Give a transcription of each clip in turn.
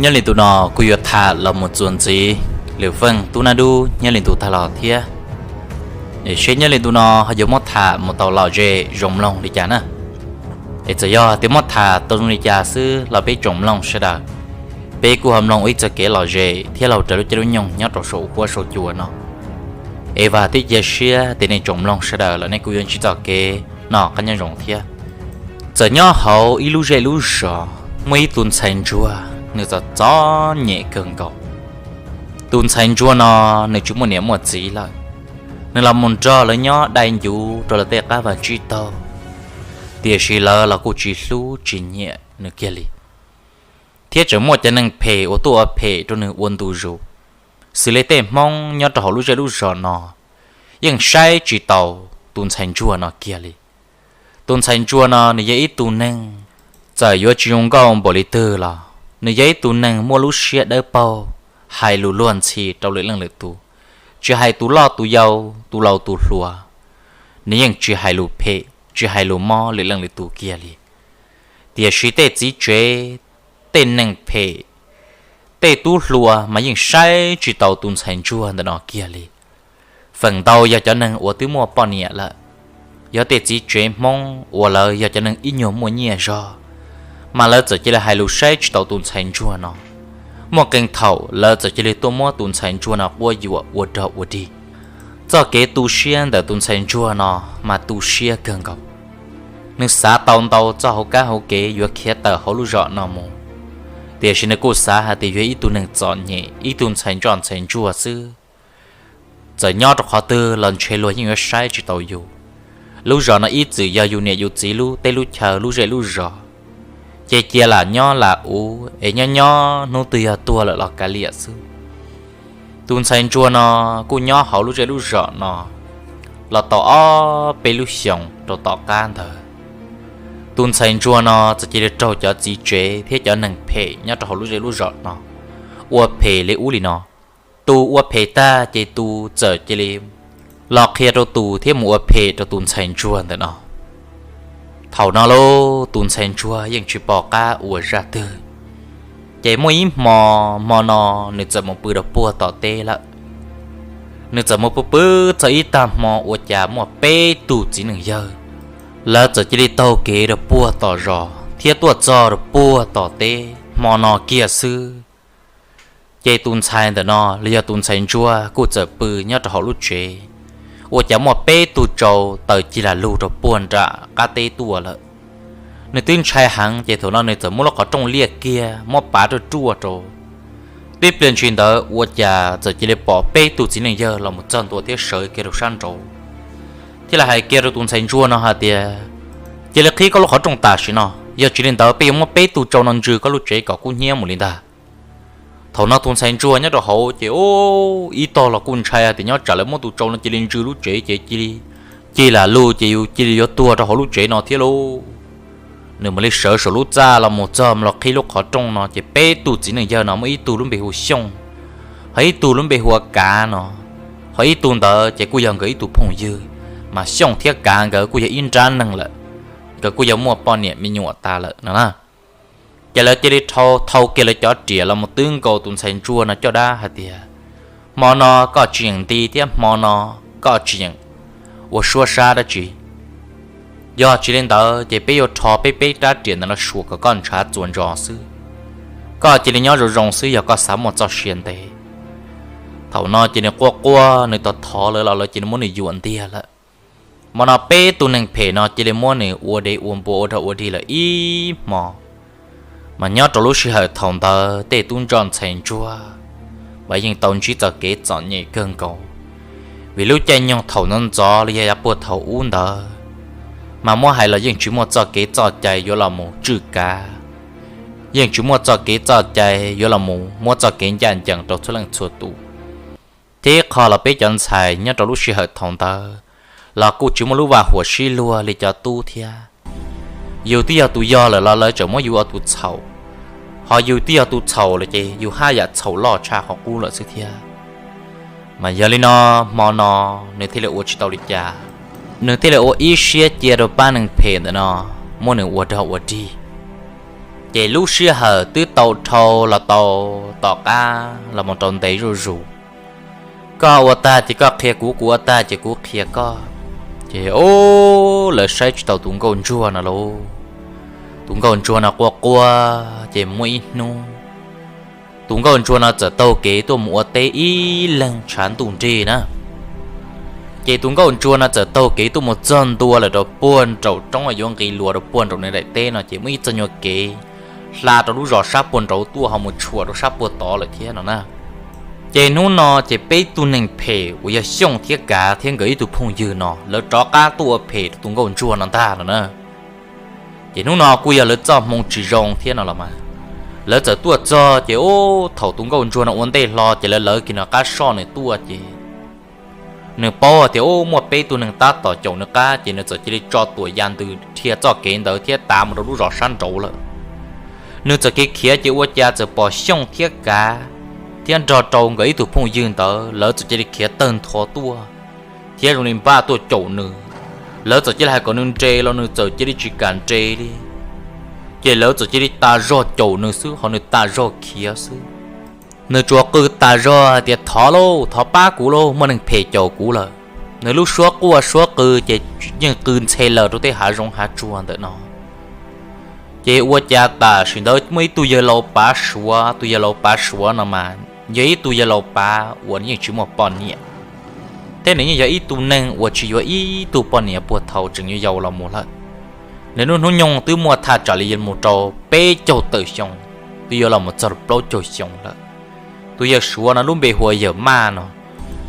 Nyob li ntu no kuj yuav tham los mus txuas ntxiv lwm feej tub nab dub nyob li ntu tag los thiab. Es seb nyob li ntu no ho yuav muab tham mus tau lom zem zoo mloog li cas na. Es txawm yog tias muab tham tau zoo li cas xwb los peb tsoom mloog sawv daws, peb kuj ho mloog ua ib txoj kev lom zem thiab laug raws lub caij lub nyoog nyob rau saum huab saum cua no. Es vam thiab cia siab tias nej tsoom mloog sawv daws los nej kuj yuav ntsib txoj kev noj qab nyob zoo thiab. Txawm nyob hauv ib lub zej lub zos muaj ib tug ntxhais ntsuag nws txom txom nyem kawg nkaus. Tus ntxhais ntsuag no nws tsis muaj niam muaj txiv lawm, nws los mus nrog lawv nyob dai ncuv rau lawv tej qab vaj tsib taug, tiam sis lawv los kuj tsis hlub tsis nyiam nws kiag li. Thiab tseem muaj cov neeg phem uas tuaj ua phem rau nws ua ntu zus. Xws li tej Hmoob nyob rau hauv lub zej lub zos no yeej saib tsis taus tus ntxhais ntsuag no kiag li. Tus ntxhais ntsuag no nws yog ib tug neeg, txawm yuav tsis zoo nkauj npaum li twg los nws yog ib tug neeg muaj lub siab dawb paug, hais lus luag ntxhi rau lwm leej lwm tus, tsis hais tus loj tus yau, tus laus tus hluas, nws yeej tsis hais lus phem tsis hais lus mob lwm leej lwm tus kiag li. Tiam sis tej txiv tsev, tej neeg phem, tej tub hluas mas yeej saib tsis taus tus ntxhais ntsuag ntawm no kiag li. Feem ntau yog cov neeg uas twb muaj poj niam lawm, yog tej txiv tsev Hmoob uas lawv yog cov neeg ib nyuag muaj nyiaj zog, mas lawv txawm cia li hais lus saib tsis taus tus ntxhais ntsuag no. Muaj qee thaum lawv txawm cia li tuaj muab tus ntxhais ntsuag no quab yuam ua dog ua dig. Txoj kev tu siab ntawm tus ntxhais ntsuag no mas tu siab kawg nkaus. Nws xav tau ntau txoj hauv kab hauv kev yuav khiav tawm hauv lub zos no mus, tiam sis nws kuj xav hais tias yog ib tug neeg txom nyem, ib tug ntxhais ntsoj ntxhais ntsuag xwb, txawm nyob rau qhov twg los ntshe luag yeej yuav saib tsis taus yus. Lub zos no ib txwm yog yus niam yus txiv lub teb lub chaw lub zej lub zos, ces cia lam nyob lam ua es nyob nyob hnub twg yog tuag lawm los kav liam xwb. Tus ntxhais ntsuag no kuj nyob hauv lub zej lub zos no los tau ob peb lub xyoos rau tom qab ntawd, tus ntxhais ntsuag no txawm cia li raug cov txiv tsev thiab cov neeg phem nyob rau hauv lub zej lub zos no ua phem li ub li no. Tus ua phem tag ces tus txawm cia li los qhia rau tus thiab mus ua phem rau tus ntxhais ntsuag ntawm no. Thaum no lauj, tus ntxhais ntsuag yeej tsis pom qab ua zaj twg, ces muaj ib hmo, hmo no nws txawm mus pw rau puag tom teb lawm. Nws txawm mus pw pw txog ib tag hmo ua cas muaj peb tug txiv neej yawg, lawv txawm cia li taug kev rau puag tom zos thiab tuaj txog rau puag tom teb hmo no kiag xwb. Ces tus ntxhais ntawm no los yog tus ntxhais ntsuag kuj txawm pw nyob rau hauv lub tsev, ua cas muaj peb tug tsau taws cig lam lug rau puag nram qab teb tuaj lawm. Nws twb ntshai heev ces thaum no nws txawm muab lub qhov rooj liaj kiag muab pav ruaj ruaj rau. Tib pliag ntshis ntawd ua cas txawm cia li pom peb tug txiv neej yawg los mus txog ntua thiab sawv kiag rau sab nraud, thiab lawv hais kiag rau tus ntxhais ntsuag no hais tias, cia li qhib koj lub qhov rooj tam sim no, yog tsis li ntawd peb yuav muab peb tug tsau no ntsws koj lub tsev kom kub hnyiab mus li ntag. Thaum no tus ntxhais ntsuag nyob rau hauv ces ib tog los kuj ntshai hais tias nyob tsam lawv muab tus tsau no cia li ntsws lub tsev ces cia li cig lam lug ces yus cia li yuav tuag rau hauv lub tsev no thiab lauj. Nws mam li sawv saum lub txaj los mus txog los qhib lub qhov rooj no ces peb tug txiv neej yawg no muaj ib tug lub npe hu Xyooj, ho ib tug lub npe hu ua Kav no, ho ib tug ntawd ces kuj yog nkawd ib tug phooj ywg, mas Xyooj thiab Kav nkawd kuj yog ib nrab neeg lawm, nkawd kuj yog muaj poj niam me nyuam tas lawm no na. Ces lawv cia li thau kiag lawv cov riam los mus twb nkaus tus ntxhais ntsuag no caj dab hais tias, hmo no koj tsis yeem nti thiab hmo no koj tsis yeem ua suab sab dab tsi. Yog tsis li ntawd ces peb yuav rho peb peb rab riam ntawm no suas kom koj ntshav txuas ntsos xwb. Koj cia li nyob zoo zoo xwb yog koj xav muaj txoj sia ntev. Thaum no ces nws quaj quaj nws tos thov lawv los lawv cia li muab nws yuam ntiag lawm. Hmo no peb tug neeg phem no cia li muab nws ua dev ua npua ua dog ua dig lawm ib hmo. Mas nyob rau lub sij hawm thaum ntawd tej tub ntsoj ntxhais ntsuag mas yeej tau ntsib txoj kev txom nyem kawg nkaus, vim lub caij nyoog thaum ntxov ntxov los yog yav puag thaum ub ntawd, mas muab hais los yeej tsis muaj txoj kev txoj cai yuav los mus tswj kav, yeej tsis muaj txoj kev txoj cai yuav los mus muab txoj kev ncaj ncees rau txhua leej txhua tus. Thiab qhov los peb cov ntxhais nyob rau lub sij hawm thaum ntawd los kuj tsis muaj lub vaj huam sib luag li cov tub thiab. Yus twb yog tus yog lawm los lawv tseem muab yus ua tus txhaum, ho yus twb yog tus txhaum lawm ces yus haj yam txhaum loj tshaj qhov qub lawm xwb thiab. Mas yog li no, hmo no nws thiaj li ua tsis tau li cas, nws thiaj li ua ib siab cia rau pab neeg phem ntawm no muab nws ua dog ua dig. Ces lub sij hawm twb tau dhau los tau tom qab los mus rau ntev zuj zus. Koj ua tag ces koj qhia kuv, kuv ua tag ces kuv qhia koj. Ces o, lawv saib tsis taus tus nkauj ntsuag no lauj. Tus nkauj ntsuag no quaj quaj, ces muaj ib hnub tus nkauj ntsuag no txawm taug kev tuaj mus ua teb ib leeg tshav ntuj nrig na. Ces tus nkauj ntsuag no txawm taug kev tuaj mus txog ntua lawm rau puag nraum roob uas yuav nqis luas rau puag nraum nws daim teb no, ces muaj ib txoj nyuag kev hla rau lub zos sab puag nraud tuaj ho mus tshuam rau sab puag tod lawm thiab no na. Ces hnub no ces peb tug neeg phem uas yog Xyooj thiab Kav thiab nkawd ib tug phooj ywg no lawv rov qab tuaj ua phem rau tus nkauj ntsuag no ntag no na. Ces hnub no kuj yog lawv txoj hmoo tsis zoo thiab no los mas, lawv txawm tuaj txog ces ub, thaum tus nkauj ntsuag no ua ntej hlo ces lawv lawv kiag nws qab soj nws tuaj ces nws paub tias ub, muaj peb tug neeg tab tom caum nws qab ces nws txawm cia li tso tuam ya ntws dhia txoj kev ntawd thiab tav mus rau lub zos sab nraud lawm. Nws txawm kev khiav ces ua cas txawm pom Xyooj thiab Kav thiab nrog rau nkawd ib tug phooj ywg ntawd lawv txawm cia li khiav tawg ntho tuaj thiab zoo li npaj tuaj caum nws. Lawv txawm cia li hais kom nws nres los nws txawm cia li tsis kam nres li. Ces lawv txawm cia li tas zog caum nws xwb ho nws tas zog khiav xwb. Nws tsuas qw tas zog hais tias thov lauj, thov pab kuv lauj, muaj neeg phem caum kuv lawm. Nws lub suab quaj suab qw ces yeej qw ntxhe lawm rau tej hav zoov hav tsuag ntawm no. Ces ua cas tam sim ntawd muaj ib tug yawg laus pav Suav, tus yawg laus pav Suav no mas yog ib tug yawg laus pav uas yeej tsis muaj poj niam, thiab nws yeej yog ib tug neeg uas tsis yuav ib tug poj niam puag thaum tseem yau yau los mus lawm. Nws lub hnub nyoog twb muaj thaj tsam li mus rau peb caug tawm xyoo, twb yuav los mus txog plaub caug xyoo lawm. Tus yawg Suav no lub npe hu ua Yawm Maj no.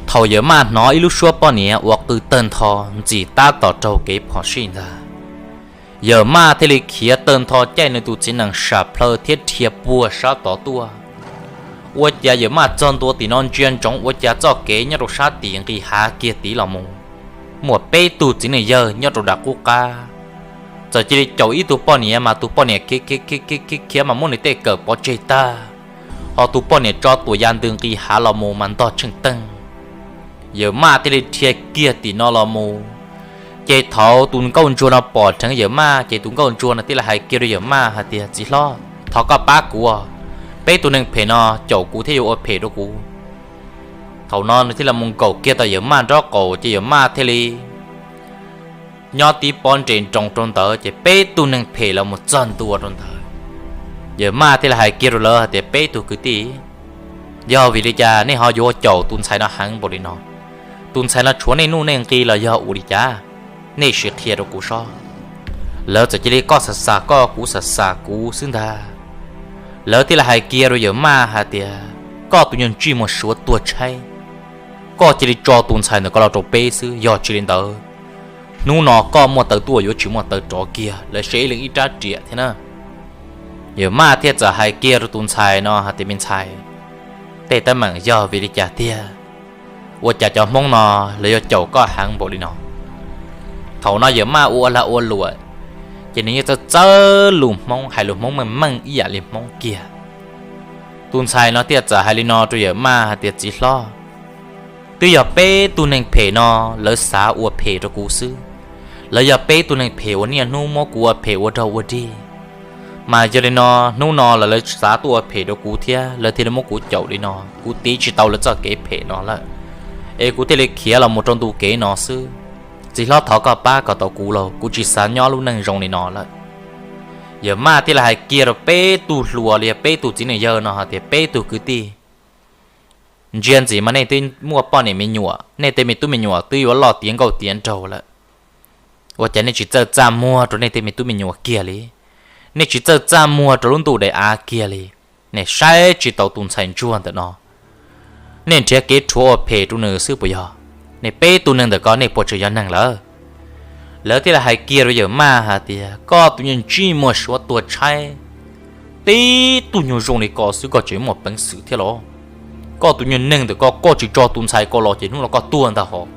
Thaum Yawm Maj hnov ib lub suab poj niam uas qw tawg ntho ntxim tab tom raug kev phom sij ntag, Yawm Maj thiaj li khiav tawg ntho caij nws tus txiv nees sam plhaw thiab dhia puag sab tod tuaj. Ua cas Yawm Maj txog ntua tim no ntsia ntsoov ua cas txoj kev nyob rau sab tim nqis hav kiag tid los mus, muaj peb tug txiv neej yawg nyob rau nram qub qab, txawm cia li caum ib tug poj niam mas tus poj niam khiav khiav khiav khiav khiav mas muab nws tej kawm pov tseg tag, ho tus poj niam tso tuam ya ntws nqis hav los mus mas ntog tsheej teeg. Yawm Maj thiaj li dhia kiag tim no los mus. Ces thaum tus nkauj ntsuag no pom dheev Yawm Maj ces tus nkauj ntsuag no thiaj li hais kiag rau Yawm Maj hais tias, txiv hlob, thov koj pab kuv, peb tug neeg phem no caum kuv thiab yuav ua phem rau kuv. Thaum no nws thiaj li mus nkaum kiag tom Yawm Maj nraub qaum ces Yawm Maj thiaj li nyob tib pob nres nroos rau ntawd ces peb tug neeg phem los mus txog ntua rau ntawd. Yawm Maj thiaj li hais kiag rau lawv hais tias, peb tug kwv tij, yog vim li cas nej ho yuav caum tus ntxhais no heev npaum li no? Tus ntxhais no tshuav nej nuj nej nqi los yog ua li cas? Nej sim qhia rau kuv sob. Lawv txawm cia li koj xam xam koj, kuv xam xam kuv xwb ntag. Lawv thiaj li hais kiag rau Yawm Maj hais tias, koj tus nyuag ntsej muag Suav tuag tshaib, koj cia li tso tus ntxhais ntawm ko los rau peb xwb, yog tsis li ntawd hnub no koj muaj taw tuaj yuav tsis muaj taw rov kiag. Lawv saib ib leeg ib rab riam thiab na. Yawm Maj thiaj txawm hais kiag rau tus ntxhais no hais tias, me ntxhais, tej teeb meem yog vim li cas tiag, ua cas cov Hmoob no lawv yuav caum koj heev npaum li no? Thaum no Yawm Maj ua lag ua luam, ces nws yeej txawj txawj lus Hmoob, hais lus Hmoob meej meej ib yam li Hmoob kiag. Tus ntxhais no thiaj txawm hais li no rau Yawm Maj hais tias, txiv hlob, twb yog peb tug neeg phem no lawv xav ua phem rau kuv xwb. Lawv yog peb tug neeg phem uas niaj hnub muab kuv ua phem ua rog ua dig, mas yog li no hnub no los lawv xav tuaj ua phem rau kuv thiab lawv thiaj li muab kuv caum li no, kuv tiv tsis tau lawv txoj kev phem no lawm, es kuv thiaj li khiav los mus rau ntu kev no xwb. Txiv hlob, thov koj pab kom tau kuv lauj, kuv tsis xav nyob lub neej zoo li no lawm. Yawm Maj thiaj li hais kiag rau peb tug hluas li yog peb tug txiv neej yawg no hais tias, peb tug kwv tij, ntsia ntxiv mas nej twb muaj poj niam me nyuam, nej tej me tub me nyuam twb yuav loj tiav nkauj tiav nraug lawm. Ua cas nej tsis txawj txaj muag rau nej tej me tub me nyuam kiag li? Nej tsis txawj txaj muag rau lub ntuj daim av kiag li? Nej saib tsis taus tus ntxhais ntsuag ntawm no, nej nrhiav kev rhuav ua phem rau nws xwb puas yog? Nej peb tug neeg ntawm ko nej puas tseem yog neeg lawm? Lawv thiaj li hais kiag rau Yawm Maj hais tias, koj tus nyuag ntsej muag Suav tuag tshaib, tib tug nyuag zoo li ko xwb koj tseem muaj peev xwm thiab los? Koj tus nyuag neeg ntawm ko, koj tsis tso tus ntxhais ko los ces hnub no koj tuag ntag hos.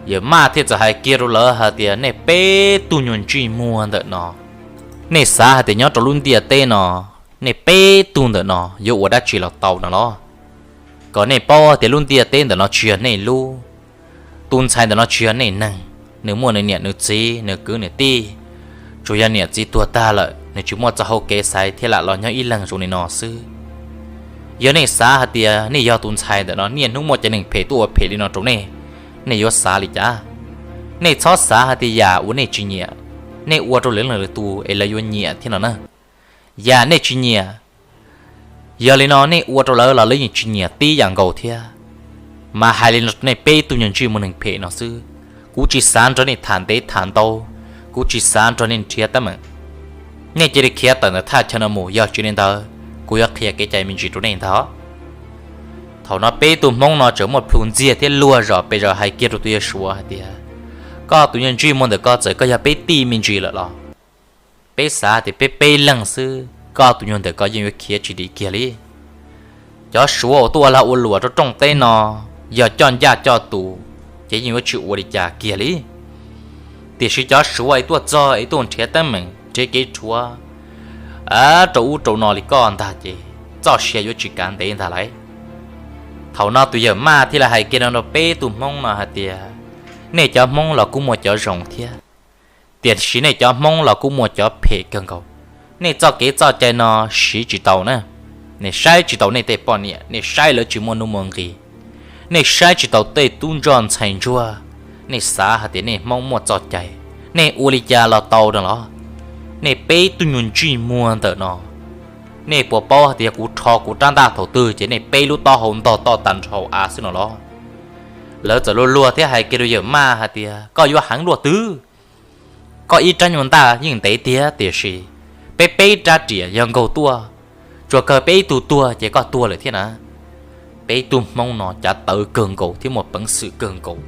Yawm Maj thiaj txawm hais kiag rau lawv hais tias, nej peb tug nyuag ntsej muag ntawm no, nej xav hais tias nyob rau lub ntiaj teb no, nej peb tug ntawm no yuav ua dab tsi los tau no los? Kom nej paub tias lub ntiaj teb ntawm no tsis yog nej lub, tus ntxhais ntawm no tsis yog nej neeg, nws muaj nws niam nws txiv nws kwv nws tij, tsuas yog niam txiv tuag tag lawm, nws tsis muaj txoj hau kev xaiv thiab lam los nyob ib leeg zoo li no xwb. Yog nej xav hais tias nej yog tus ntxhais ntawm no niaj hnub muaj cov neeg phem tuaj ua phem li no rau nej, nej yuav xav li cas? Nej txhob xav hais tias yam uas nej tsis nyiam, nej ua rau lwm leej lwm tus es lawv yuav nyiam thiab no na. Yam nej tsis nyiam, yog li no nej ua rau lawv los lawv yeej tsis nyiam tib yam nkaus thiab. Mas hais li no nej peb tug nyuag ntsej muag neeg phem no xwb, kuv tsis xav nrog nej tham ntev tham ntau, kuv tsis xav nrog nej nrhiav teeb meem. Nej cia li khiav tawm ntawm thaj chaw no mus, yog tsis li ntawd kuv yuav qhia kev cai me ntsis rau nej ntag. Thaum no peb tug hmoob no tseem muaj plhus ntxiag thiab luag zog pes zog hais kiag rau tus yawg suav hais tias, koj tus nyuag ntsej muag ntawm koj txawm koj yog peb tij me ntsis lawm los peb xav tias peb peb leeg xwb, koj tus nyuag ntawm koj yeej yuav khiav tsis dim kiag li. Cov suav uas tuaj ua lag ua luam rau rooj teb no, yog coj ncaj coj tus ces yeej yuav tsis ua li cas kiag li. Tiam sis cov suav es tuaj txog es tuaj nrhiav teeb meem nrhiav kev rhuav rau ub rau no li koj ntag ces txoj sia yuav tsis kav ntev ntag lauj. Thaum no tus yawg maj thiaj li hais kiag no rau peb tug hmoob no hais tias, nej cov hmoob los kuj muaj cov zoo thiab, tiam sis nej cov hmoob los kuj muaj cov phem kawg nkaus. Nej txoj kev txoj cai no siv tsis tau na, nej saib tsis tau nej tej poj niam, nej saib lawv tsis muaj nuj muaj nqis, nej saib tsis tau tej tub ntsoj ntxhais ntsuag, nej xav hais tias nej hmoob muaj txoj cai, nej ua li cas los tau no los? Nej peb tug nyuag ntsej muag ntawm no, nej puas paub hais tias kuv rho kuv rab ntaj thaum twg ces nej peb lub taub hau ntog toj tag nrho av xwb no los? Lawv txawm luag luag thiab hais kiag rau yawg maj hais tias, koj yuav heev luaj twg? Koj ib rab nyuag ntaj yeej ntev tiag, tiam sis peb peb rab riam yog nkaug tuaj, tsuas kawg peb ib tug tuag ces koj tuag lawm thiab na. Peb tug hmoob no cav tawv kawg nkaus thiab muaj peev xwm kawg nkaus.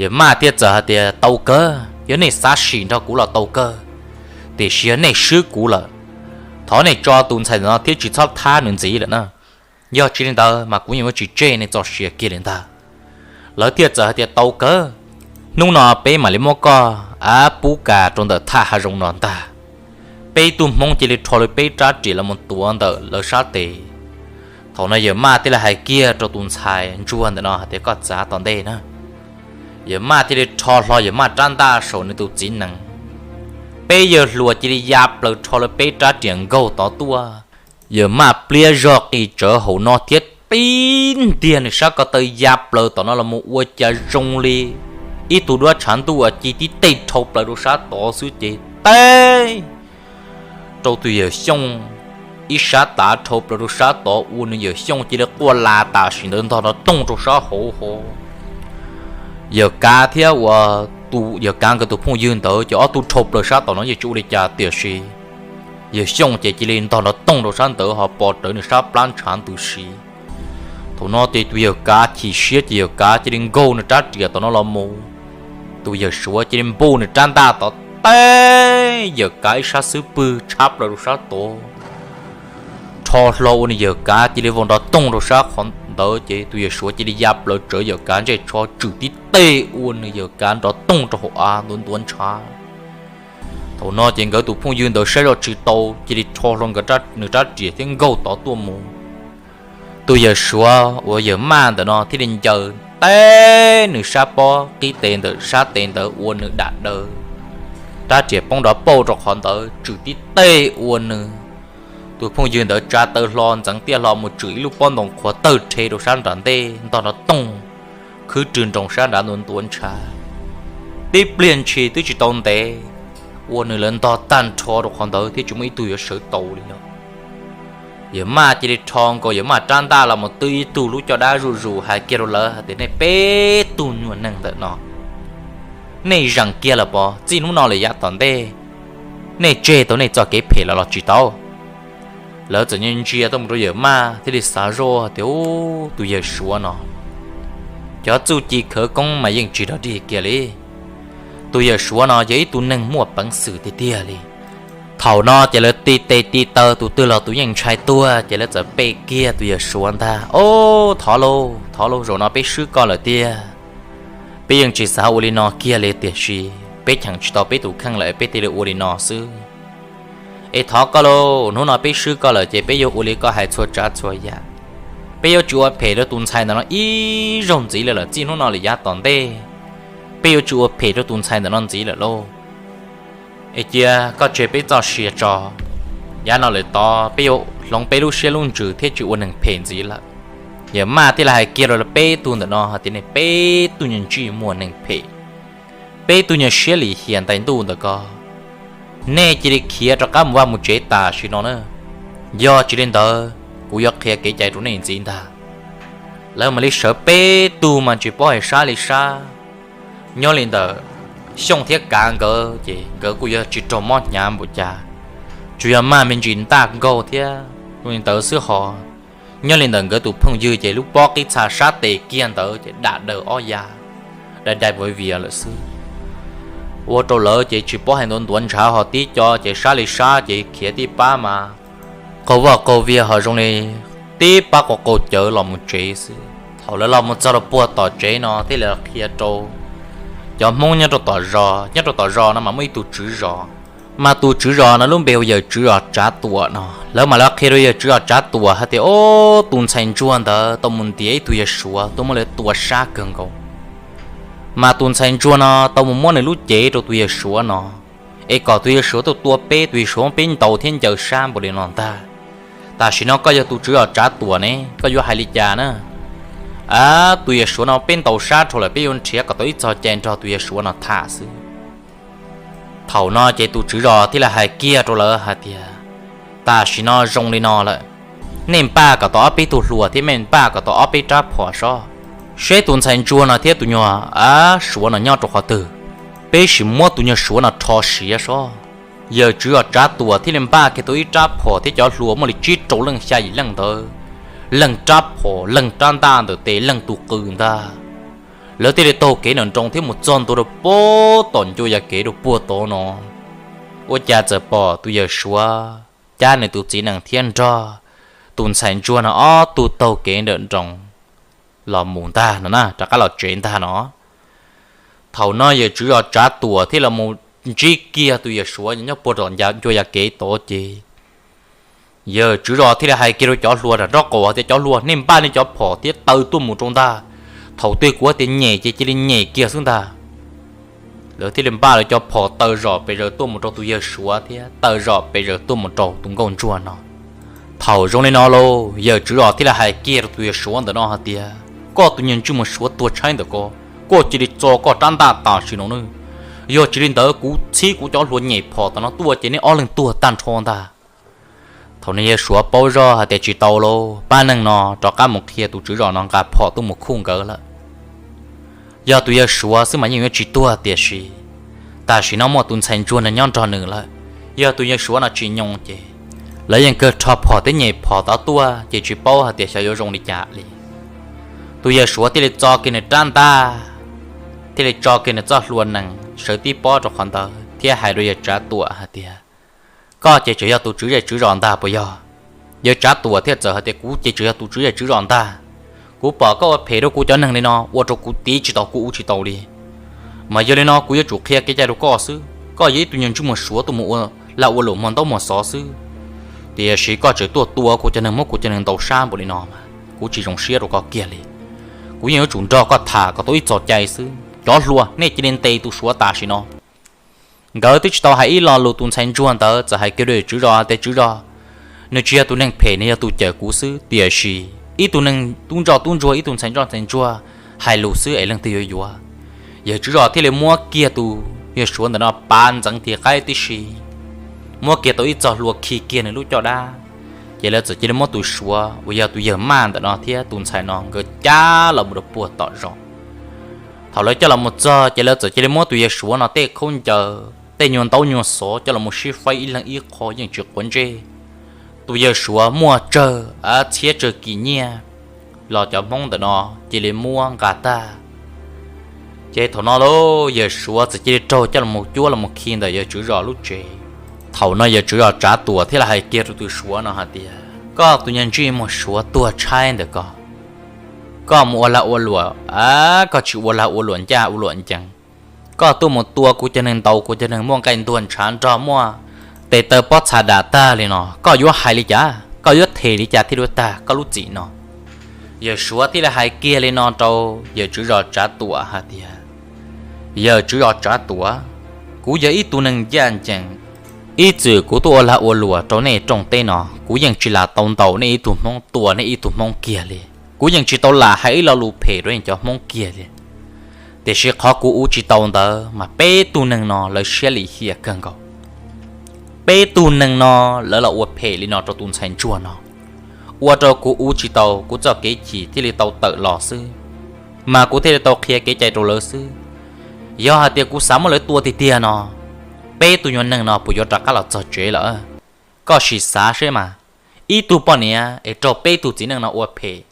Yawg maj thiaj txawm hais tias, tau kawg, yog nej xav sim nrog kuv los tau kawg, tiam sis yog nej swb kuv lawm, thov nej tso tus ntxhais ntawm no thiab tsis txhob thab nws ntxiv lawm na. Yog tsis li ntawd mas kuv yeej yuav tsis tseg nej txoj sia kiag li ntag. Lawv thiaj txawm hais tias, tau kawg, hnub no peb mam li muab koj av pub kas rau ntawm thaj hav zoov no ntag. Peb tug hmoob cia li rho lawv peb rab riam los mus tuav ntawm lawv sab tes. Thaum no yawg maj thiaj li hais kiag rau tus ntxhais ntsuag ntawm no hais tias, koj txav tom ntej na. Yawg maj thiaj li rho hlo yawg maj rab ntaj saum nws tus txiv nees. Peb yawg hluas cia li ya plaws rho lawv peb rab riam nkaug tod tuaj. Yawg maj pliab zog qis tsawv hauv no thiab tib ntiag nws sab ko taw ya plaws tom no los mus ua cas zoo li ib tug duab tshav ntuj uas ci tib teg dhau plaws rau sab tod xwb ces teb rau tus yawg Xyooj ib sab tav dhau plaws rau sab tod ua nws yawg Xyooj cia li quaj las tam sim ntawd ntog nrov toog rau sab hauv hov. Yawg Kav thiab uas tus yawg Kav nkawd tus phooj ywg ntawd ces ob tug dhau plaws sab tod no yeej tsis ua li cas tiam sis yawg Xyooj ces cia li ntog nrov toog rau sab ntawd ho pos rawv nws sab plab ntshav ntws si. Thaum no ces tus yawg Kav chim siab ces yawg Kav cia li nkaug nws rab riam tom no los mus. Tus yawg Suav cia li npuj nws rab ntaj tod teb yawg Kav ib sab xub pwg tshab plaws rau sab tod. Rho hlo ua nws yawg Kav cia li vau nrov toog rau sab qhov ntawd ces tus yawg Suav cia li ya plaws tsawv yawg Kav ntsej tsho tswm tib teg ua nws yawg Kav nrov toog rau hauv av ntuav ntuav ntshav. Thaum no ces nkawd tus phooj ywg ntawd saib zoj tsis tau cia li rho hlo nws rab riam thiab nkaug tod tuaj mus. Tus yawg Suav uas yawg maj ntawm no thiaj li ncaws teb nws sab pob qib tes ntawm sab tes ntawd ua nws dam daws. Rab riam poob nrov pauj rau qhov ntawd tswm tib teg ua nws tus phooj ywg ntawd tsa taw hlo ntxeev tiaj hlo mus tswm ib lub pob ntoo qhuav tawg rhe rau sab nram ntej ntog nrov toog khwb rwg nroos sab nrad ntuav ntuav ntshav. Tib pliag ntshis twb tsis tau ntev ua nws lawv ntog tag nrho rau qhov ntawd thiab tsis muaj ib tug yuav sawv tau li no. Yawg maj cia li rho nkaus yawg maj rab ntaj los mus twb ib tug lub caj dab zuj zus hais kiag rau lawv hais tias nej peb tug nyuag neeg ntawm no nej zeem kiag los pov txij hnub no lawm yav tom ntej nej tseg tau nej txoj kev phem los los tsis tau. Lawv txawm ntsia tuaj mus rau yawg maj thiaj li xav zoj tias ub tus yawg Suav no cov txuj ci khawv koob mas yeej tsis dog dig kiag li. Tus yawg Suav no yog ib tug neeg muaj peev xwm tiag tiag li. Thaum no ces lawv ti tes ti taw tus twg los tus yeej ntshai tuag ces lawv txawm pe kiag tus yawg Suav ntag. Ob, thov lauj, thov lauj, zaum no peb swb koj lawm tiag. Peb yeej tsis xav ua li no kiag li tiam sis peb cheem tsis tau peb tus kheej lawm peb thiaj li ua li no xwb. Es thov koj lauj, hnub no peb swb koj lawm ces peb yuav ua li koj hais txhua tsav txhua yam. Peb yuav tsis ua phem rau tus ntxhais ntawm no ib zaug ntxiv lawm, txij hnub no lawm yav tom ntej peb yuav tsis ua phem rau tus ntxhais ntawm no ntxiv lawm lauj. Es cia koj tseg peb txoj sia tso, yav no lawm tod peb yuav hloov peb lub siab lub ntsws thiab tsis ua neeg phem ntxiv lawm. Yawm Maj thiaj li hais kiag rau peb tug ntawm no hais tias, nej peb tug nyuag ntsej muag neeg phem, peb tug nyuag siab lim hiam ntais ntuj ntawm ko, nej cia li khiav rov qab mus vaj mus tsev tam sim no na, yog tsis li ntawd kuv yuav qhia kev cai rau nej ntxiv ntag. Lawv mam li sawv peb tug mas tsis paub hais sab li sab. Nyob li ntawm Xyooj thiab Kav nkawd ces nkawd kuj yog tsis raug mob hnyav npaum cas, tsuas yog maj me ntsis ntaj nkaug thiab li ntawd xwb hos. Nyob li ntawm nkawd tus phooj ywg ces lub pob qib txha sab tes kiag ntawd ces dam daws ob ya, dai dai viav vias lawm xwb. Ua rau lawv ces tsis paub hais ntuav ntuav ntshav hos tib co ces sab li sab ces khiav tib pab mas qaug vaj qaug vias hos zoo li tib pab qaug qaug cawv los mus tsev xwb. Thaum lawv los mus txog rau puag tom tsev no thiaj li qhia rau cov Hmoob nyob rau tom zos, nyob rau tom zos no mas muaj ib tug tswv zos, mas tus tswv zos no lub npe hu yawg tswv zos Tsav Tuam no. Lawv mam li qhia rau yawg tswv zos Tsav Tuam hais tias, o, tus ntxhais ntsuag ntawd tau mus ntiav ib tug yawg Suav tuaj muab lawv tua sab kawg nkaus. Mas tus ntxhais ntsuag no tau mus muab nws lub cev rau tus yawg Suav no, es kom tus yawg Suav tuaj tua peb, tus yawg Suav muab peb ntaus thiab ncaws sab npaum li no ntag. Tam sim no koj yog tus tswv zos Tsav Tuam ne, koj yuav hais li cas na? A, tus yawg Suav no peb ntaus sab dhau lawm, peb yuav nrhiav kom tau ib txoj cai nrog tus yawg Suav no tham xwb. Thaum no ces tus tswv zos thiaj li hais kiag rau lawv hais tias, tam sim no zoo li no lawm, nej npaj kom tau ob peb tug hluas thiab nej npaj kom tau ob peb rab phom sob, seb tus ntxhais ntsuag no thiab tus nyuag a Suav no nyob rau qhov twg, peb sim muab tus nyuag Suav no rho siav sob. Yawg tswv zos Tsav Tuam thiaj li npaj kiag tau ib rab phom thiab cov hluas muaj li tsib rau leej xya yim leej ntawd, leej rab phom leej rab ntaj ntawm tes leej tus qws ntag. Lawv thiaj li taug kev nram nroos thiab mus txog ntua rau puag tom ncua yav kev rau puag tod no. Ua cas txawm pom tus yawg Suav cab nws tus txiv nees thiab nrog tus ntxhais ntsuag no ob tug taug kev nram nroos los mus ntag no na, rov qab los tsev ntag no. Thaum no yawg tswv zos Tsav Tuam thiaj los mus ntsib kiag tus yawg Suav nyob puag tom ncua yav kev tod ces yawg tswv zos thiaj li hais kiag rau cov hluas nram nraub qaum tias, cov hluas, nej npaj nej cov phom thiab taw tuaj mus rau ntag. Thaum twg kuv tias nyem ces cia li nyem kiag xwb ntag. Lawv thiaj li npaj lawv cov phom taw zom pes zaws tuaj mus rau tus yawg Suav thiab taw zom pes zaws tuaj mus rau tus nkauj ntsuag no. Thaum zoo li no lauj, yawg tswv zos thiaj li hais kiag rau tus yawg Suav ntawm no hais tias, koj tus nyuag ntsej muag Suav tuag tshaib ntawm ko, koj cia li txo koj rab ntaj tam sim no nawb. Yog tsis li ntawd kuv txhib kuv cov hluas nyem phom tam no tuaj ces nej ob leeg tuag tag nrho ntag. Thaum no yawg Suav paub zoj hais tias tsis tau lauj, pab neeg no rov qab mus qhia tus tswv zos no nqa phom tuaj mus khuj nkawd lawm. Yog tus yawg Suav xwb mas yeej yuav tsis tuag, tiam sis tam sim no muaj tus ntxhais ntsuag no nyob nrog nws lawm. Yog tus yawg Suav no tsis nyoo ces lawv yeej kawg rho phom thiab nyem phom tod tuaj ces tsis paub hais tias xyov yuav zoo li cas li. Tus yawg Suav thiaj li txo kiag nws rab ntaj, thiaj li tso kiag nws txoj hlua nees sawv tib pob rau qhov ntawd thiab hais rau yawg Tsav Tuam hais tias, koj ces tseem yog tus tswv zej tswv zos ntag puas yog? Yawg Tsav Tuam thiaj txawm hais tias, kuv ces tseem yog tus tswv zej tswv zos ntag. Kuv pom koj ua phem rau kuv cov neeg li no ua rau kuv tiv tsis tau kuv ua tsis tau li. Mas yog li no kuv yuav tsum qhia kev cai rau koj xwb. Koj yog ib tug nyuag ntsej muag Suav tuaj mus ua lag ua luam muag ntaub muag xov xwb, tiam sis koj tseem tuaj tua kuv cov neeg, muab kuv cov neeg ntaus sab npaum li no mas kuv tsis zoo siab rau koj kiag li. Kuv yeej yuav tsum nrog koj tham kom tau ib txoj cai xwb. Cov hluas, nej cia li ntes tus Suav tam sim no. Nkawd twb tsis tau hais ib lo lus, tus ntxhais ntsuag ntawd txawm hais kiag rau yawg tswv zos tias, tswv zos, nws tsis yog tus neeg phem, nws yog tus cawm kuv xwb, tiam sis ib tug neeg tub ntsoj tub ntsuag, ib tug ntxhais ntsoj ntxhais ntsuag hais lus xwb es leej twg yuav yuav. Yawg tswv zos thiaj li muab kiag tus yawg Suav ntawm no pav ntxeev tig qaib tib si, muab kiag tau ib txoj hlua khi kiag nws lub caj dab. Ces lawv txawm cia li muab tus Suav uas yog tus yawg maj ntawm no thiab tus ntxhais no nkawd cab los mus rau puag tom zos. Thaum lawv coj los mus txog ces lawv txawm cia li muab tus yawg Suav no tej khaub ncaws, tej nyuag ntaub nyuag xov coj los mus sib faib ib leeg ib qho yeej tsis quav ntsej. Tus yawg Suav muaj tsawg txhiab tsawg kis nyiaj los cov Hmoob ntawm no cia li muab nqa tag. Ces thaum no lauj, yawg Suav txawm cia li raug coj los mus cuab los mus khi ntawm yawg tswv zos lub tsev. Thaum no yawg tswv zos Tsav Tuam thiaj li hais kiag rau tus Suav no hais tias, koj tus nyuag ntsej muag Suav tuag tshaib ntawm ko, koj mus ua lag ua luam, koj tsis ua lag ua luam ncaj ua luam ncees, koj tuaj mus tua kuv cov neeg, ntaus kuv cov neeg muaj nqaij ntuag ntshav nrog muaj tes taw pob txha dam tag li no, koj yuav hais li cas, koj yuav them li cas thiaj li tag koj lub txim no? Yawg Suav thiaj li hais kiag li no rau yawg tswv zos Tsav Tuam hais tias, yawg tswv zos Tsav Tuam, Kuv yog ib tug neeg ncaj ncees, ib txwm kuv tuaj ua lag ua luam rau nej rooj teb no, kuv yeej tsis lam tau ntaus nej ib tug hmoob, tua nej ib tug hmoob kiag li. Kuv yeej tsis tau lam hais ib lo lus phem rau nej cov hmoob kiag li. Tiam sis qhov kuv ua tsis tau ntawd mas peb tug neeg no lawv siab lim hiam kawg nkaus. Peb tug neeg no lawv los ua phem li no rau tus ntxhais ntsuag no, ua rau kuv ua tsis tau, kuv txoj kev chim thiaj li tau tawm los xwb, mas kuv thiaj li tau qhia kev cai rau lawv xwb. Yog hais tias kuv xav muab lawv tua tiag tiag no, peb tug nyuag neeg no puas yuav rov qab los txog tsev lawm? Koj sim xav seb mas, ib tug poj niam es raug peb tug txiv neej no ua phem,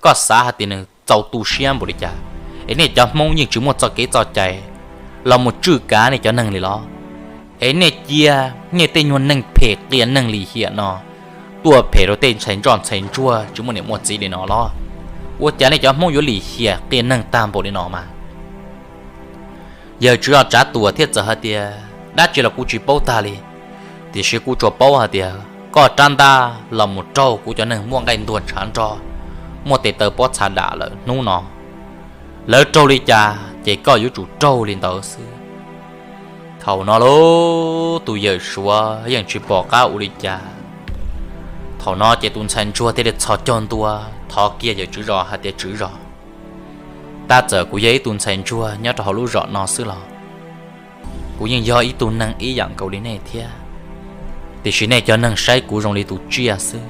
koj xav hais tias nws txaus tu siab npaum li cas? Es nej cov hmoob yeej tsis muaj txoj kev txoj cai los mus tswj kav nej cov neeg li los? Es nej cia nej tej nyuag neeg phem qias neeg lim hiam no tuaj phem rau tej ntxhais ntsoj ntxhais ntsuag tsis muaj niam muaj txiv li no los? Ua cas nej cov hmoob yuav lim hiam qias neeg tag npaum li no mas? Yawg tswv zos Tsav Tuam thiaj txawm hais tias, dab tsi los kuv tsis paub tag li, tiam sis kuv tsuas paub hais tias koj rab ntaj los mus raug kuv cov neeg muaj nqaij ntuag ntshav nrog, muaj tes taw pob txha dam lawm hnub no. Lawv raug li cas ces koj yuav tsum raug li ntawd xwb. Thaum no lauj, tus yawm suav yeej tsis pom qab ua li cas. Thaum no ces tus ntxhais ntsuag thiaj li txhos caug ntua thov kiag yawm tswv zos hais tias, tswv zos, tab txawm kuv yog ib tug ntxhais ntsuag nyob rau hauv lub zos no xwb los kuv yeej yog ib tug neeg ib yam nkaus li nej thiab, tiam sis nej cov neeg saib kuv zoo li tus tsiaj xwb.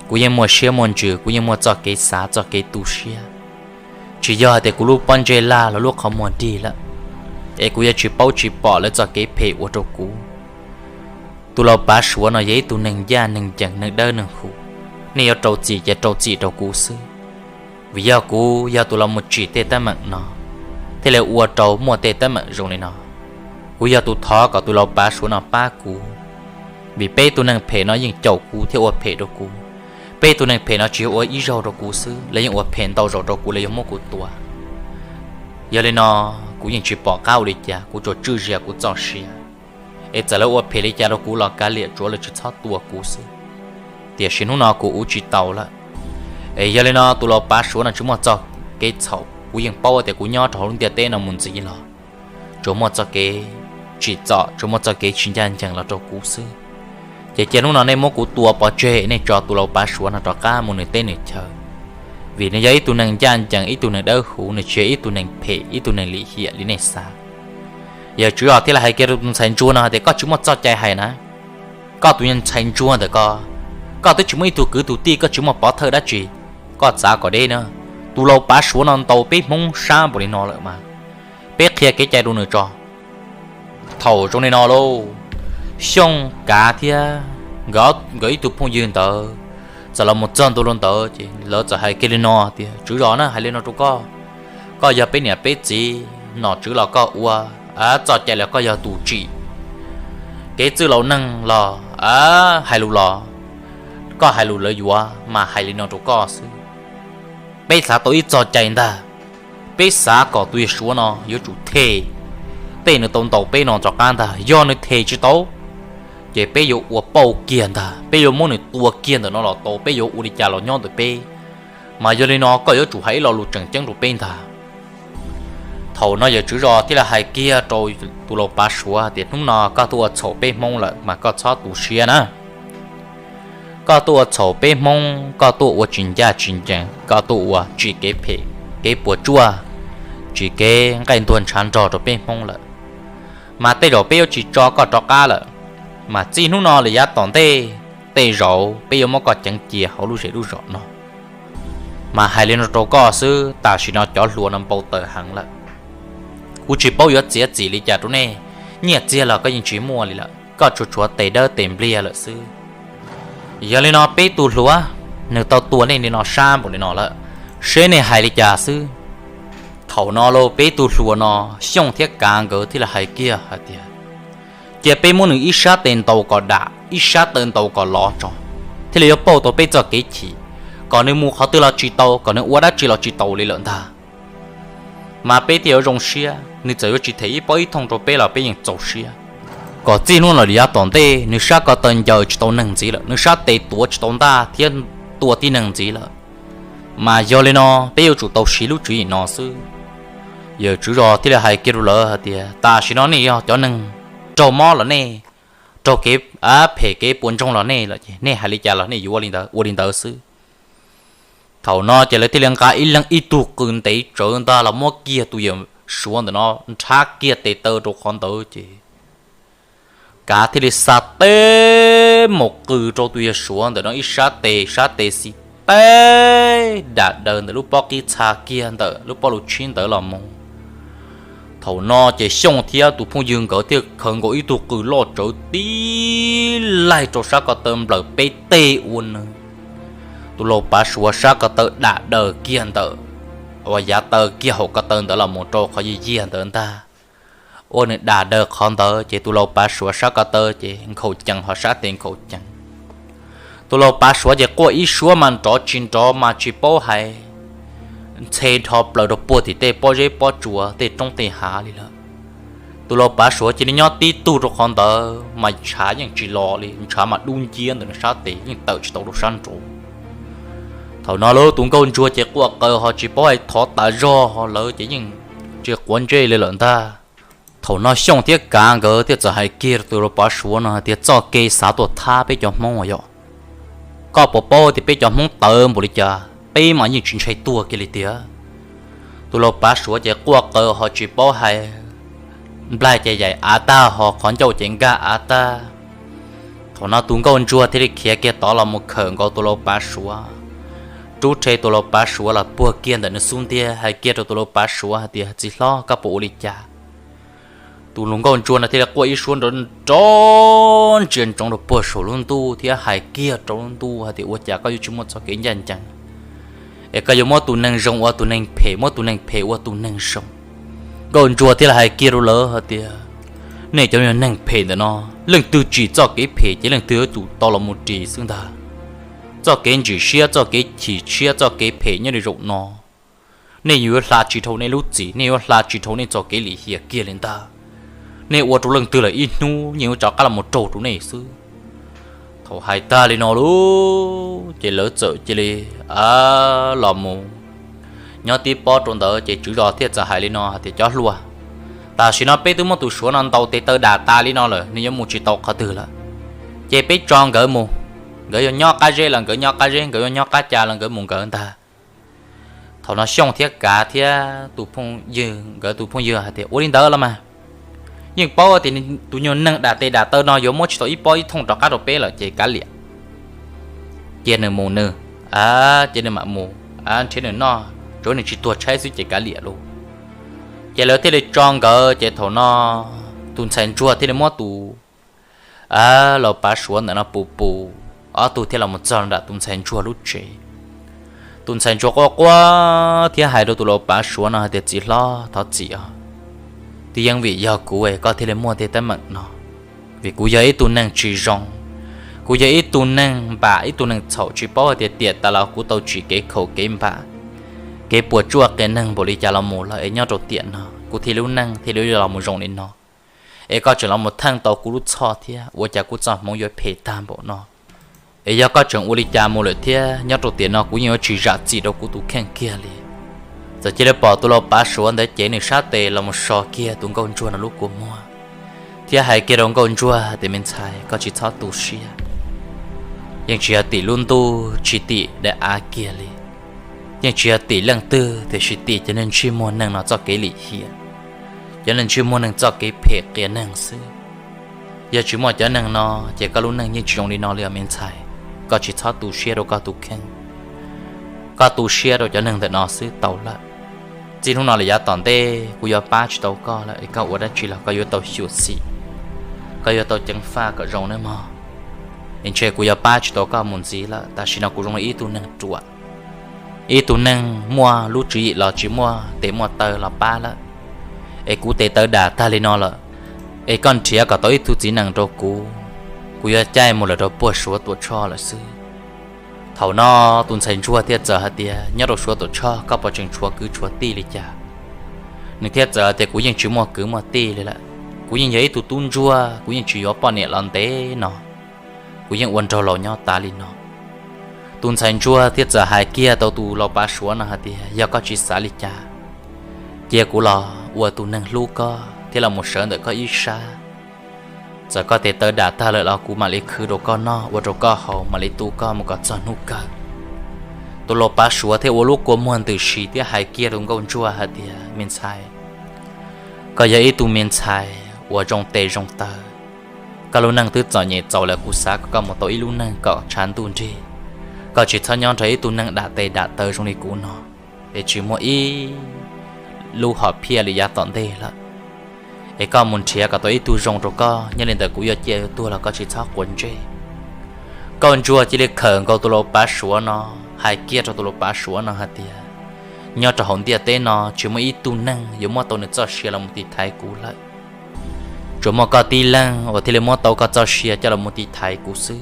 Kuv yeej muaj siab muaj ntsws, kuv yeej muaj txoj kev xav txoj kev tu siab. Tsis yog hais tias kuv lub pob ntseg laj los lub qhov muag dig lawm, es kuv yuav tsis paub tsis pom lawv txoj kev phem ua rau kuv. Tus laus Pav Suav no yog ib tug neeg ncaj neeg ncees, neeg dawb neeg huv, nej yuav rau txim ces rau txim rau kuv xwb. Vim yog kuv yog tus los mus tsim tej teeb meem no, thiaj li ua rau muaj tej teeb meem zoo li no. Kuv yog tus thov kom tus laus Pav Suav no pab kuv, vim peb tug neeg phem no yeej caum kuv thiab ua phem rau kuv. Peb tug neeg phem no tsis yog ua ib zaug rau kuv xwb, lawv yeej ua phem ntau zaus rau kuv, lawv yuav muab kuv tua. Yog li no, kuv yeej tsis pom qab ua li cas, kuv tsuas tswj zias kuv txoj sia. Es txawm lawv ua phem li cas rau kuv los kav liam, tsuav lawv tsis txhob tua kuv xwb. Tiam sis hnub no kuv ua tsis tau lawm. Es yog li no tus laus Pav Suav no tsis muaj txoj kev txhaum, kuv yeej paub tias kuv nyob rau hauv lub ntiaj teb no mus ntxiv los tsuas muaj txoj kev tsim txom, tsuas muaj txoj kev tsis ncaj ncees los rau kuv xwb. Ces cia hnub no nej muab kuv tua pov tseg, nej tso tus laus Pav Suav no rov qab mus nws teb nws chaw, vim nws yog ib tug neeg ncaj ncees, ib tug neeg dawb huv, nws tsis yog ib tug neeg phem, ib tug neeg lim hiam li nej xav. Yawm tswv zos thiaj li hais kiag rau tus ntxhais ntsuag no hais tias, koj tsis muaj txoj cai hais na, koj tus ntxhais ntsuag ntawm ko, koj twb tsis muaj ib tug kwv tug tij, koj tsis muaj pov thawj dab tsi, koj txav kom deb na. Tus laus Pav Suav no ntaus peb hmoob sab npaum li no lawm mas, peb qhia kev cai rau nws tso. Thaum zoo li no lauj, Xyooj Kav thiab nkawd ib tug phooj ywg ntawd txawm los mus txog ntua rau ntawd ces lawv txawm hais kiag li no tias, tswv zos na, hais li no rau koj, koj yog peb niam peb txiv nom tswv los koj ua txoj cai los koj yog tus tsim, kev txwj laus neeg los hais lus los koj hais lus lawv yuav, mas hais li no rau koj xwb. Peb xav tau ib txoj cai ntag, peb xav kom tus yawg Suav no yuav tsum them tej nws tau ntaus peb no rov qab ntag. Yog nws them tsis tau, ces peb yuav ua pauj kiag ntag, peb yuav muab nws tua kiag ntawm no los tau, peb yuav ua li cas los nyob ntawm peb. Mas yog li no koj yuav tsum hais ib lo lus tseem ceeb rau peb ntag. Thaum no yawm tswv zos thiaj li hais kiag rau tus laus Pav Suav tias, hnub no koj tuaj ua txhaum peb hmoob lawm mas koj txhob tu siab na. Koj tuaj ua txhaum peb hmoob, koj tuaj ua tsis ncaj tsis ncees, koj tuaj ua tsim kev phem kev puas tsuaj, tsim kev nqaij ntuag ntshav nrog rau peb hmoob lawm, mas tej zaum peb yuav tsis tso koj rov qab lawm. Mas txij hnub no lawm yav tom ntej, tej zaum peb yuav muab koj ceev cia hauv lub zej lub zos no. Mas hais li no rau koj xwb, tam sim no cov hluas no npau taws heev lawm. Kuv tsis paub yuav txiav txim li cas rau nej, nyiaj txiag los koj yeej tsis muaj li lawm, koj tsuas tshuav tes dawb tes npliag lawm xwb. Yog li no peb tug hluas, nws tau tua nej li no sab npaum li no lawm, seb nej hais li cas xwb. Thaum no lauj, peb tug hluas no, Xyooj thiab Kav nkawd thiaj li hais kiag hais tias, cia peb muab nws ib sab tes ntaus kom dam, ib sab taw ntaus kom lov tso, thiaj li yuav pauj tau peb txoj kev chim, kom nws mus qhov twg los tsis tau, kom nws ua dab tsi los tsis tau li lawm ntag. Mas peb thiaj yuav zoo siab, nws txawm yuav tsis them ib pob ib thooj rau peb los peb yeej txaus siab. Kom txij hnub no lawm yav tom ntej nws sab ko taw ncaws tsis tau neeg ntxiv lawm, nws sab tes tuav tsis tau ntaj thiab tua tib neeg ntxiv lawm. Mas yog li no peb yuav tsum tau siv lub tswv yim no xwb. Yawm tswv zos thiaj li hais kiag rau lawv hais tias, Tam sim no nej yog cov neeg raug mob los nej raug kev phem kev puas ntsoog los nej lawm ces nej hais li cas los nej yuav ua li ntawd, ua li ntawd xwb. Thaum no ces lawv thiaj li nqa ib leeg ib tug qws ntev tsawv ntag los muab kiag tus yawm suav ntawm no nrhab kiag tes taw rau qhov ntawd ces kav thiaj li xa teb mus qws rau tus yawm suav ntawm no ib sab tes, sab tes xis teb dam daws ntawm lub pob qib txha kiag ntawm lub pob lus tshib ntawd los mus. Thaum no ces Xyooj thiab tus phooj ywg nkawd thiaj khaws nkaus ib tug qws loj tsawv tib laig rau sab ko taw nplawm peb teg ua nws. Tus laus pav suav sab ko taw dam daws kiag ntawm uas yav taw kiag hauv ko taw ntawd los mus rau qhov yig yiag ntawd ntag. Ua nws dam daws qhov ntawd ces tus laus pav suav sab ko taw ces nkhaus cees ho sab tes nkhaus cees. Tus laus pav suav ces quaj ib suab mas nrov tsis nrov mas tsis paub hais, ntxhe nrho plaws rau puag tim tej pob zeb pob tsuas tej roob tej hav li lawm. Tus laus pav suav cia li nyob tib tug rau qhov ntawd mas ntshav yeej tsis los li, ntshav mas dub nciab ntawm nws sab tes yeej tawm tsis tau rau sab nraud. Thaum no lawv tus nkauj ntsuag ces quaj qw ho tsis paub hais thov tas zog ho lawv ces yeej tsis quav ntsej li lawm ntag. Thaum no Xyooj thiab Kav nkawd thiaj txawm hais kiag rau tus laus pav suav no hais tias, Txoj kev xav tuaj thab peb cov Hmoob yom, koj puas paub tias peb cov Hmoob tawv npaum li cas, peb mas yeej tsis ntshai tuag kiag li tiag. Tus laus pav suav ces quaj qw ho tsis paub hais, nplaig ces yaim av tag ho qhov ncauj ces nkag av tag. Thaum no tus nkauj ntsuag thiaj li khiav kiag tod los mus khawm nkaus tus laus pav suav, rub rhe tus laus pav suav los puag kiag ntawm nws xub ntiag hais kiag rau tus laus pav suav hais tias, Txiv hlob, koj puas ua li cas? Tus hluas nkauj ntsuag no thiaj li quaj ib suab nrov nrov ntsia ntsoov rau puag saum lub ntuj thiab hais kiag rau lub ntuj hais tias, Ua cas koj yuav tsis muaj txoj kev ncaj ncees, es koj yuav muab tus neeg zoo ua tus neeg phem, muab tus neeg phem ua tus neeg zoo? Nkauj ntsuag thiaj li hais kiag rau lawv hais tias, Nej cov neeg phem ntawm no, leej twg tsim txoj kev phem ces leej twg yuav tsum tau los mus ris xwb ntag. Txoj kev ntsim siab, txoj kev chim siab, txoj kev phem nyob li zaum no, nej yuav hla tsis dhau nej lub txim, nej yuav hla tsis dhau nej txoj kev lim hiam kiag li ntag. Nej ua rau leej twg lawm ib hnub yeej yuav rov qab los mus raug rau nej xwb. Thaum hais tag li no lawm ces lawv txawm cia li los mus nyob tib pob rau ntawd ces tswv zos thiaj txawm hais li no hais tias, Cov hluas, tam sim no peb twb muab tus suav no ntaus tes taw dam tas li no lawm, nws yuav mus tsis tau qhov twg lawm. Ces peb tso nkawd mus, nkawd yuav nyob qab zeb los nkawd nyob qab zeb, nkawd yuav nyob qab ca los nkawd mus nkawd ntag. Thaum no Xyooj thiab Kav thiab tus phooj ywg, nkawd tus phooj ywg hais tias, Ua li ntawd los mas, yeej paub tias tus nyuag neeg dam tes dam taw no yuav muab tsis tau ib pob ib thooj rov qab rau peb lawm ces kav liam, cia nws mus nws, cia nws mam mus nrhiav nws noj, tsuav nws tsis tuag tshaib xwb ces kav liam lauj. Ces lawv thiaj li tso nkawd, ces thaum no tus ntxhais ntsuag thiaj li muab tus laus pav suav ntawm no pus pus, ob tug thiaj los mus txog nram tus ntxhais ntsuag lub tsev. Tus ntxhais ntsuag quaj quaj thiab hais rau tus laus pav suav no hais tias, Txiv hlob, thov txim os, twb yeej vim yog kuv es koj thiaj li muaj tej teeb meem no, vim kuv yog ib tug neeg tsis zoo, kuv yog ib tug neeg npam ib tug neeg txhaum, tsis paub hais tias tiam tas los kuv tau tsim kev khaum kev npam, kev puas tsuaj qias neeg npaum li cas los mus lawm es nyob rau tiam no kuv thiaj lub neej thiaj li los mus zoo li no. Es koj tseem los mus theej tau kuv lub txhoj thiab, ua cas kuv txoj hmoov yuav phem tag npaum no? Es yog koj tseem ua li cas mus lawm thiab, nyob rau tiam no kuv yeej yuav tsis zam txim rau kuv tus kheej kiag li. Txawm cia li pom tus laus pav suav ntawd cev nws sab tes los mus so kiag tus nkauj ntsuag no lub kua muag, thiab hais kiag rau nkauj ntsuag tias, Me ntxhais, koj tsis txhob tu siab. Yeej tsis yog tim lub ntuj, tsis tim daim av kiag li, yeej tsis yog tim leej twg, tiam sis tim cov neeg ntsej muag neeg no txoj kev lim hiam, cov neeg ntsej muag neeg txoj kev phem qias neeg xwb. Yog tsis muaj cov neeg no, ces koj lub neej yeej tsis zoo li no li os me ntxhais. Koj tsis txhob tu siab rau koj tus kheej, koj tu siab rau cov neeg ntawm no xwb tau lawm. Txij hnub no lawm yav tom ntej kuv yuav pab tsis tau koj lawm, es koj ua dab tsi los koj yuav tau xyuam xim, koj yuav tau ceev faj kom zoo nawb mog. Es ntshe kuv yuav pab tsis tau koj mus ntxiv lawm, tam sim no kuv zoo li ib tug neeg ruam, ib tug neeg muaj lub tswv yim los tsis muaj tes muaj taw los pab lawm. Es kuv tes taw dam tag li no lawm, es koj nrhiav kom tau ib tug txiv nees rau kuv, kuv yuav caij mus lawm rau puag Suav Tuam Tshoj lawm xwb. Thaum no tus ntxhais ntsuag thiaj txawm hais tias, Nyob rau Suav Tuam Tshoj koj puas tseem tshuav kwv tshuav tij li cas? Nws thiaj txawm hais tias, Kuv yeej tsis muaj kwv muaj tij li lawm, kuv yeej yog ib tug tub ntsuag, kuv yeej tsis yuav poj niam los ntev no, kuv yeej ua nraug laus nyob tas li no. Tus ntxhais ntsuag thiaj txawm hais kiag tau tus laus pav Suav no hais tias, Yog koj tsis xav li cas, Cia kuv los ua tus neeg hlub koj thiab los mus sawv ntawm koj ib sab. Txawm koj tes taw dam tag lawm los kuv mam li khwv rau koj noj ua rau koj haus mam li tu koj mus kom txog hnub kawg. Tus lau pav suav thiaj ua lub kua muag ntws si thiab hais kiag rau nkauj ntsuag hais tias, Me ntxhais, koj yog ib tug me ntxhais uas zoo tes zoo taw. Koj lub neej twb txom nyem txaus lawm, kuv xav kom koj mus tau ib lub neej kom tshav ntuj nrig. Koj tsis txhob nyob nrog ib tug neeg dam tes dam taw zoo li kuv no, es tsis muaj ib lub hom phiaj li yav tom ntej lawm. Es koj mus nrhiav kom tau ib tug zoo rau koj, nyob li ntawd kuv yuav ciaj yuav tuag los koj tsis txhob quav ntsej. Nkauj ntsuag cia li khawm nkaus tus lau pav suav no, hais kiag rau tus lau pav suav no hais tias, Nyob rau hauv ntiaj teb no tsis muaj ib tug neeg yuav muab tau nws txoj sia los mus tiv thaiv kuv lawm. Tsuas muaj koj tib leeg uas thiaj li muab tau koj txoj sia coj los mus tiv thaiv kuv xwb.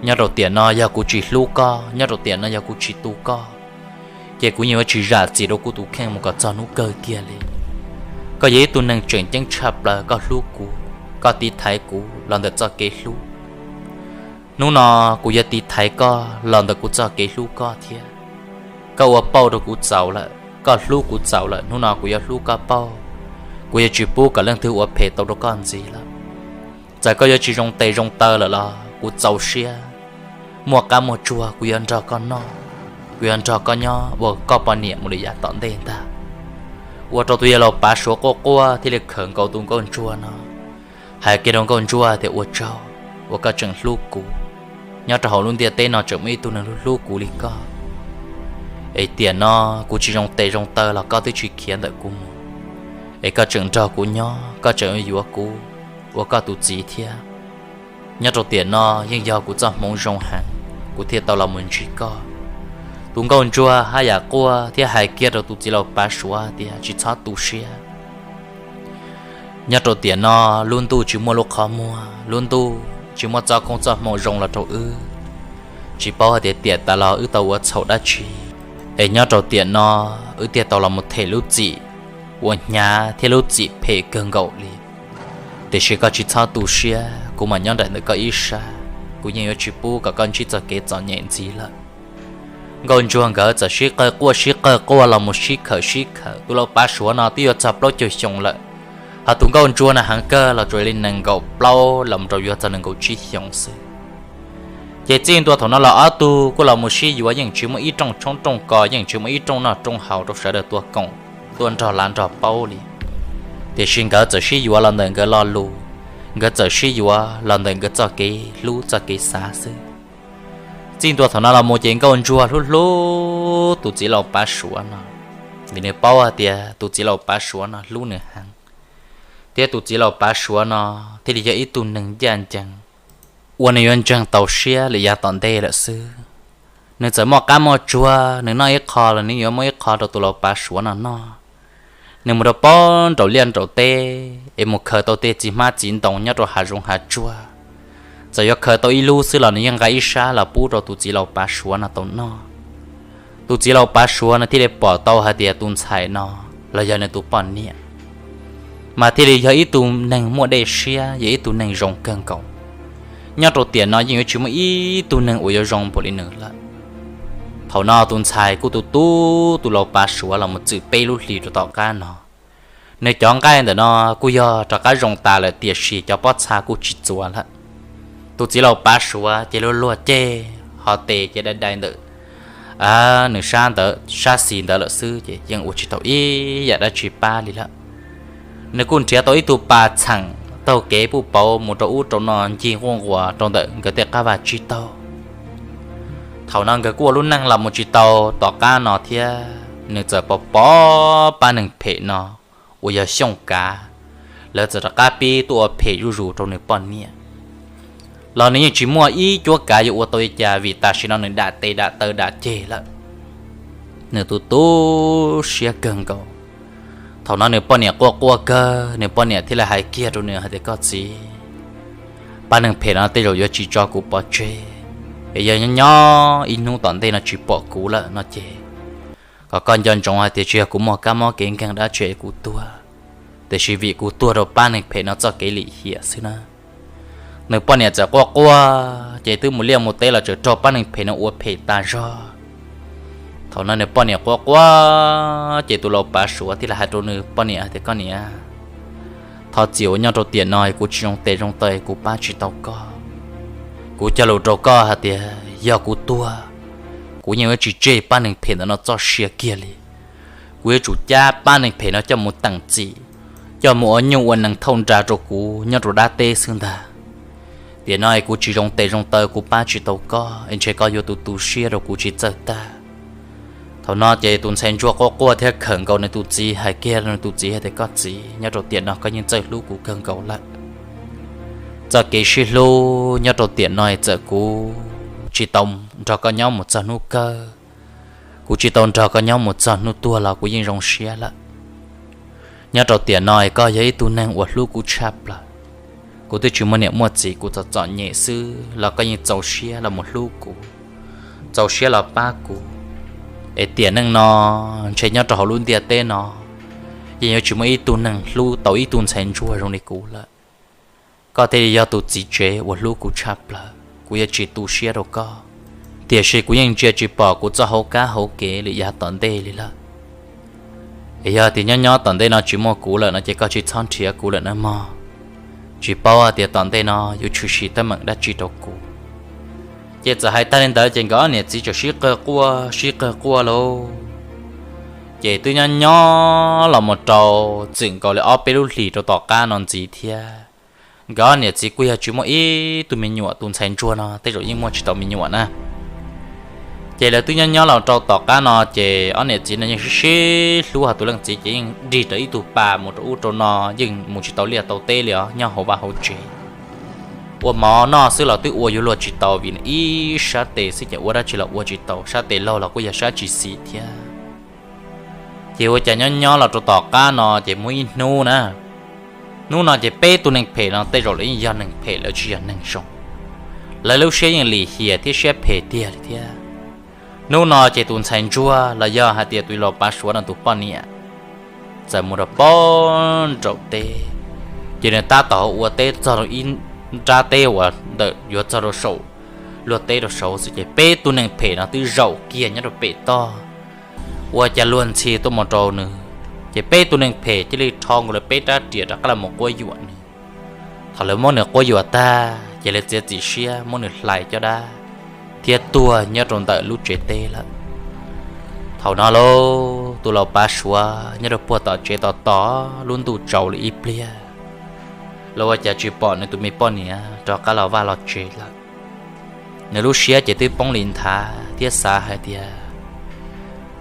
Nyob rau tiam no yog kuv tsis hlub koj, nyob rau tiam no yog kuv tsis tu koj, ces kuv yeej yuav tsis zam txim rau kuv tus kheej mus kom txog hnub kawg kiag li. Koj yog ib tug neeg tseem ceeb tshaj plaws, koj hlub kuv, koj tiv thaiv kuv los ntawm txoj kev hlub. Hnub no kuv yuav tiv thaiv koj los ntawm kuv txoj kev hlub koj thiab. Koj ua pauj rau kuv txaus lawm, koj hlub kuv txaus lawm, hnub no kuv yuav hlub koj pauj. Kuv yuav tsis pub kom leej twg ua phem tau rau koj ntxiv lawm. Txawm koj yuav tsis zoo tes zoo taw lawm los kuv txaus siab, muaj qab muaj tsuag kuv yuav nrog koj noj, kuv yuav nrog koj nyob ua koj poj niam mus li yav tom ntej ntag. Ua rau tus yawg laus pav suav quaj quaj thiaj li khawm nkaus tus nkauj ntsuag no, hais kiag rau nkauj ntsuag tias, Ua tsaug uas koj tseem hlub kuv. Nyob rau hauv lub ntiaj teb no tseem muaj ib tug neeg hlub hlub kuv li koj. Es tiam no kuv tsis zoo tes zoo taw los koj twb tsis khiav ntawm kuv mus, es koj tseem nrog kuv nyob, koj tseem yuav kuv ua koj tus txiv thiab. Nyob rau tiam no yeej yog kuv txoj hmoov zoo heev, kuv thiaj tau los mus ntsib koj. Tus nkauj ntsuag haj yam quaj thiab hais kiag rau tus txiv laus pav suav tias, Tsis txhob tu siab. Nyob rau tiam no lub ntuj tsis muaj lub qhov muag, lub ntuj tsis muaj txoj koob txoj hmoo zoo los rau wb. Tsis paub hais tias tiam tas los wb tau ua txhaum dab tsi, es nyob rau tiam no wb thiaj tau los mus them lub txim uas hnyav thiab lub txim phem kawg nkaus li. Tiam sis koj tsis txhob tu siab, kuv mam nyob nraim ntawm koj ib sab, kuv yeej yuav tsis pub kom koj ntsib txoj kev txom nyem ntxiv lawm. Nkauj ntsuag nkawd txawm sib qawg quaj sib qawg quaj los mus sib khawm sib khawm, tus laus pav suav no twb yuav txog plaub caug xyoo lawm, hos tus nkauj ntsuag no heev kawg los tsuas li nees nkaum plaub los rau yuav txog nees nkaum tsib xyoos xwb. Ces txij ntua thaum no los ob tug kuj los mus sib yuav yeej tsis muaj ib rooj tshoob rooj kos, yeej tsis muaj ib rooj noj rooj haus rau sawv daws tuaj koom tuaj nrog lav nrog paub li. Tiam sis nkawd txawm sib yuav los ntawm nkawd lo lus, nkawd txawm sib yuav los ntawm nkawd txoj kev hlub txoj kev xav xwb. Txij ntua thaum no los mus ces nkauj ntsuag hlub hlub tus txiv laus pav suav no, vim nws paub hais tias tus txiv laus pav suav no hlub nws heev, thiab tus txiv laus pav suav no thiaj li yog ib tug neeg ncaj ncees uas nws yuav ntseeg tau siab li yav tom ntej lawm xwb. Nws txawm muaj qab muaj tsuag, nws noj ib qho los nws yuav muab ib qho rau tus laus pav suav no noj. Nws mus rau pob nraum liaj nraum teb es mus khaws tau tej txiv hmab txiv ntoo nyob rau hav zoov hav tsuag, txawm yuav khaws tau ib lub xwb los nws yeej nqa ib sab los pub rau tus txiv laus pav suav no tau noj. Tus txiv laus pav suav no thiaj li pom tau hais tias tus ntxhais no los yog nws tus poj niam, mas thiaj li yog ib tug neeg muaj dej siab, yog ib tug neeg zoo kawg nkaus. Nyob rau tiam no yeej yuav tsis muaj ib tug neeg uas yuav zoo npaum li nws lawm. Thaum no tus ntxhais kuj tu tu tus laus pav suav los mus txwm peb lub hlis rau tom qab no. Nws cov nqaij ntawm no kuj yog rov qab zoo tas lawm tiam sis cov pob txha kuj tsis txuas lawm. Tus txiv laus pav suav ces luag luag ceg, ho tes ces dai dai ntawm nws sab ntawd sab xis ntawd lawm xwb ces yeej ua tsis tau ib yam dab tsi pab li lawm. Nws kuj nrhiav tau ib tug pas txheem taug kev puj pauv mus rau ub rau no ncig quaj nquas rau ntawm nkawd tej qab vaj tsib taug. Thaum no nkawd kuj ua lub neej los mus tsis tau tom qab no thiab, nws txawm pom pab neeg phem no uas yog Xyooj Kav, lawv txawm rov qab pib tuaj ua phem zuj zus rau nws poj niam. Los nws yeej tsis muaj ib cuab kav yuav ua tau li cas vim tam sim no nws dam tes dam taw dam ceg lawm. Nws tu tu siab kawg nkaus. Thaum no nws poj niam quaj quaj kawg, nws poj niam thiaj li hais kiag rau nws hais tias, Koj txiv, pab neeg phem no tej zaum yuav tsis tso kuv pov tseg, es yog nyob nyob ib hnub tom ntej no tsis pom kuv lawm no ces, kom koj nco ntsoov hais tias tsis yog kuv muaj kab mob kev nkeeg dab tsi kuv tuag, tiam sis vim kuv tuag rau pab neeg phem no txoj kev lim hiam xwb na. Nws poj niam txawm quaj quaj ces twb mus liaj mus teb los tseem raug pab neeg phem no ua phem tas zog. Thaum no nws poj niam quaj quaj ces tus laus pav suav thiaj li hais rau nws poj niam tias, Koj niam, thov txim uas nyob rau tiam no kuv tsis zoo tes zoo taw, kuv pab tsis tau koj. Kuv cog lus rau koj hais tias yog kuv tuag, kuv yeej yuav tsis tseg pab neeg phem ntawm no txoj sia kiag li. Kuv yuav tsum cab pab neeg phem no coj mus teem txim, coj mus ua nyuj ua nees thauj nra rau kuv nyob rau dab teb xwb ntag. Tiam no es kuv tsis zoo tes zoo taw, kuv pab tsis tau koj, es ntshe koj yuav tu tu siab rau kuv tsis txawj tag. Thaum no ces tus ntxhais ntsuag quaj quaj thiab khawm nkaus nws tus txiv, hais kiag nws tus txiv hais tias, Koj txiv, nyob rau tiam no koj yeej txawj hlub kuv kawg nkaus lawm. Txoj kev sib hlub nyob rau tiam no es txawm kuv tsis tau nrog koj nyob mus txog hnub kawg, kuv tsis tau nrog koj nyob mus txog hnub tuag los kuv yeej zoo siab lawm. Nyob rau tiam no es koj yog ib tug neeg uas hlub kuv tshaj plaws. Kuv twb tsis muaj niam muaj txiv, kuv txom txom nyem xwb los koj yeej txaus siab los mus hlub kuv, txaus siab los pab kuv. Es tiam neej no ntshe nyob rau hauv lub ntiaj teb no yeej yuav tsis muaj ib tug neeg hlub tau ib tug ntxhais ntsuag zoo li kuv lawm. Koj thiaj li yog tus txiv tsev uas hlub kuv tshaj plaws, kuv yuav tsis tu siab rau koj. Tiam sis kuv yeej ntsia tsis pom kuv txoj hauv kab hauv kev li yav tom ntej li lawm. Es yog tias nyob nyob tom ntej no tsis muaj kuv lawm no ces koj tsis txhob nrhiav kuv lawm nawb mog. Tsis paub tias tom ntej no yuav tshwm sim teeb meem dab tsi rau kuv. Ces txawm hais tag li ntawd ces nkawd ob niam txiv txawm sib qawg quaj sib qawg quaj lauj. Ces twb nyob nyob los mus rau txwm nkaus li ob peb lub hlis rau tom qab no ntxiv thiab, nkawd ob niam txiv kuj yog tsis muaj ib tug me nyuam, tus ntxhais ntsuag no tej zaum yeej muaj tsis tau me nyuam na. Ces lawv twb nyob nyob los rau tom qab no ces ob niam txiv no yeej sib sib hlub, hos tus leej txiv ces yeej dig rau ib tug pas mus rau ub rau no, yeej mus tsis tau liaj tau teb li os, nyob hauv vaj hauv tsev. Ua mov noj xwb los twb ua yuav luag tsis tau vim ib sab tes xwb ces ua dab tsi los ua tsis tau, sab tes laug los kuj yog sab tsis xis thiab. Ces ua cas nyob nyob los rau tom qab no ces muaj ib hnub na, hnub no ces peb tug neeg phem no tej zaum lawv yeej yog neeg phem, lawv tsis yog neeg zoo. Lawv lub siab yeej lim hiam thiab siab phem tiag li thiab. Hnub no ces tus ntxhais ntsuag los yog hais tias tus laus pav suav no tus poj niam txawm mus rau pem nraum teb, ces nws tab tom ua teb txog rau ib nrab teb uas ntawm yuav txog rau saum luag teb rau saud xwb ces peb tug neeg phem no twb zaum kiag nyob rau pem toj, ua cas luag ntxhi tuaj mus rau nws, ces peb tug neeg phem cia li rho nkaus lawv peb rab riam rov qab los quab yuam nws. Thaum lawv muab nws quab yuam tag ces lawv txiav txim siab muab nws hlais caj dab thiab tuag nyob rau ntawm lub tsev teb lawm. Thaum no lauj, tus laus pav suav nyob rau puag tom tsev tos tos lub ntuj tsaus li ib pliag, los ua cas tsis pom nws tus me poj niam rov qab los vaj los tsev lawm. Nws lub siab ces twb poob li nthav thiab xav hais tias,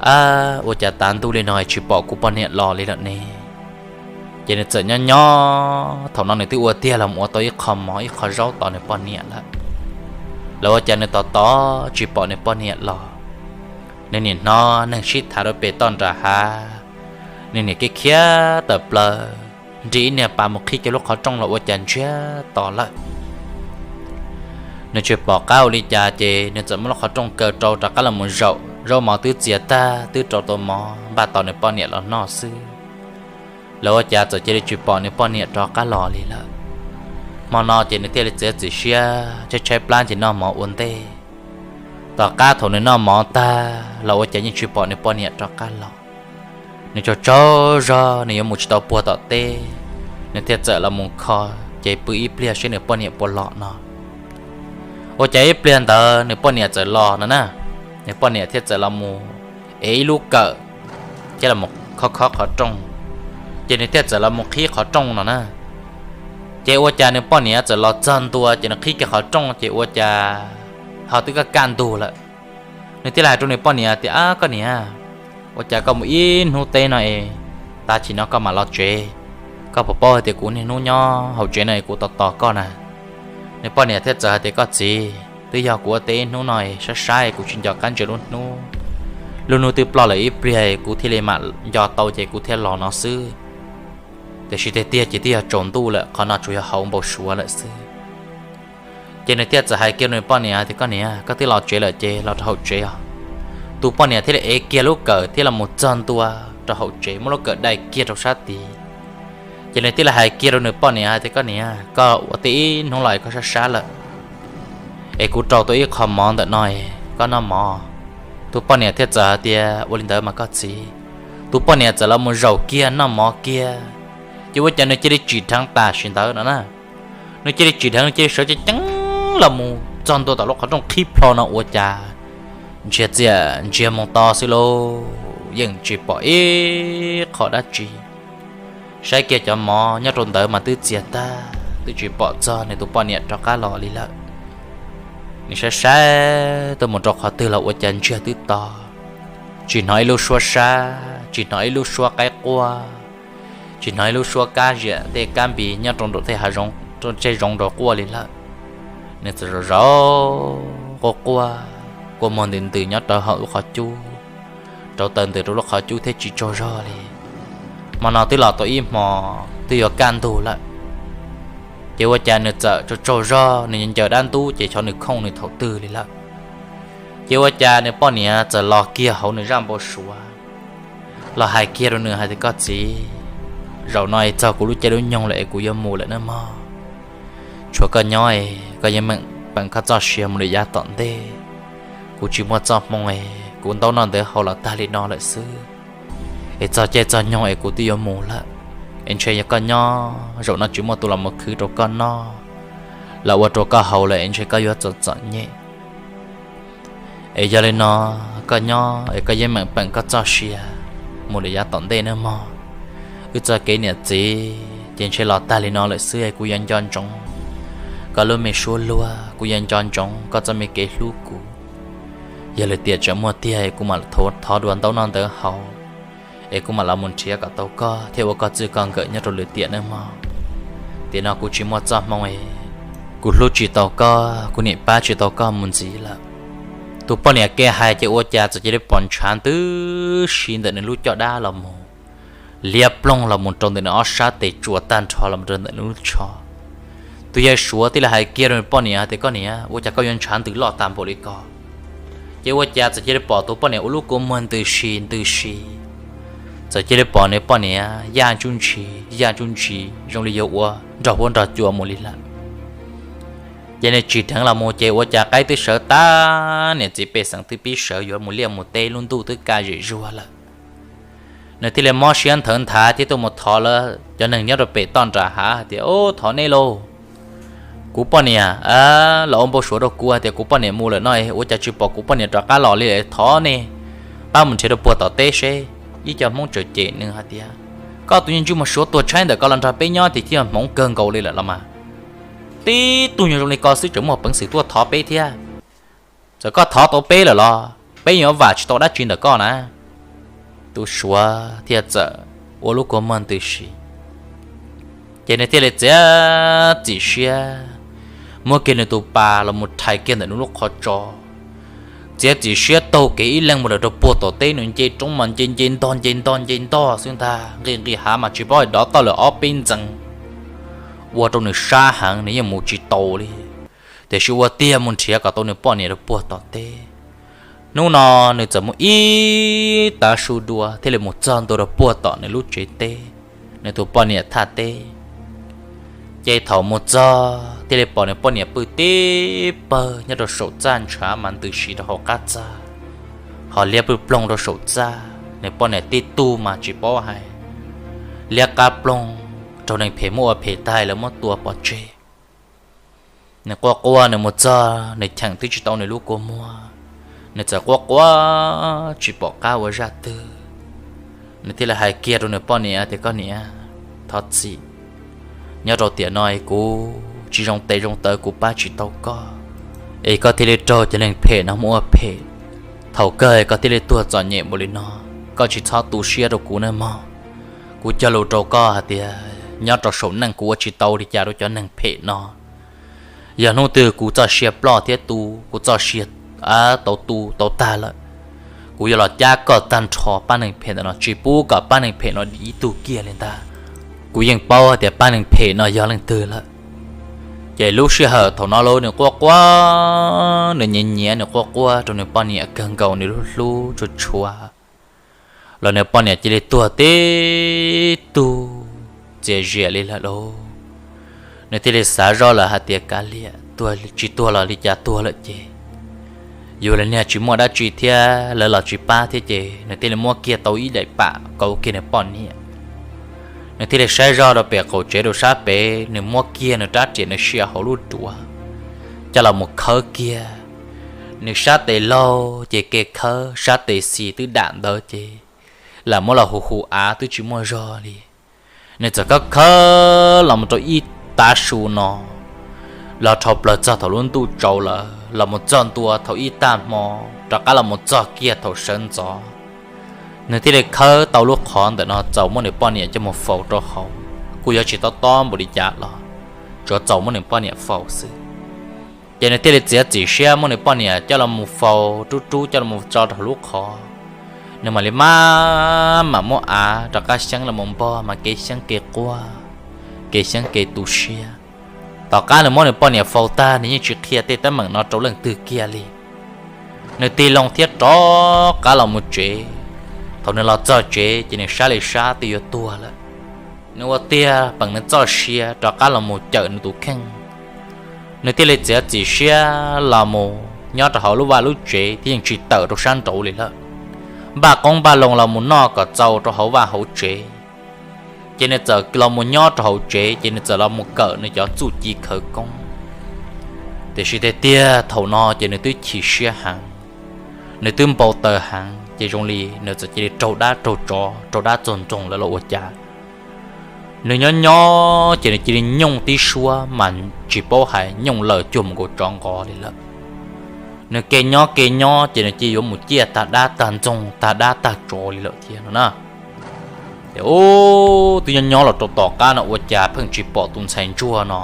Ab, ua cas tav ntuj li no tsis pom kuv poj niam los li lawm ne? Ces nws txawm nyob nyob, thaum no nws twb ua tiag los ua tau ib qho mov ib qho zaub tos nws poj niam lawm. Los ua cas nws tos tos tsis pom nws poj niam los, nws niam hnov neeg sib tham rau pem toj nram hav, nws niam khiav khiav tawm plaws nrig ib niag pas mus qhib kiag lub qhov rooj los ua cas ntsiag to lawm. Nws tsis pom qab ua li cas ces nws txawm muab lub qhov rooj kaw rau rov qab los mus zaum, zaub mov twb txias tag twb rau tau mov npaj tos nws poj niam los noj xwb. Los ua cas txawm cia li tsis pom nws poj niam rov qab los li lawm. Hmo no ces nws thiaj li txiav txim siab tshaib tshaib plab ces noj mov ua ntej. Tom qab thaum nws noj mov tag los ua cas yeej tsis pom nws poj niam rov qab los. Nws tsaug tsaug zog nws yuav mus tsis tau puag tom teb, nws thiaj txawm los mus kho, ces pw ib pliag seb nws poj niam puas los no. Ua cas ib pliag ntawd nws poj niam txawm los no na, nws poj niam thiaj txawm los mus ev ib lub kawm thiab los mus khob khob qhov rooj, ces nws thiaj txawm los mus qhib qhov rooj no na. Ces ua cas nws poj niam txawm los txog ntua ces nws qhib kiag qhov rooj ces ua cas ho twb kaj kaj ntug lawm. Nws thiaj li hais rau nws poj niam tias, Ab, koj niam, ua cas koj mus ib hnub teb no es tag kis no koj mam los tsev? Koj puas paub hais tias kuv niaj hnub nyob hauv tsev no es kuv tos tos koj na? Nws poj niam thiaj txawm hais tias, Koj txiv, twb yog kuv ua teb ib hnub no es sab sab es kuv tsis nco qab ntsia lub hnub. Lub hnub twb ploj lawm ib pliag kuv thiaj li mam nco tau ces kuv thiaj los no xwb. Tiam sis tiag tiag ces twb yog tsaus ntuj lawm, qhov no tsuas yog hauv npau suav lawm xwb. Ces nws thiaj txawm hais kiag nws poj niam tias, Koj niam, koj twb los tsev lawm ces los rau hauv tsev os. Tus poj niam thiaj li ev kiag lub kawm thiab los mus txog ntua rau hauv tsev, muab lub kawm dai kiag rau sab tid. Ces nws thiaj li hais kiag rau nws poj niam hais tias, Koj niam, koj ua teb ib hnub los es koj sab sab lawm, es kuv rau tau ib qho mov ntawm no es koj noj mov. Tus poj niam thiaj txawm hais tias, Ua li ntawd mas koj txiv. Tus poj niam txawm los mus zaum kiag noj mov kiag, ces ua cas nws cia li tsim dheev tam sim ntawd no na. Nws cia li tsim dheev, nws cia li sawv ceev ceev los mus txog ntua tom lub qhov rooj qhib plho no ua cas ntsiag txias ntsiag moo to xwb lauj, yeej tsis pom ib qho dab tsi. Saib kiag cov mov nyob rau ntawd mas twb txias tag, twb tsis pom txog nws tus poj niam rov qab los li lawm. Nws saib saib tuaj mus rau qhov twg los ua cas ntsiag twb to, tsis hnov ib lub suab sab, tsis hnov ib lub suab qaib quaj, tsis hnov ib lub suab kab ziam tej kab npis nyob rau nraum tej hav zoov, rau tej zoov nraud quaj li lawm. Nws txawm zaum zaum quaj quaj, kua muag ntws ntws nyob rau hauv lub qhov cub, rauv taws ntws rau lub qhov cub thiab tsis tsaug zog li. Hmo no twb los tau ib hmos twb yuav kaj ntug lawm, ces ua cas nws txawm tsaug tsaug zog, nws ncaws dab ntub ces xyov nws khooj nws thaum twg li lawm. Ces ua cas nws poj niam txawm los kiag hauv nws zaj npau suav, los hais kiag rau nws hais tias, Koj txiv, zaum no es txog kuv lub caij lub nyoog lawm es kuv yuav mus lawm nawb mog. Tshuav koj nyob es koj yeej meem peem koj txoj sia mus lawm yav tom ntej. Kuv tsis muaj txoj hmoo es kuv ntaub noj ntawv haus los tag li no lawm xwb, es txog caij txog nyoog es kuv twb yuav mus lawm. Es ntshe yog koj nyob zaum no tsis muaj tus los mus khwv rau koj noj, los ua rau koj haus lawm es ntshe koj yuav txom txom nyem. Es yog li no, koj nyob es koj yeej meem peem koj txoj sia mus lawm yav tom ntej nawb mog. Wb txoj kev niam txiv ces ntshe los tag li no lawm xwb es kuv yuav nco ntsoov koj lub me suab luag, kuv yuav nco ntsoov koj txoj me kev hlub kuv. Yog lwm tiam tseem muaj tiag es kuv mam thov dua ntaub noj ntawv haus, es kuv mam los mus nrhiav kom tau koj thiab ua koj txij koj nkawm nyob rau lwm tiam nawb mog. Tiam no kuv tsis muaj txoj hmoo es kuv hlub tsis tau koj, kuv niam pab tsis tau koj mus ntxiv lawm. Tus poj niam ke hais ces ua cas txawm cia li pom ntshav ntws si ntawm nws lub caj dab los mus, liab ploog los mus rau ntawm nws ob sab tes tsuas tag nrho los rau ntawm nws lub tsho. Tus yawg Suav thiaj li hais kiag rau nws poj niam tias, Koj niam, ua cas koj yuav ntshav ntws loj tag npaum li ko? Ces ua cas txawm cia li pom tus poj niam ua lub kua muag ntws si ntws si, txawm cia li pom nws poj niam yaj ntsuj ntshis yaj ntsuj ntshis zoo li yuav ua nrog huab nrog cua mus li lawm. Ces nws tsim dheev los mus ces ua cas qaib twb sawv tag, niam txiv pej xeem twb pib sawv yuav mus liaj mus teb, lub ntuj twb kaj zem zuag lawm. Nws thiaj li mob siab nthawv nthav thiab tuaj mus thov lawv cov neeg nyob rau pem toj nram hav hais tias, Ub, thov nej lauj, kuv poj niam los ua npau suav rau kuv hais tias kuv poj niam mus lawm no, ua cas tsis pom kuv poj niam rov qab los li, thov nej pab mus nrhiav rau puag tom teb seb. Ib co Hmoob txawm cem nws hais tias, Koj tus niag ntsej muag Suav tuag tshaib ntawm ko los nrog peb nyob tiag, cia hmoov kawg nkaus li lawm los mas. Tib tug nyuag zoo li ko xwb tseem muaj peev xwm tuaj thov peb thiab. Txawm koj thov tau peb lawm los peb yuav vam tsis tau dab tsi ntawm koj na. Tus Suav thiaj txawm ua lub kua muag ntws si, ces nws thiaj li txiav txim siab muab kiag nws tus pas los mus rhais kiag ntawm nws lub qhov tsos, txiav txim siab taug kev ib leeg mus lawm rau puag tom teb. Nws nce roob mas nce nce ntog nce ntog nce ntog xwb ntag, nqis nqis hav mas tsis paub dov toj lawm ob peb ntxees, ua rau nws sab heev, nws yeej mus tsis tau li. Tiam sis ua tiag mus nrhiav kom tau nws poj niam rau puag tom teb. Hnub no nws txawm muaj ib tav su dua thiaj li mus txog ntua rau puag tom nws lub tsev teb, nws tus poj niam thaj teb. Ces thaum mus txog thiaj li pom nws poj niam pw tib pawg nyob rau saum txaj, ntshav mas ntws si rau hauv qab txaj, ho liab pw ploog rau saum txaj. Nws poj niam tib tug mas tsis paub hais, liab qab ploog, raug neeg phem muab ua phem tag lawv muab tua pov tseg. Nws quaj quaj, nws mus txog nws cheem twb tsis tau nws lub kua muag, nws txawm quaj quaj tsis pom qab ua zaj twg. Nws thiaj li hais kiag rau nws poj niam tias, Koj niam, thov txim, nyob rau tiam no es kuv tsis zoo tes zoo taw, kuv pab tsis tau koj, es koj thiaj li raug cov neeg phem no muab ua phem. Thaum kawg koj thiaj li tuag txom nyem npaum li no, koj tsis txhob tu siab rau kuv nawb mog. Kuv cog lus rau koj hais tias nyob rau saum neej kuv ua tsis tau li cas rau cov neeg phem no. Yog hnub twg kuv txoj sia ploj thiab tu, kuv txoj sia tau tu tau tag lawm, kuv yuav los cab koj tag nrho pab neeg phem ntawm no, tsis pub kom pab neeg phem no dim ib tug kiag li ntag. Kuv yeej paub hais tias pab neeg phem no yog leej twg lawm. Ces lub sij hawm thaum no los nws quaj quaj, nws nyiav nyiav, nws quaj quaj rau nws poj niam kawg nkaus, nws hlub hlub tshua tshua, los nws poj niam cia li tuag tib tug txias zias li lawm lauj. Nws thiaj li xav zoj lawm hais tias, Kav liam, tsis tuag los li cas tuag lawm ces Yog li niag tsis muaj dab tsi thiab lawv los tsis pab thiab ces nws thiaj li muab kiag tau ib daim pam kauv kiag nws poj niam. Nws thiaj li saib zog rau pem qaum tsev rau sab pem, nws muab kiag nws rab riam nws sia hauv lub duav coj los mus khawb kiag. Nws sab tes laug ces kev khawb, sab tes xis twb dam ntawd ces lam muab los hu hu av twb tsis muaj zog li. Nws txawm khawb khawb los mus rau ib tav su no, los dhau plaws txog thaum lub ntuj tsaus lawm, los mus txog ntua thaum ib tag hmo, rov qab los mus txog kiag thaum sawv ntxov. Nws thiaj li khawb tau lub qhov ntawm no txaus muab nws poj niam coj mus faus rau hauv, kuj yuav tsis tob tob npaum li cas los tsuas txaus muab nws poj niam faus xwb. Ces nws thiaj li txiav txim siab muab nws poj niam coj los mus faus rub rub coj los mus tso rau lub qhov. Nws mam li maj mam muab av rov qab xyeeb los mus npog mas kev xyeeb kev quaj, kev xyeeb kev tu siab. Tom qab nws muab nws poj niam faus tag nws yeej tsis qhia tej teeb meem no rau leej twg kiag li. Nws tig loo thiab rov qab los mus tsev. Thaum nws los txog tsev ces nws sab li sab twb yuav tuag lawm. Nws ua tiag peem nws txoj sia rov qab los mus cawm nws tus kheej. Nws thiaj li txiav txim siab los mus nyob rau hauv lub vaj lub tsev thiab yeej tsis tawm rau sab nraud li lawm. Npaj qoob npaj loo los mus noj kom txaus rau hauv vaj hauv tsev. Ces nws txawm los mus nyob rau hauv tsev ces nws txawm los mus kawm nws cov txuj ci khawv koob. Tiam sis tiag tiag thaum no ces nws twb chim siab heev, nws twb npau taws heev ces zoo li nws txawm cia li raug dab raug tsov raug dab txog nroog lawm los ua cas. Nws nyob nyob ces nws cia li nyooj tib suab mas tsis paub hais nyooj lawm cuag mus nkaus tsov nqov li lawm. Nws ke nyob ke nyob ces nws cia yuav mus ciaj tag dab tag ntxoog tag dab tag tsov li lawm thiab no na. Ces ub, twb nyob nyob los rau tom qab no ua cas pheej tsis pom tus ntxhais ntsuag no,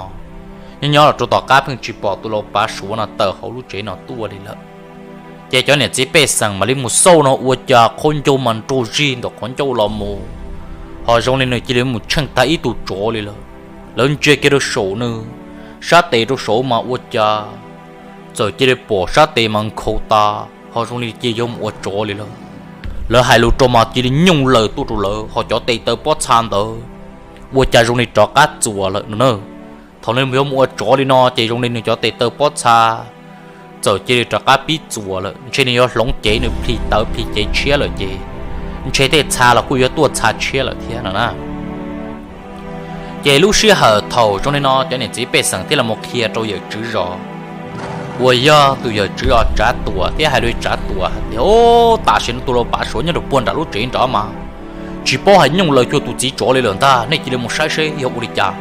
nyob nyob los rau tom qab pheej tsis pom tus lau pav suav no tawm hauv lub tsev no tuaj li lawm. Ces cov niam txiv pej xeem mam li mus xauj no ua cas qhov ncauj mas nrug zig ntawm qhov ncauj los mus, ho zoo li nws cia li mus tsheej tag ib tug tsov li lawm. Lawv ntsia kiag rau saum nws, sab tes rau saud mas ua cas txawm cia li pom sab tes mas nkhaus tas ho zoo li cia yuav mus ua tsov li lawm. Lawv hais lus rau mas cia li nyooj lawm tuaj rau lawv ho cov tes taw pob txha ntawd ua cas zoo li rov qab txuas lawm no na. Thaum nws yuav mus ua tsov li no ces zoo li nws cov tes taw pob txha txawm cia li rov qab pib txuas lawm, ntshe nws yuav hloov cev nws plhis tawv plhis cev tshiab lawm ces ntshe tej txha los kuj yuav tuaj txha tshiab lawm thiab no na. Ces lub sij hawm thaum zoo li no cov niam txiv pej xeem thiaj los qhia rau yawm tswv zos uas yog tus yawm tswv zos Tsav Tuam thiab hais rau Tsav Tuam hais tias, Ub, tam sim no tus lau pav suav nyob rau puag nram lub tsev nrad mas tsis paub hais nyooj lawm cuag tus txiv tsov li lawm ntag, nej cia li mus saib seb yog ua li cas.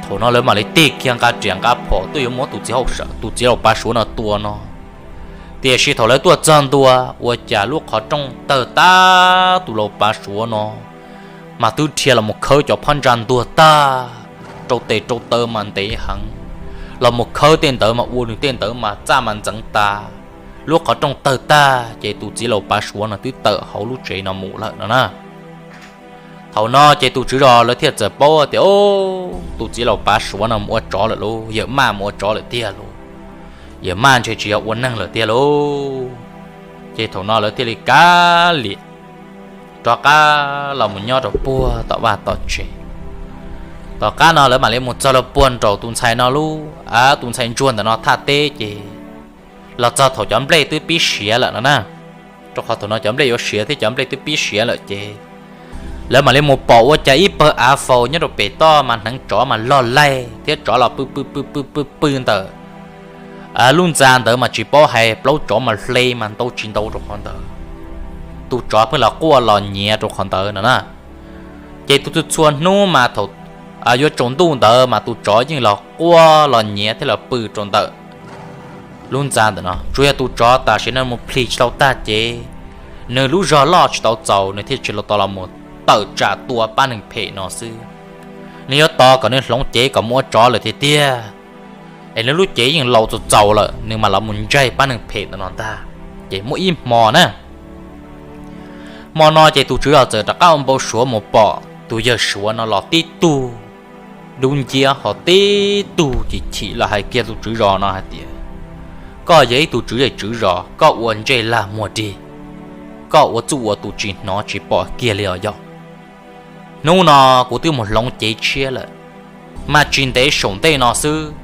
Thaum no lawv mam li tig kiag nqa riam nqa phom tuaj yuav muab tus txiv hauj sam, tus txiv lau pav suav no tua no. Tiam sis thaum lawv tuaj txog ntua ua cas lub qhov rooj tawg tag, tus lau pav suav no mas twb dhia los mus khawb cov phab ntsa ntuag tag, rau tes rau taw mas ntev heev, los mus khawb tej ntawd mas ua nws tej ntawd mas txaj mas ntxeev tas. Lub qhov rooj tawg tag ces tus txiv lau pav suav no twb tawm hauv lub tsev no mus lawm no na. Thaum no ces tus tswv zos lawv thiaj txawm paub tias, Ub, tus txiv lau pav suav no mus ua tsov lawm lauj, yawm maj mus ua tsov lawm tiag lauj, yawm maj ntshe tsis yog ua neeg lawm tiag lauj. Ces thaum no lawv thiaj li kav liam rov qab los mus nyob rau puag tom vaj tom tsev. Tom qab no lawv mam li mus txog rau puag nraum tus ntxhais no lub, tus ntxhais ntsuag ntawm no thaj teb ces los txog thaum cov nplej twb pib siav lawm no na. Rau qhov thaum no cov nplej yuav siav thiab cov nplej twb pib siav lawm ces lawv mam li mus pom ua cas ib pawg av faus nyob rau pem toj mas hneev tsov mas log laig thiab tsov los pw pw pw pw pw pw ntawm lub ntxa ntawd mas tsis paub hais plaub tsov mas hle mas ntau tsis ntau rau qhov ntawd. Tus tsov pheej los quaj los nyiav rau qhov ntawd no na. Ces tus txhua txhua hnub mas thaum yuav tsaus ntuj ntawd mas tus tsov yeej los quaj los nyiav thiab los pw rau ntawm lub ntxa ntawm no. Tsuas yog tus tsov tam sim no mus plhis tsis tau tag ces nws lub zog loj tsis tau txaus nws thiaj tsis tau los mus tawm tsam tua pab neeg phem no xwb. Nws yuav tos kom nws hloov cev kom mus ua tsov lawm tiag tiag, es nws lub cev yeej laus txaus txaus lawm nws mam los mus ntsaig pab neeg phem ntawm no ntag. Ces muaj ib hmo na, hmo no ces tus tswv zos txawm rov qab ua npau suav mus pom tus yawg suav no los tib tug dub nciab ho tib tug chim chim los hais kiag tus tswv zos no hais tias, Koj yog ib tug tswv zej tswv zos, koj ua ntsej lag muag dig, koj ua txuj ua tus tsis hnov tsis pom kiag li os yog. Hnub no kuv twb mus hloov cev tshiab lawm, mas tsis ntev saum ntej no xwb,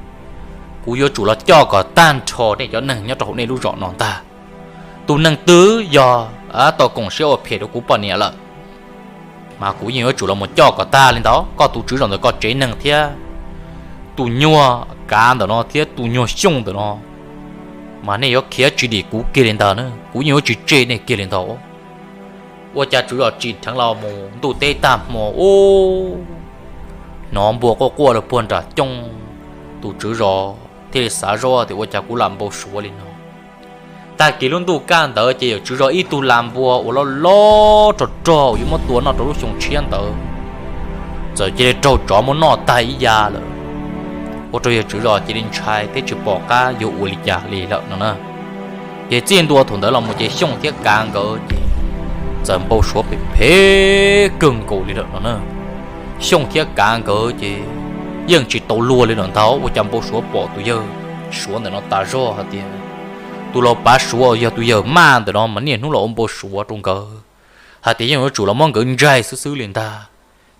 Kuv yuav tsum los coj kom tag nrho nej cov neeg nyob rau hauv nej lub zos no ntag. Tus neeg twg yog tau koom siab ua phem rau kuv poj niam lawm, mas kuv yeej yuav tsum los mus coj kom tag li ntawd. Koj tus tswv zos ntawm koj tsev neeg thiab tus nyuag kav ntawm no thiab tus nyuag Xyooj ntawm no, mas nej yuav khiav tsis dim kuv kiag li ntag na, kuv yeej yuav tsis tseg nej kiag li ntag. Ua cas tswv zos tsim dheev los mus ntuj teb tag hmo ub, hnov npua quaj quaj rau puag nram cooj, tus tswv zos thiaj li xav zoj tias ua cas kuv lam npau suav li no. Tag kis lub ntuj kaj ntawd ces yawm tswv zos ib tug lag npua uas loj loj rog rog uas yuav muab tua noj rau lub xyoo tshiab ntawd, txawm cia li raug tsov muab noj tag ib yam lawm. Ua rau yawg tswv zos cia li ntshai thiab tsis pom qab yuav ua li cas li lawm no na. Ces txij ntua thaum ntawd los mus ces Xyooj thiab Kav nkawd ces txawm npau suav phem phem kawg nkaus li lawm no na. Xyooj thiab Kav nkawd ces yeej tsis tau luag li lawm ntag, ua cas npau suav pom tus yawg Suav ntawm no tas zog hais tias tus laus Pav Suav uas yog tus yawg Maj ntawm no mas niaj hnub los ua npau suav rau nkawd hais tias yeej yuav tsum los muab nkawd ntsaig xwb xwb li ntag.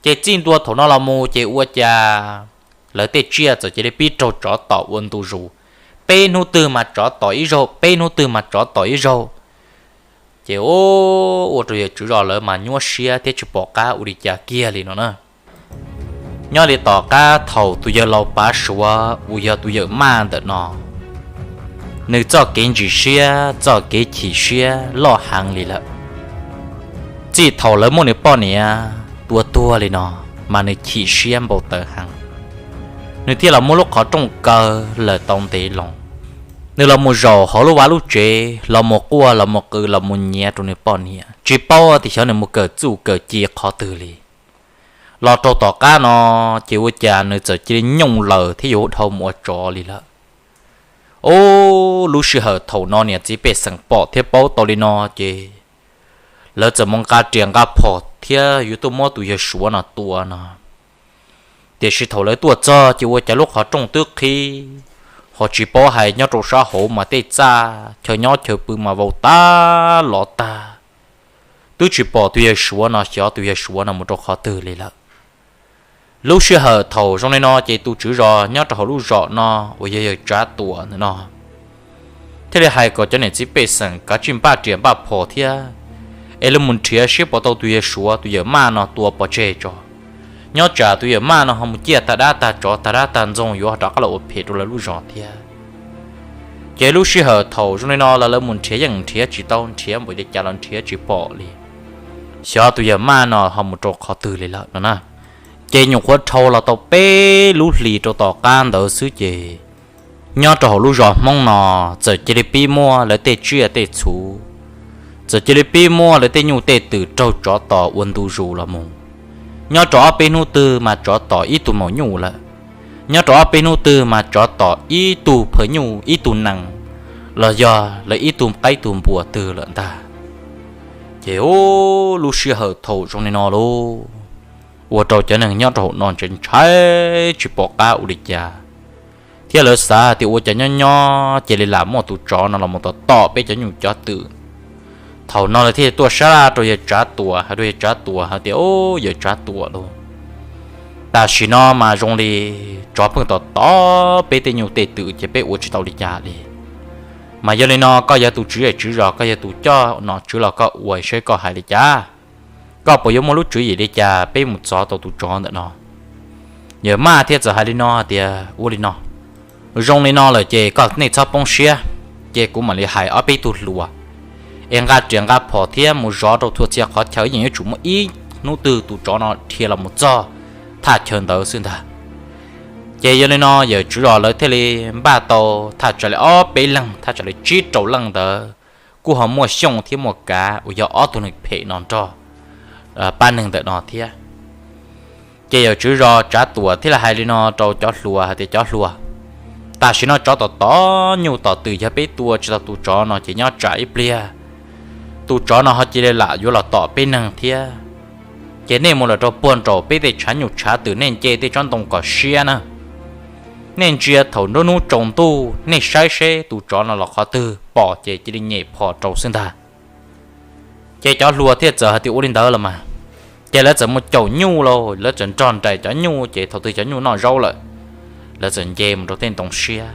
Ces txij ntua thaum no los mus ces ua cas lawv tej tsiaj txawm cia li pib raug tsov tom ua ntu zus, peb hnub twg mas tsov tom ib zaug, peb hnub twg mas tsov tom ib zaug. Ces ua rau yawg tswv zos lawv mas nyuaj siab thiab tsis pom qab ua li cas kiag li no na. Nyob li tom qab thaum tus yawg laus Pav Suav uas yog tus yawm Maj ntawm no, nws txoj kev ntsis siab txoj kev chim siab loj heev li lawm. Txij thaum lawv muab nws poj niam tua tuag li no, mas nws chim siab npau taws heev. Nws thiaj los muab lub qhov rooj kaw lawm tau ntev loo. Nws los mus zaum hauv lub vaj lub tsev, los mus quaj los mus qw los mus nyiav rau nws poj niam, tsis paub tias xyov nws mus kawm txuj kawm ci qhov twg li. Los rau tom qab no, ces ua cas nws txawm cia li nyooj laws thiab yuav dhau mus ua tsov li lawm. Ub, lub sij hawm thaum no niam txiv pej xeem pom thiab paub tau li no ces lawv txawm mus nqa riam nqa phom thiab yuav tuaj muab tus yawg Suav no tua no. Tiam sis thaum lawv tuaj txog ces ua cas lub qhov rooj twb qhib, ho tsis paub hais nyob rau sab hauv mas tej txaj chaw nyob chaw pw mas vau tag lov tag, twb tsis pom tus yawg Suav no xyov tus yawg Suav no mus rau qhov twg li lawm. Lub sij hawm thaum zoo li no ces tus tswv zos nyob rau hauv lub zos no uas yog yawg Tsav Tuam ntawm no thiaj li hais kom cov niam txiv pej xeem kav tsij npaj riam npaj phom thiab es los mus nrhiav seb puas tau tus yawg Suav tus yawm Maj no tua pov tseg tso. Nyob tsam tus yawm Maj no ho mus ciaj tag dab tag tsov tag dab tag ntxoog yuav rov qab los ua phem rau lawv lub zos thiab. Ces lub sij hawm thaum zoo li no los lawv mus nrhiav yeej nrhiav tsis tau, nrhiav npaum li cas los nrhiav tsis pom li, xyov tus yawm Maj no ho mus rau qhov twg li lawm no na. Ces nyuam qhuav dhau los tau peb lub hlis rau tom qab ntawd xwb ces nyob rau hauv lub zos Hmoob no txawm cia li pib muaj lawv tej tsiaj tej txhu, txawm cia li pib muaj lawv tej nyuj tej twm raug tsov tom ua ntu zus los mus. Nyob rau ob peb hnub twg mas tsov tom ib tug maum nyuj lawm, nyob rau ob peb hnub twg mas tsov tom ib tug phawj nyuj ib tug nees, los yog lawv ib tug qaib tug npua twg lawm ntag. Ces ub, lub sij hawm thaum zoo li no lauj, ua rau cov neeg nyob rau hauv no ntshai ntshai tsis pom qab ua li cas, thiab lawv xav tias ua cas nyob nyob cia li lam muaj tus tsov no los mus tom tom peb cov nyuj cov twm. Thaum no lawv thiaj tuaj sab laj rau yawg Tsav Tuam, hais rau yawg Tsav Tuam hais tias, Ub, yawg Tsav Tuam lauj, tam sim no mas zoo li tsov pheej tom tom peb tej nyuj tej twm ces peb ua tsis tau li cas li. Mas yog li no koj yog tus tswv zej tswv zos, koj yog tus coj nom tswv los koj ua seb koj hais li cas, koj puas yuav muaj lub tswv yim li cas peb mus txov tau tus tsov ntawm no. Yawm Maj thiaj txawm hais li no tias, Ua li no, zoo li no lawm ces koj nej txhob poob siab, ces kuv mam li hais ob peb tug hluas es nqa riam nqa phom thiab mus zov rau txhua txhia qhov chaw, yeej yuav tsum muaj ib hnub twg tus tsov no dhia los mus txog thaj chaw ntawd xwb ntag. Ces yog li no yawm tswv zos lawv thiaj li npaj tau thaj tsam li ob peb leeg, thaj tsam li tsib rau leej ntawd, kuj ho muaj Xyooj thiab muaj Kav uas yog ob tug neeg phem no nrog pab neeg ntawm no thiab. Ces yawm tswv zos Tsav Tuam thiaj li hais li no rau cov hluas hais tias, Cov hluas, tam sim no tsov tom tom nyuj tom twm, yog peb tua tsis tau tus tsov no ces nyob tsam ib pliag tus tsov no ho cia li lam yuav los tom peb neeg thiab. Ces nej mus lawm rau puag nraum peb tej tshav nyuj tshav twm, nej nce tej tsob ntoo kom siab na. Nej ntsia thaum nruab hnub tsaus ntuj nej saib seb tus tsov no los qhov twg, pom ces cia li nyem phom rau xwb ntag. Ces cov hluas thiaj txawm hais tias, Ua li ntawd los mas. Ces lawv txawm mus caum nyuj lauj, lawv txawm nrog nraim cov nyuj, ces thaum twg cov nyuj noj zaub lawm, lawv txawm nce mus rau tej ntoo siab.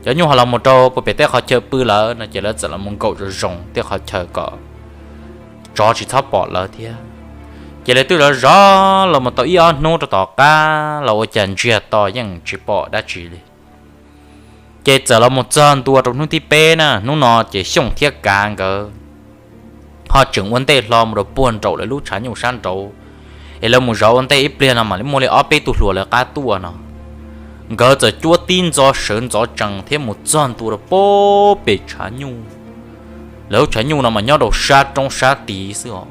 Cov nyuj ho los mus rau puag pem tej qhov chaw pw lawm no ces lawv txawm los mus nkaum zoo zoo tej qhov chaw kom tsov tsis txhob pom lawv thiab. Ces lawv twb zov zov los mus tau ib ob hnub rau tom qab los ua cas ntsiag to yeej tsis pom dab tsi li. Ces txawm los mus txog ntua rau hnub thib peb na, hnub no ces Xyooj thiab Kav nkawd ho tseem ua ntej hlo mus rau puag nraum lawv lub tshav nyuj sab nraud, es lawv mus zov ua ntej ib pliag no mam li muaj li ob peb tug hluas lawv qab tuaj no. Nkawd txawm cuab tib ntxov sawv ntxov tsees thiab mus txog ntua rau puag pem tshav nyuj. Lawv lub tshav nyuj no mas nyob rau sab roob sab tid xwb os.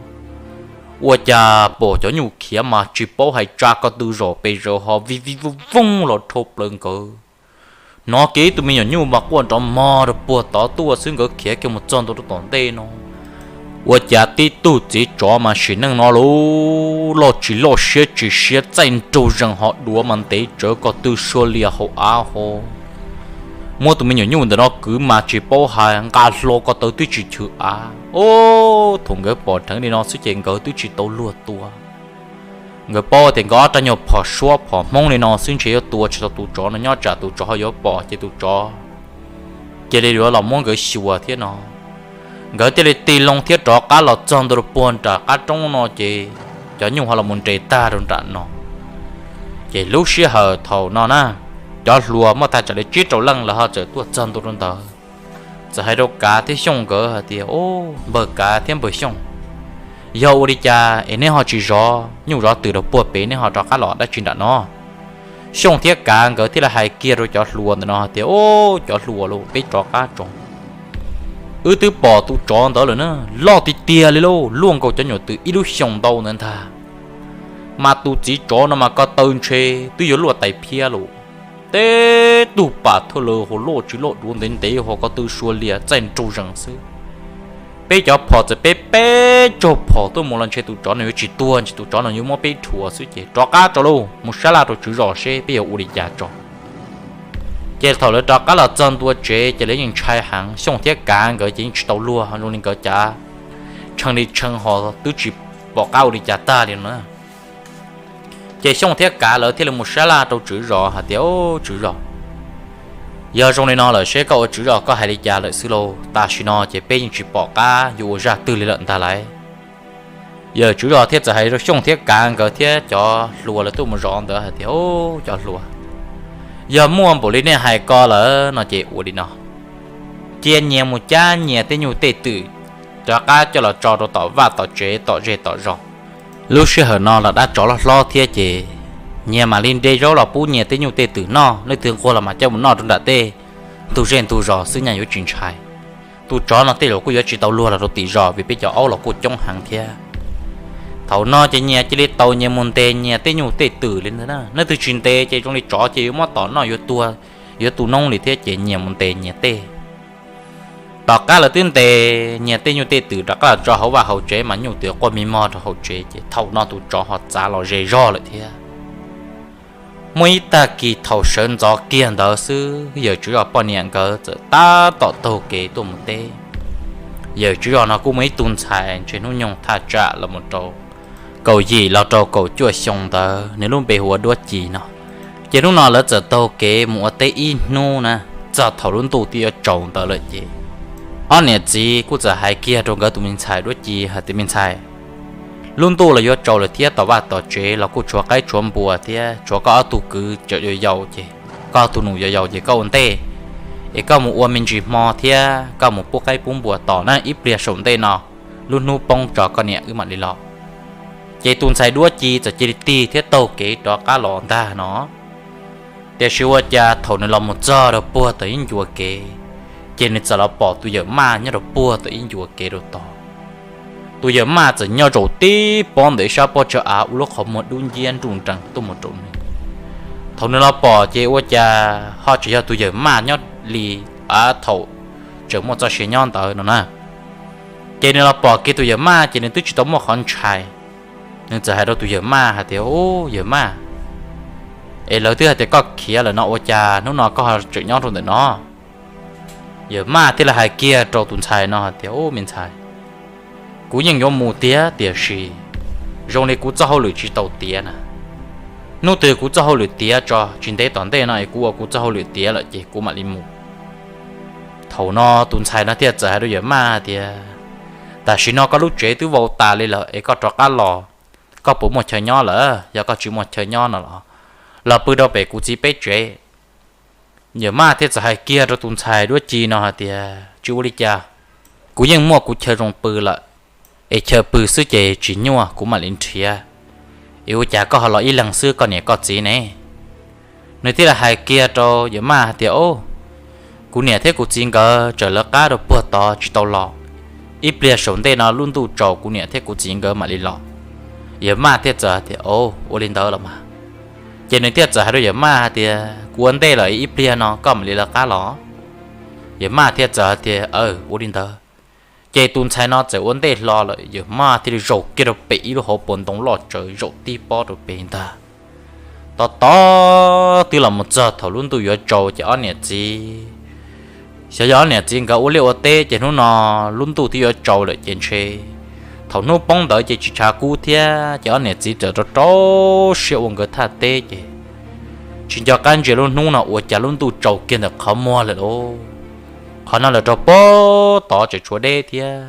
Ua cas pom cov nyuj khiav mas tsis paub hais tsa ko tw zom pes zaws ho vij vij vooj vooj los dhau plaws nkawd. Hnov kiag ib tug me nyuam nyuj mas quaj nrov mog rau puag tod tuaj xwb, nkawd khiav kiag mus txog ntua rau tom ntej no. Ua cas tib tug txiv tsov mas sim neej no lub loj tsis loj siab tsis siab txaij nraug zees ho duav mas ntev tsawv ko tw sua lias hauv av ho. Muab tus me nyuam nyuj ntawm no kwv mas tsis paub hais nqa hlo ko taw twb tsis chwv av. Ob, thaum nkawd pom dheev li no xwb ces nkawd twb tsis tau luag tua. Nkawd paub tias nkawd ob rab nyuag phom suab phom hmoob li no xwb ntshe yuav tua tsis tau tus tsov no nyob tsam tus tsov ho yuav pom ces tus tsov cia li yuav los muab nkawd xyuas thiab no. Nkawd thiaj li tig loo thiab rov qab los txog ntua rau puag nram qab roob no ces cov nyuj ho los mus nres tag rau nram no. Ces lub sij hawm thaum no na, cov hluas muaj tag tsam li tsib rau leej lawv ho txawm tuaj txog ntua rau ntawd. Txawm hais rau Kav thiab Xyooj nkawd hais tias, Ob, npawg Kav thiab npawg Xyooj, yog ua li cas es neb ho tsis zov nyuj zov twm rau puag pem, neb ho rov qab los dab tsi nram no? Xyooj thiab Kav nkawd thiaj li hais kiag rau cov hluas ntawm no hais tias, Ob, cov hluas los peb rov qab tso. Wb twb pom tus tsov ntawd lawm na, loj tiag tiag li lauj, luaj nkaus cov nyuam twm ib lub xyoos ntau ntawd ntag. Mas tus txiv tsov no mas ko taw ntshe twb yuav luaj tais phiab lawm. Teb tug pam thawj lawm, hos loj tsis loj duav ntev ntev hos ko tw sua lias txaij nraug zees xwb. Peb cov phom txawm peb peb caug phom tuaj mus los ntshe tus tsov no yuav tsis tuag, ntshe tus tsov no yuav muab peb rhuav xwb ces rov qab tso lauj, mus sab laj rau tswv zos seb peb yuav ua li cas tso. Ces thaum lawv rov qab los txog ntua tsev ces lawv yeej ntshai heev, Xyooj thiab Kav nkawd ces yeej tsis tau luag zoo li nkawd cav tshee li tshee hos twb tsis pom qab ua li cas tag li no na. Ces Xyooj thiab Kav lawv thiaj li mus sab laj rau tswv zos hais tias, Tswv zos, yog zoo li no lawm seb koj ua tswv zos koj hais li cas lawm xwb lauj, tam sim no ces peb yeej tsis pom qab yuav ua zaj twg li lawm ntag lauj. Yawm tswv zos thiaj txawm hais rau Xyooj thiab Kav nkawd thiab cov hluas lawv tuaj mus zov ntawd hais tias, Cov hluas, yog muaj npaum li nej hais ko lawm no ces ua li no, cia nyias mus cab nyias tej nyuj tej twm rov qab coj los tso rau tom vaj tom tsev tom zej tom zos. Lub sij hawm no los dab tsov loj hlob thiab ces nyias mam li nte zaub los pub nyias tej nyuj tej twm noj, leej twg nquag los mam coj mus noj rau nram tej ntug zej ntug zos xwb, nyias yuav tsis ntshai. Tus tsov no tej zaum kuj yuav tsis tau luag los rau tim zos vim peb cov aub los kuj coob heev thiab. Thaum no ces nyias cia li tau nyias mus ntes nyias tej nyuj tej twm li ntawd na, leej twg tsis ntes ces zoo li tsov ces yuav muab tom noj yuav tuag, yuav tu noob li thiab ces nyias mus ntes nyias tej. Tom qab lawv twb ntes nyias tej nyuj tej twm rov qab los tso hauv vaj hauv tsev mas nyuj twm quaj mi mog rau hauv tsev ces thaum no tus tsov ho txav los ze zog lawm thiab. Muaj ib tag kis thaum sawv ntxov kiag ntawd xwb, yawm tswv zos poj niam nkawd txawm tab tom taug kev tuaj mus teb. Yawm tswv zos no kuj muaj ib tug ntxhais ntshe hnub nyoog thaj tsam los mus rau kaum yim los rau kaum cuaj xyoo ntawd, nws lub npe hu ua Duab Ci no. Ces hnub no lawv txawm taug kev mus ua teb ib hnub na, txog thaum lub ntuj twb yuav tsaus ntawd lawm ces ob niam txiv kuj txawm hais kiag rau nkawd tus me ntxhais Duab Ci hais tias, Me ntxhais, lub ntuj los yuav tsaus lawm thiab, tom vaj tom tsev los kuj tshuav qaib tshuav npua thiab, tshuav koj ob tug kwv tseem yau yau ces, koj ob tug nus yau yau ces koj ua ntej, es koj mus ua me ntsis hmo thiab koj mus pub qaib pub npua tos na, ib pliag saum ntej no lub hnub poob tso koj niam wb mam li los. Ces tus ntxhais Duab Ci txawm cia li tig thiab taug kev rov qab los ntag no. Tiam sis ua cas thaum nws los mus txog rau puag tom ib ncua kev, ces nws txawm los pom tus yawm maj nyob rau puag tom ib ncua kev rau tod. Tus yawm maj txawm nyob zaum tib pob ntawm ib sab pob tsag av ua lub qhov muag dub nciab nruj nrees tuaj mus rau nws. Thaum nws los pom ces ua cas ho tseem yog tus yawm maj nyob li thaum tseem muaj txoj sia nyob ntawd no na. Ces nws los pom kiag tus yawm maj ces nws twb tsis tau muaj qhov ntshai. Nws txawm hais rau tus yawm maj hais tias, Ub, yawm maj, es lawv twb hais tias koj khiav lawm no ua cas hnub no koj ho tseem nyob rau ntawm no? Yawm maj thiaj li hais kiag rau tus ntxhais no hais tias, Ub, me ntxhais, kuv yeej yuav mus tiag tiam sis zoo li kuv txoj hauj lwm tsis tau tiav na. Hnub twg kuv txoj hauj lwm tiav tso, tsis ntev tom ntej no es kuv ua kuv txoj hauj lwm tiav lawm ces kuv mam li mus. Thaum no tus ntxhais no thiaj txawm hais rau yawm maj hais tias, tam sim no koj lub tsev twb vau tas li lawm es koj rov qab los, koj puas muaj chaw nyob lawm? Yog koj tsis muaj chaw nyob no los, los pw rau pem kuv txiv peb tsev. Yawm maj thiaj txawm hais kiag rau tus ntxhais duab ci no hais tias, tsis ua li cas, kuv yeej muaj kuv chaw zoo pw lawm, es chaw pw xwb ces tsis nyuaj, kuv mam li nrhiav. Es ua cas koj ho los ib leeg xwb koj niam koj txiv ne? Nws thiaj li hais kiag rau yawm maj hais tias, o, kuv niam thiab kuv txiv nkawd tseem lawv qab rau puag tod tsis tau los, ib pliag saum ntej no lub ntuj tsaus kuv niam thiab kuv txiv nkawd mam li los. Yawm maj thiaj txawm tias, o, ua li ntawd los mas. Ces nws thiaj txawm hais rau yawm maj hais tias, kuv ua ntej lawm, ib pliag no koj mam li lawv qab los. Yawm maj thiaj txawm tias, aw, ua li ntawd. Ces tus ntxhais no txawm ua ntej hlo lawm, yawm maj thiaj li zaum kiag rau pem ib lub hauv paus ntoo loj tsawv zaum tib pob rau pem ntag. Tos tos twb los mus txog thaum lub ntuj yuav tsaus ces ob niam txiv, xyov yog ob niam txiv nkawd ua liaj ua teb ces hnub no lub ntuj twb yuav tsaus lawm ces ntshe thaum hnub poob ntawd ces tsis tshav kub thiab ces ob niam txiv txawm rau rau siab ua nkawd thaj teb ces tsis nco qab ntsia lub hnub no ua cas lub ntuj tsaus kiag ntawm qhov muag lawm lauj. Qhov no lawm rau puag tod tseem tshuav deb thiab.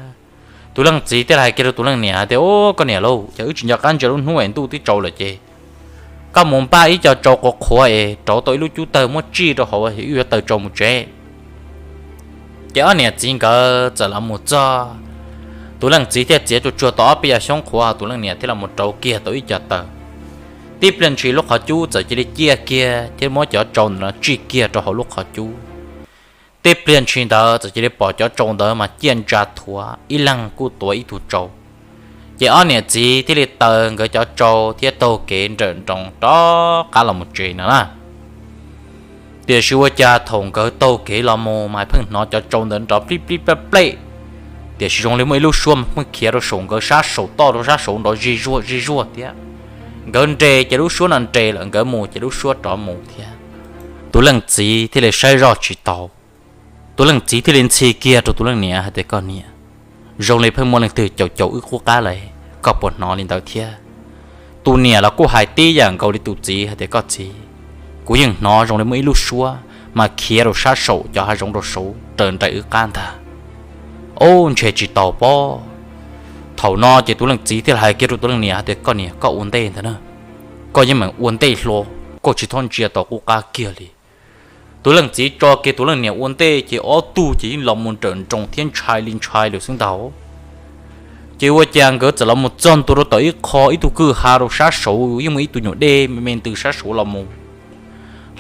Tus leej txiv thiaj li hais kiag rau tus leej niam tias, o, koj niam lauj, ces wb tsis nco qab ntsia lub hnub es ntuj twb tsaus lawm ces koj mus npaj ib co tsau qhuav qhuav es rauv tau ib lub cub tawg muab tsij rau hauv, wb yuav taws tsau mus tsev. Ces ob niam txiv nkawd txawm los mus txog, tus leej txiv thiaj txiav tsuag tsuag tau ob peb yam xyoob qhuav, tus leej niam thiaj los mus rauv kiag tau ib co taws. Tib pliag ntshis lub qhov cub txawm cia li ciaj kiag thiab muab cov tsau ntawd no tsij kiag rau hauv lub qhov cub. Tib pliag ntshis ntawd txawm cia li pom cov tsau ntawd mas ciaj ntsa thuav, ib leeg kuj tuav ib tug tsau. Ces ob niam txiv thiaj li taws nkawd cov tsau thiab taug kev nrawm nroos rov qab los mus tsev no na. Tiam sis ua cas thaum nkawd taug kev los mus mas pheej hnov cov tsau ntawd nrov plij plij plej plej, tiam sis zoo li muaj ib lub suab mas pheej khiav rau saum nkawd sab saum toj rau sab saud nrov zij zuag zij zuag thiab. Nkawd nres ces lub suab no nres lawm, nkawd mus ces lub suab rov mus thiab. Tus leej txiv thiaj li saib zoj tsis taus. Tus leej txiv thiaj li ntxhi kiag rau tus leej niam hais tias, koj niam, zoo li pheej muaj leej twg caum caum wb qub qab lawm, koj puas hnov li ntawd thiab? Tus niam los kuj hais tib yam nkaus li tus txiv hais tias, koj txiv, kuv yeej hnov zoo li muaj ib lub suab mas khiav rau sab saum cov hav zoov rau saud raws nraim wb qab ntag. Ub, ntshe tsis tau pob. Thaum no ces tus leej txiv thiaj li hais kiag rau tus leej niam hais tias, koj niam, koj ua ntej ntag na, koj yeej meem ua ntej hlo, koj tsis txhob ntsia tau qub qab kiag li. Tus leej txiv tso kiag tus leej niam ua ntej ces ob tug ces yeej los mus nrawm nroos thiab ntshai li ntshai lawm xwb ntag. Ces ua cas nkawd txawm los mus txog ntua rau tom ib qho ib tug kwj ha rau sab saud, yeej muaj ib tug nyuag dej me me ntws sab saud los mus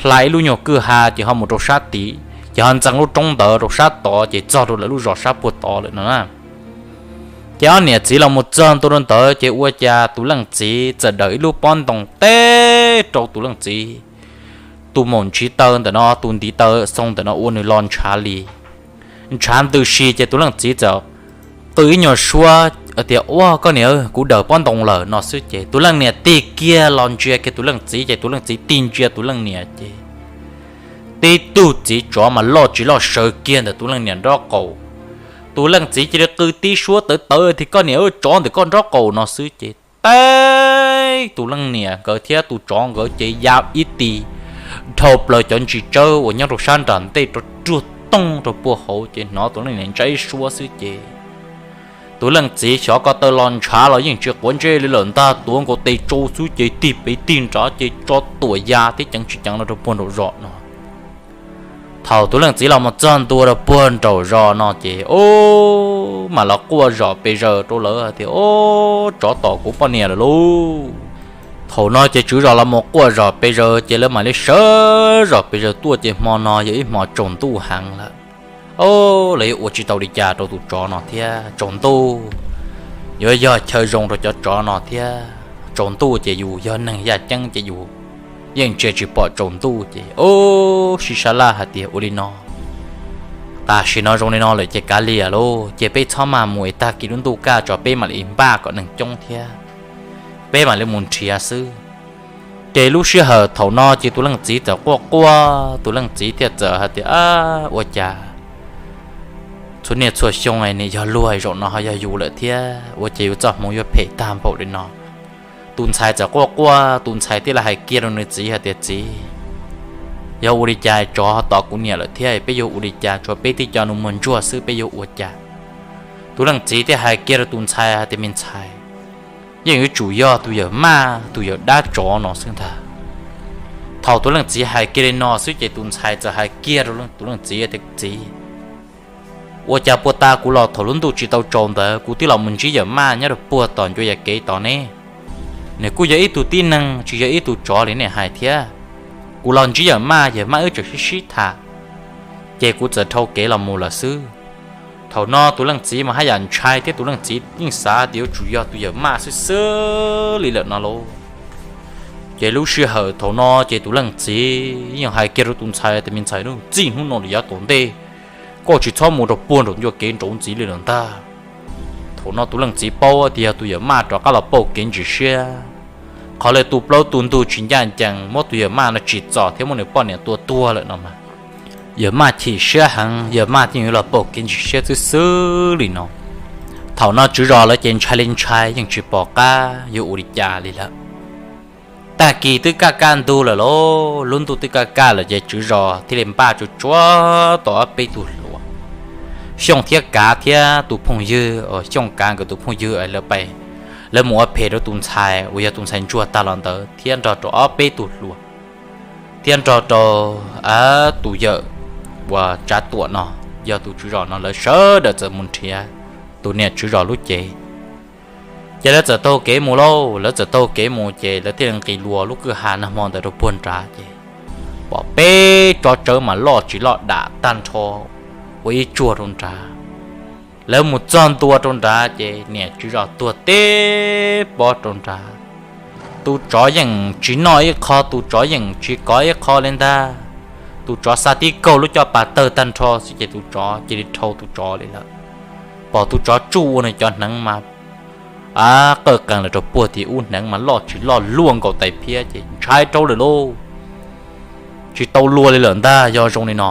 hla ib lub nyuag kwj ha ces ho mus rau sab tid ces ho ntxeev lub roob ntawd rau sab tod ces txog rau lawv lub zos sab puag tod lawm no na. Ces ob niam txiv los mus txog ntua rau ntawd ces ua cas tus leej txiv txawm daws ib lub pob ntoo teb rau tus leej txiv tus maum ntsiv taw ntawm no, tus ntiv taw xoo ntawm no ua nws lo ntshav li. Ntshav ntws si ces tus leej txiv txawm qw ib nyuag suab tias, ua koj niam, kuv daws pob ntoo lawm no xwb ces tus leej niam tig kiag los ntsia kiag tus leej txiv ces tus leej txiv tig ntsia tus leej niam ces tib tug txiv tsov mas loj tsis loj sawv kiag ntawm tus leej niam nraub qaum. Tus leej txiv cia li qw tib suab tawv tawv tias, koj niam, tsov ntawm koj nraub qaum no xwb ces teb tus leej niam nkawd thiab tus tsov nkawd ces ya ib ti dhau plaws cov ntsis tsawb uas nyob rau sab nram ntej rau ruag tooj rau puag hauv ces hnov tus leej niam ntsab ib suab xwb ces tus leej txiv xyov ko taw los ntshav los yeej tsis quav ntsej li lawm ntag, tuav nkaus tes tsau xwb ces tig pem tig nrad ces tso tuam ya thiab ceev tsis ceev los rau puag nraum zos no. Thaum tus leej txiv los mus txog ntua rau puag nraum zos no ces ub, mam los quaj zom pes zaws rau lawv tias, ub, tsov tom kuv poj niam lawm lauj. Thaum no ces tswv zos los mus quaj zom pes zaws ces lawv mam li sawv zom pes zaws tuaj ces hmo no yog ib hmo tsaus ntuj heev lawm. Ub, lawv yuav ua tsis tau li cas rau tus tsov no thiab, tsaus ntuj yuav yog chaw zoo rau cov tsov no thiab, tsaus ntuj ces yus yog neeg yaj ceeb ces yus yeej ntsia tsis pom tsaus ntuj ces ub, sib sab laj hais tias ua li no, tam sim no zoo li no lawm ces kav liam lauj, ces peb txhob maj mus es tag kis lub ntuj kaj tso peb mam li npaj kom neeg coob thiab peb mam li mus nrhiav xwb. Ces lub sij hawm thaum no ces tus leej txiv txawm quaj quaj, tus leej txiv thiaj txawm hais tias, ua cas txhua niaj txhua xyoo nim yog luag, zaum no ho yog yus lawm thiab, ua cas yus txoj hmoov yuav phem tag npaum li no. Tus ntxhais txawm quaj quaj, tus ntxhais thiaj li hais kiag rau nws txiv hais tias, txiv, Yog ua li cas tsov ho tom kuv niam lawm thiab, peb yuav ua li cas? Tshuav peb tib co nus muag ntsuag xwb, peb yuav ua cas? Tus leej txiv thiaj hais kiag rau tus ntxhais hais tias, me ntxhais, yeej yuav tsum yog tus yawm maj tus yawm dab tsov no xwb ntag. Thaum tus leej txiv hais kiag li no xwb ces tus ntxhais txawm hais kiag rau tus leej txiv tias, txiv, ua cas puag ta kuv los thaum lub ntuj tsis tau tsaus ntawd kuv twb los mus ntsib yawm maj nyob rau puag tom ncua yam kev tod ne? Nws kuj yog ib tug tib neeg tsis yog ib tug tsov li nej hais thiab. Kuv los ntsib yawm maj, yawm maj wb tseem sib sib tham, ces kuv txawm dhau kev los mus lawm xwb. Thaum no tus leej txiv mas haj yam ntshai thiab, tus leej txiv yeej xav tias yuav tsum yog tus yawm maj xwb xwb li lawm no lauj. Ces lub sij hawm thaum no ces tus leej txiv yeej hais kiag rau tus ntxhais tias, me ntxhais, txij hnub no lawm yav tom ntej koj tsis txhob mus rau puag nraum ncua kev nraud ntxiv li lawm ntag. Thaum no tus leej txiv paub tias yog tus yawm maj rov qab los pauj kev ntsis siab, qhov lawv tu plaub tu ntug tsis ncaj ncees, muab tus yawm maj no tsim txom thiab muab nws poj niam tua tuag lawm no mas, yawm maj chim siab heev, yawm maj thiaj yuav los pauj kev ntsis siab xwb xwb li no. Thaum no tswv zos lawv ces ntshai li ntshai yeej tsis pom qab yuav ua li cas li lawm. Tag kis twb kaj kaj ntug lawm lauj, lub ntuj twb kaj kaj lawm ces tswv zos thiaj li npaj tsuag tsuag tau ob peb tug hluas. Xyooj thiab Kav thiab tus phooj ywg, Xyooj Kav nkawd tus phooj ywg lawv mus ua phem rau tus ntxhais uas yog tus ntxhais ntsuag tag los ntawd thiab nrog rau ob peb tug hluas, thiab nrog rau tus yawm uas Tsav Tuam no, yog tus tswv zos no, lawv sawv daws txawm mus nrhiav tus niam tswv zos lub cev. Ces lawv txawm taug kev mus lauj, lawv txawm taug kev mus ces lawv thiaj li nqis lua lub kwj ha nag hmo ntawd rau puag nrad ces pom peb tsob tsawb mas loj tsis loj dam tag nrho ua ib tsuag rau nrad. Lawv mus txog ntua rau nrad ces niam tswv zos tuag teb pob rau nrad. Tus tsov yeej tsis noj ib qho, tus tsov yeej tsis kov ib qho li ntag. Tus tsov xa tib kaug lub caj pas tawg tag nrho xwb ces tus tsov cia li dhau tus tsov li lawm. Pom tus tsov tsuj ua nws cov hneev mas qawj qees los rau puag tim ub, hneev mas loj tsis loj luaj nkaus tais phiab ces ntshai rau lawm lauj. Tsis tau luag li lawm ntag yog zoo li no.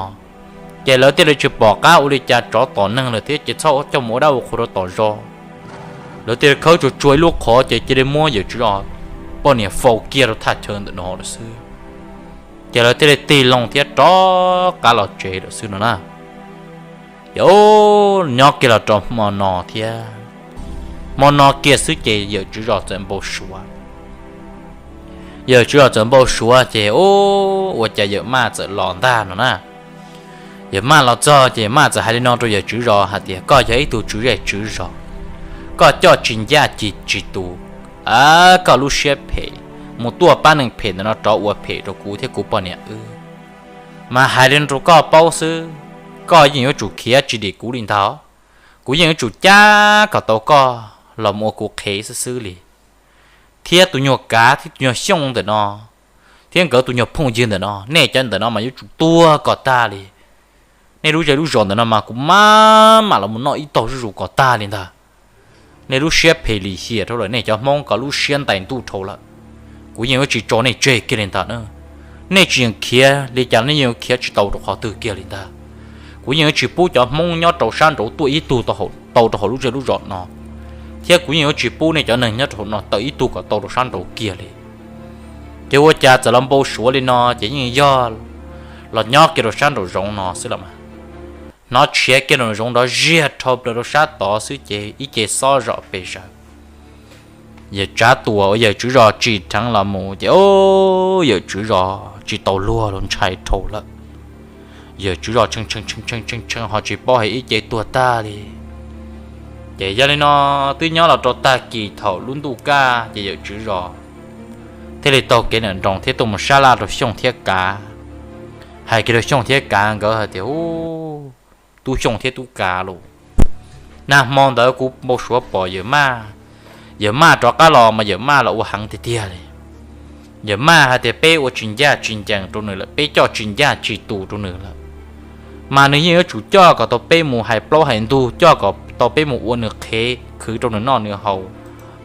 Ces lawv thiaj li tsis pom qab ua li cas, tsov tom neeg lawm thiab ces txhob coj mus ua dab ua qhua rau tom zos. Lawv thiaj li khawb tsuag tsuag ib lub qhov ces cia li muab yawm tswv zos poj niam faus kiag rau thaj chaw ntawm no lawm xwb. Ces lawv thiaj li tig loo thiab rov qab los tsev lawm xwb no na. Ces nyob kiag los rau hmo no thiab, hmo no kiag xwb ces yawm tswv zos txawm npau suav. Yawm tswv zos txawm npau suav ces ua cas yawm maj txawm los ntag no na. Yawm maj los txog ces yawm maj txawm hais li no rau yawm tswv zos hais tias, koj yog ib tug tswv zej tswv zos, koj coj tsis ncaj tsis tus, koj lub siab phem, mus tuaj pab neeg phem ntawm no rov ua phem rau kuv thiab kuv poj niam wb. Mas hais li no rau koj paub xwb, koj yeej yuav tsum khiav tsis dim kuv li ntag. Kuv yeej yuav tsum cab kom tau koj los mus ua kuv qhev xwb xwb li. Thiab tus nyuag Kav thiab tus nyuag Xyooj ntawm no, thiab nkawd tus nyuag phooj ywg ntawm no, nej cov ntawm no mas yuav tsum tuag kom tag li. Nej lub zej lub zos ntawm no mas kuv mam mam los mus noj ib tog zuj zus kom tag li ntag. Nej lub siab phem lim hiam dhau lawm, nej cov Hmoob ko lub siab ntais ntuj dhau lawm. Kuv yeej yuav tsis tso nej tseg kiag li ntag na. Nej tsis yeem khiav li cas nej yeej yuav khiav tsis tau rau qhov twg kiag li ntag. Kuv yeej yuav tsis pub cov Hmoob nyob rau sab nraud tuaj ib tug tau rau hauv lub zej lub zos no, thiab kuv yeej yuav tsis pub nej cov neeg nyob rau hauv no tawm ib tug kom tau rau sab nraud kiag li. Ces ua cas txawm los npau suav li no ces yeej yog los nyob kiag rau sab nraum zoov no xwb los mas. Hnov tshiav kiag nraum zoov nrov ziag dhau plaws rau sab tod xwb ces ib ce xob zom pes zaws. Yawm Tsav Tuam uas yawm tswv zos tsim dheev los mus ces yawm tswv zos tsis tau luag los ntshai dhau lawm. Yawm tswv zos tshee tshee tshee tshee ho tsis paub hais ib ce tuag tag li. Ces yog li no twb nyob los rau tag kis thaum lub ntuj kaj ces yawm tswv zos thiaj li taug kev nram nroos thiab tuaj mus sab laj rau Xyooj thiab Kav, hais kiag rau Xyooj thiab Kav nkawd hais tias, u, tub Xyooj thiab tub Kav lauj, nag hmo ntawd kuv npau suav pom yawm maj, yawm maj rov qab los mas yawm maj los ua heev tiag tiag li. Yawm maj hais tias peb ua tsis ncaj tsis ncees rau nws lawm, peb coj tsis ncaj tsis tus rau nws lawm, mas nws yeej yuav tsum coj kom tau peb mus hais plaub hais ntug, coj kom tau peb mus ua nws qhev khwv rau nws noj nws haus,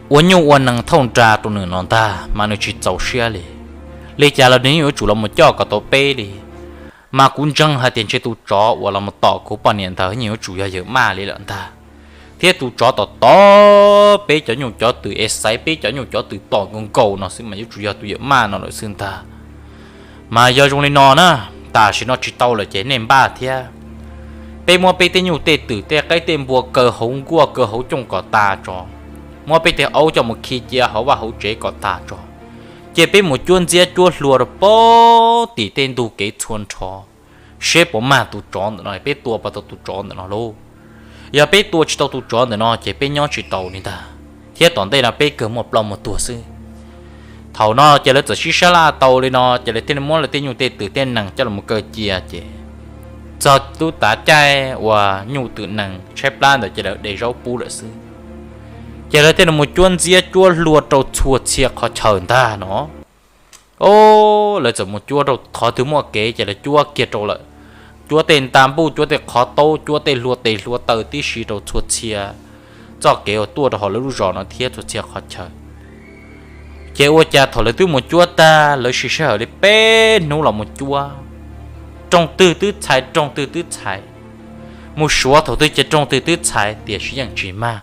ua nyuj ua nees thauj nra rau nws no ntag mas nws tsis txaus siab li. Li cas los nws yeej yuav tsum los mus coj kom tau peb li. Mas kuv ntseeg hais tias ntshe tus tsov uas los mus tom kuv poj niam ntawd yeej yuav tsum yog yawm maj li lawm ntag. Thiab tus tsov tom tom peb cov nyuj cov twm es xaiv peb cov nyuj cov twm tom nkaus nkaus no xwb mas yuav tsum yog tus yawm maj no lawm xwb ntag. Mas yog zoo li no na, Tam sim no tsis tau lawm ces nej npaj thiab. Peb muab peb tej nyuj tej twm tej qaib tej npua kaw hauv nkuaj kaw hauv cooj kom tas tso, muab peb tej aub coj mus khi cia hauv vaj hauv tsev kom tas tso, ces peb mus cuab ntxiab cuab hlua rau pem tim tej ntug kev txhua nrho, seb puas mag tus tsov ntawm no, peb tua puas tau tus tsov ntawm no lauj. Yog peb tua tsis tau tus tsov ntawm no ces peb nyob tsis tau li ntag, thiab tom ntej no peb kawg muaj ploj muaj tuag xwb. Thaum no ces lawv txawm sib sab laj tau li no ces lawv thiaj li muab lawv tej nyuj tej twm tej nees coj los kaw cia ces txog lub tav caij uas nyuj twm nees tshaib plab ntawd ces lawv de zaub pub lawm xwb. Ces lawv thiaj li mus cuab ntxiab cuab hlua rau txhua txhia qhov chaw ntag no. Lawv txawm mus cuab rau qhov twg muaj kev ces lawv cuab kiag rau lawm. Cuab tej nta npuj, cuab tej qhov taub, cuab tej hlua tes hlua taw tib si rau txhua txhia txoj kev uas tuaj rau hauv lawv lub zos no thiab txhua txhia qhov chaw. Ces ua cas thaum lawv twb mus cuab tag, lawv siv sij hawm li peb hnub los mus cuab, rooj twg twb txhais, rooj twg twb txhais. Mus suav thaum twg ces rooj twg twb txhais, tiam sis yeej tsis mag.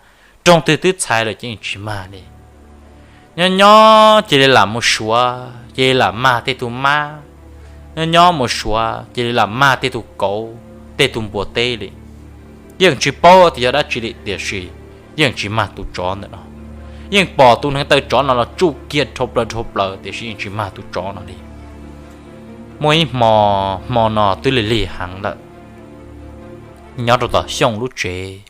Rooj twg twb txhais lawm ces yeej tsis mag li. Nyob nyob cia li lam mus suav cia li lam mag tej tug mab, nyob nyob mus suav cia li lam mag tej tug kauv tej tug npua teb li. Yeej tsis paub tias yog dab tsi li, tiam sis yeej tsis mag tus tsov ntawm no. Yeej pom tus neev taw tsov no los tsuj kiag dhau plaws dhau plaws, tiam sis yeej tsis mag tus tsov no li. Muaj ib hmo, hmo no twb lig lig heev lawm, nyob rau tom Xyooj lub tsev.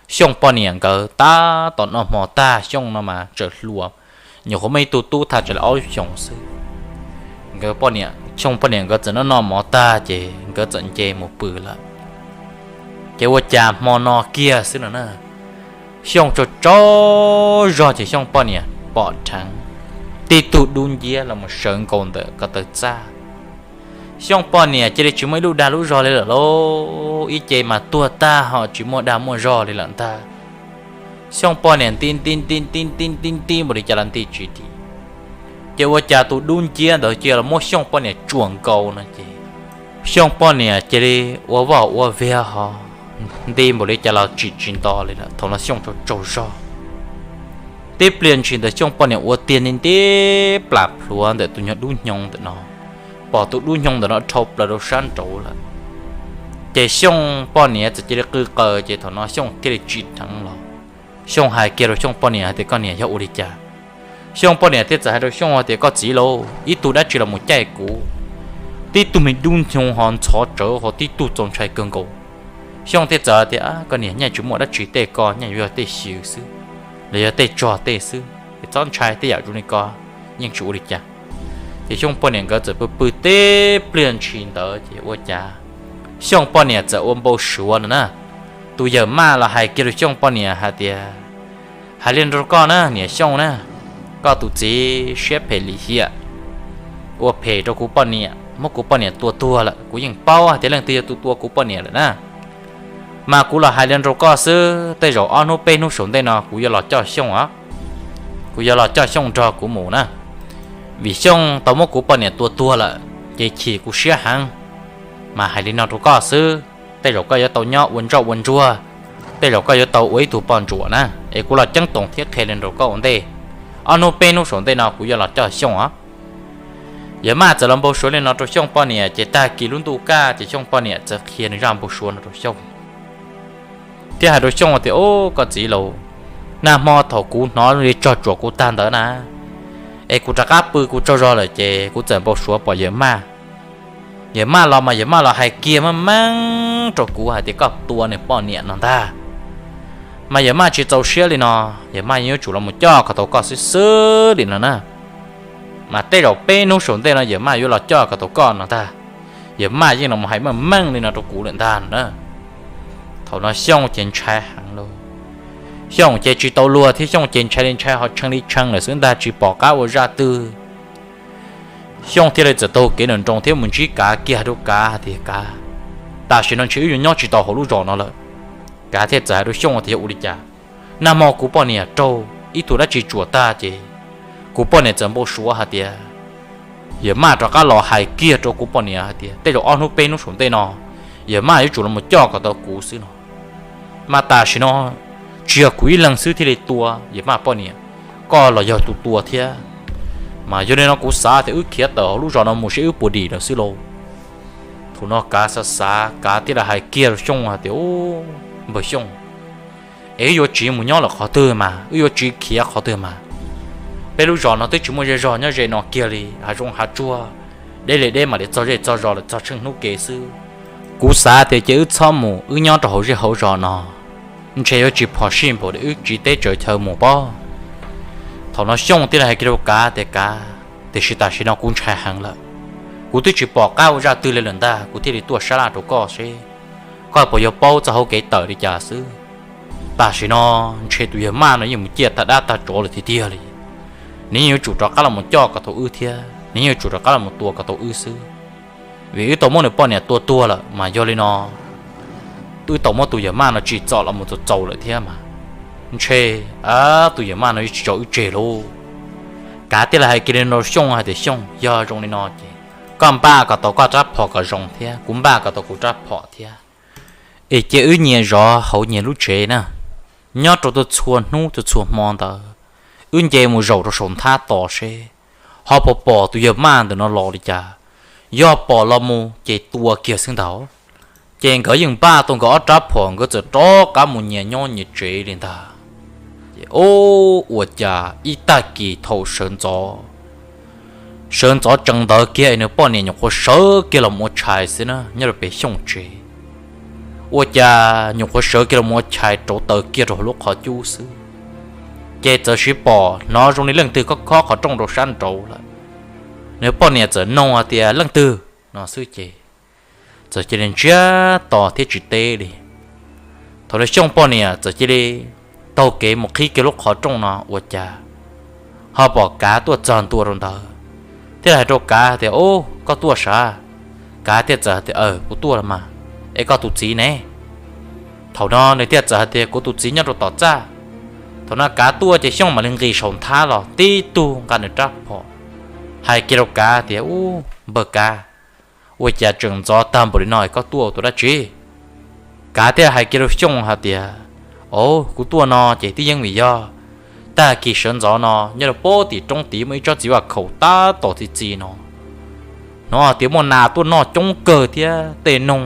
Xyooj poj niam nkawd tab tom noj hmo tag, Xyooj no mas tseem hluas, nyuam qhuav muaj ib tug tub thaj tsam li ob xyoos xwb. Nkawd, Xyooj poj niam nkawd txawm noj noj mov tag ces nkawd txawm nce mus pw lawm. Ces ua cas hmo no kiag xwb no na, Xyooj tsaug tsaug zog ces Xyooj poj niam pom dheev tib tug dub nciab los mus sawv nkaus ntawm ko taw txaj. Xyooj poj niam cia li tsis muaj ib lub dag lub zog li lawm lauj, ib ce mas tuag tag ho tsis muaj dag muaj zog li lawm ntag. Xyooj poj niam nti nti nti nti nti nti nti npaum li cas los nti tsis dim. Ces ua cas tus dub nciab ntawd cia li muab Xyooj poj niam tsuam nkaus no ces Xyooj poj niam cia li ua vaj ua viag ho nti npaum li cas los tsim tsis nto li lawm. Thaum no Xyooj tsaug tsaug zog. Tib pliag ntshis ntawd Xyooj poj niam ua tiag nti nti plam plhuav ntawm tus nyuag dub hnyoo ntawm no, pom tus dub hnyoo ntawm no dhau plaws rau sab nraud lawm. Ces Xyooj poj niam txawm cia li qw qaws, ces thaum no Xyooj thiaj li tsim dheev los. Xyooj hais kiag rau Xyooj poj niam hais tias, koj niam, yog ua li cas? Xyooj poj niam thiaj txawm hais rau Xyooj hais tias, koj txiv lauj, ib tug dab tsi los mus caij kuv, tib tug me dub hnyoo ho ntxhov tsawv ho tib tug txaus ntshai kawg nkaus. Xyooj thiaj txawm tias, koj niam, nyaj tsis muaj dab tsi, tej ko nyaj yuav yog tej xyw xwb, los yog tej tsog tej xwb, es txhob ntshai, tej yam zoo li ko yeej tsis ua li cas. Ces Xyooj poj niam nkawd txawm pw pw tib pliag ntshis ntawd ces ua cas Xyooj poj niam txawm ua npau suav no na. Tus yawm maj los hais kiag rau Xyooj poj niam hais tias, hais li no rau koj na niam Xyooj na, koj tus txiv siab phem lim hiam, ua phem rau kuv poj niam, muab kuv poj niam tua tuag lawm. Kuv yeej paub hais tias leej twg yog tus tua kuv poj niam lawm na. Mas kuv los hais li no rau koj xwb, tej zaum ob hnub peb hnub saum ntej no kuv yuav los coj Xyooj os, kuv yuav los coj Xyooj nrog kuv mus na, vim Xyooj tau muab kuv poj niam tua tuag lawm ces chim kuv siab heev. Mas hais li no rau koj xwb, tej zaum koj yuav tau nyob ua ntsoj ua ntsuag, tej zaum koj yuav tau ua ib tug poj ntsuam na, es kuv los ceeb toom thiab qhia li no rau koj ua ntej. Ob hnub peb hnub saum ntej no kuv yuav los coj Xyooj os. Yawm maj txawm los npau suav li no rau Xyooj poj niam ces tag kis lub ntuj kaj ces Xyooj poj niam txawm qhia nws zaj npau suav no rau Xyooj thiab hais rau Xyooj tias, ub, koj txiv lauj, nag hmo thaum kuv hnov li tsog tsuam kuv tag ntawd na, es kuv rov qab pw kuv tsaug zog lawm ces kuv txawm npau suav pom yawm maj. Yawm maj los mas yawm maj los hais kiag meej meej rau kuv hais tias koj tua nws poj niam no ntag. Mas yawm maj tsis txaus siab li no, yawm maj yeej yuav tsum los mus coj kom tau koj xwb xwb li no na. Mas tej zaum peb hnub saum ntej no yawm maj yuav los coj kom tau koj no ntag. Yawm maj yeej los hais meej meej li no rau kuv lawm ntag no na. Thaum no Xyooj ces ntshai heev lauj. Xyooj ces tsis tau luag thiab, Xyooj ces ntshai li ntshai ho tshee li tshee lawm xwb ntag, tsis pom qab ua zaj twg. Xyooj thiaj li txawm taug kev nroos nroos thiab mus ntsib Kav kiag hais rau Kav hais tias, Kav, tam sim no ntshe wb yuav nyob tsis tau hauv lub zos no lawm. Kav thiaj txawm hais rau Xyooj tias, yog ua li cas? Nag hmo kuv poj niam raug ib tug dab tsi tsuam tag ces kuv poj niam txawm npau suav hais tias yawm maj rov qab los hais kiag rau kuv poj niam hais tias tej zaum ob hnub peb hnub saum ntej no yawm maj yuav tsum los coj kom tau kuv xwb no. Mas tam sim no tsis yog kuv ib leeg xwb thiaj li tua yawm maj poj niam, koj los yog tus tua thiab. Mas yog li no kuv xav tias wb khiav tawm hauv lub zos no mus seb wb puas dim lawm xwb lauj. Thaum no Kav xav xav, Kav thiaj li hais kiag rau Xyooj hais tias, Ub, npawg Xyooj, es wb yuav tsiv mus nyob lawm qhov twg mas, wb yuav tsiv khiav qhov twg mas? Peb lub zos no twb tsis muaj zej zog nyob ze no kiag li, hav zoov hav tsuag, deb li deb mam li txog zej txog zos lawm txog tsheej hnub ke xwb. Kuv xav tias ces wb txhob mus, wb nyob rau hauv zej hauv zos no ntshe yuav tsis phom sij npaum li wb tsiv teb tsaws chaw mus pob. Thaum no Xyooj thiaj li hais kiag rau Kav tias, Kav, tiam sis tam sim no kuv ntshai heev lawm. Kuv twb tsis pom qab ua zaj twg li lawm ntag, kuv thiaj li tuaj sab laj rau koj seb koj puas yuav paub txoj hauv kev tawm li cas xwb. Tam sim no ntshe tus yawg maj no yeej mus ciaj tag dab tag tsov lawm tiag tiag li. Nws yeej yuav tsum rov qab los mus coj kom tau wb thiab, nws yeej yuav tsum rov qab los mus tua kom tau wb xwb. Vim wb tau muab nws poj niam tua tuag lawm mas yog li no wb tau muab tus yawg maj no tsim txom los mus txaus txaus lawm thiab mas ntshe tus yawg maj no yeej tsis tso wb tseg lauj. Kav thiaj li hais kiag li no rau Xyooj hais tias, Xyooj, yog zoo li no ces koj npaj kom tau koj rab phom kom zoo thiab kuv npaj kom tau kuv rab phom thiab, es cia wb nyias zov hauv nyias lub tsev na. Nyob rau txhua hnub txhua hmo ntawd wb nce mus zaum rau saum nthab tos seb ho puas pom tus yawg maj ntawm no los li cas. Yog pom los mus ces tua kiag xwb ntag. Ces nkawd yeej npaj tau nkawd ob rab phom, nkawd txawm rov qab mus nyias nyob nyias tsev li ntag. Ces ua cas ib tag kis thaum sawv ntxov, sawv ntxov tsees ntawd kiag es nws poj niam nyuam qhuav sawv kiag los ua tshais xwb na, nyob rau pem Xyooj tsev. Ua cas nyuam qhuav sawv kiag los ua tshais rauv taws kiag rau hauv lub qhov cub xwb, ces txawm siv pom hnov zoo li leej twg khob khob qhov rooj rau sab nraud lawm. Nws poj niam txawm nug hais tias, Leej twg? no xwb ces txawm cia li ntsiag to thiab tsis teb li. Thaum no Xyooj poj niam txawm cia li taug kev mus qhib kiag lub qhov rooj no ua cas ho pom Kav tuaj txog ntua rau ntawd, thiaj li hais rau Kav tias, Ub, koj tuaj sav? Kav thiaj txawm hais tias, Aws, kuv tuaj los mas, es koj tus txiv ne? Thaum no nws thiaj txawm hais tias, Kuv tus txiv nyob rau tom txaj. Thaum no Kav tuaj ces Xyooj mam li nqis saum nthab los tib tug nqa nws rab phom, hais kiag rau Kav tias, Ub, npawg Kav, ua cas tseem ntxov tag npaum li no es koj tuaj ua dab tsi? Kav thiaj hais kiag rau Xyooj hais tias, Au, kuv tuaj no ces twb yeej vim yog tag kis sawv ntxov no nyob rau pem tim roob tid muaj ib tsob txiv vaj khaum tab tom txi txiv no, hnov tias muaj nas tuaj noj coob kawg thiab tej noog,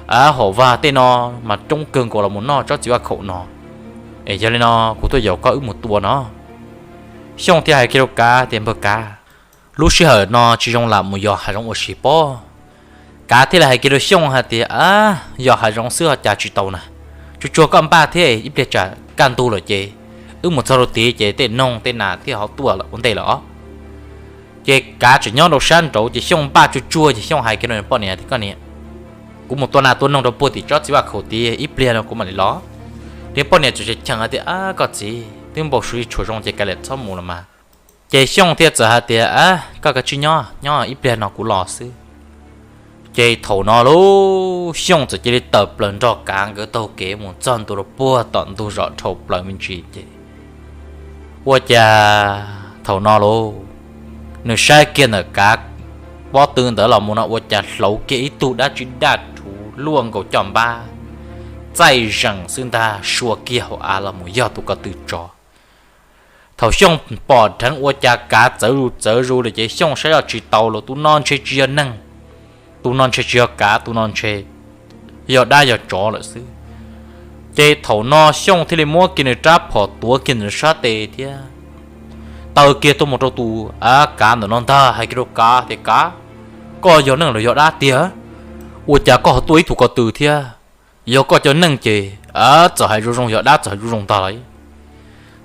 av hom vag tej no mas coob kawg nkaus los mus noj tsob txiv vaj khaum no. Es yog li no kuv tuaj yaum koj wb mus tua no. Xyooj thiaj hais kiag rau Kav tias, Npawg Kav, lub sij hawm no tsis zoo lam mus yos hav zoov ua si pob. Kav thiaj li hais kiag rau Xyooj hais tias, Yos hav zoov xwb ho cas tsis tau na, tsuag tsuag koj npaj thiab ib pliag tsam kaj ntug lawm ces wb mus txog rau tid ces tej noog tej nas thiaj ho tuaj ua ntej lawm os. Ces Kav tseem nyob rau sab nraud ces Xyooj npaj tsuag tsuag ces Xyooj hais kiag rau poj niam tias, Koj niam, kuv mus tua nas tua noog rau puag tim tsob txiv vaj khaum tid ib pliag no kuv mam li los. Nws poj niam tseem cheem hais tias, Koj txiv, twb npau suav tsis tshua zoo ces kav liam txhob mus los mas. Ces Xyooj thiaj txawm hais tias, Koj kav tsij nyob, nyob ib pliag no kuv los xwb. Ces thaum no lauj, Xyooj txawm cia li tawm plaws nrog Kav nkawd taug kev mus txog ntua rau puag tom ntug zos dhau plaws me ntsis ces ua cas thaum no lauj, nws saib kiag ntawm Kav pob tw ntawd los mus no ua cas hlauv kiag ib tug dab tsi daj rhuv luaj nkaus caj npab, txaij zees xwb ntag, sua kiag hauv av los mus yog tus ko tw tsov. Thaum Xyooj pom dheev ua cas Kav txawv zus txawv zus lawm ces Xyooj saib yog tsis tau los tus no ntshe tsis yog neeg, tus no ntshe tsis yog Kav, tus no ntshe yog dab yog tsov lawm xwb. Ces thaum no Xyooj thiaj li muab kiag nws rab phom tuav kiag ntawm sab tes thiab taw kiag tuaj mus rau tus av Kav ntawm no ntag, hais kiag rau Kav tias, Kav, koj yog neeg los yog dab tiag? Ua cas koj ho tuaj ib tug ko tw thiab? Yog koj cov neeg ces txawm hais zoo zoo, yog dab txawm hais zoo zoo ntag lauj.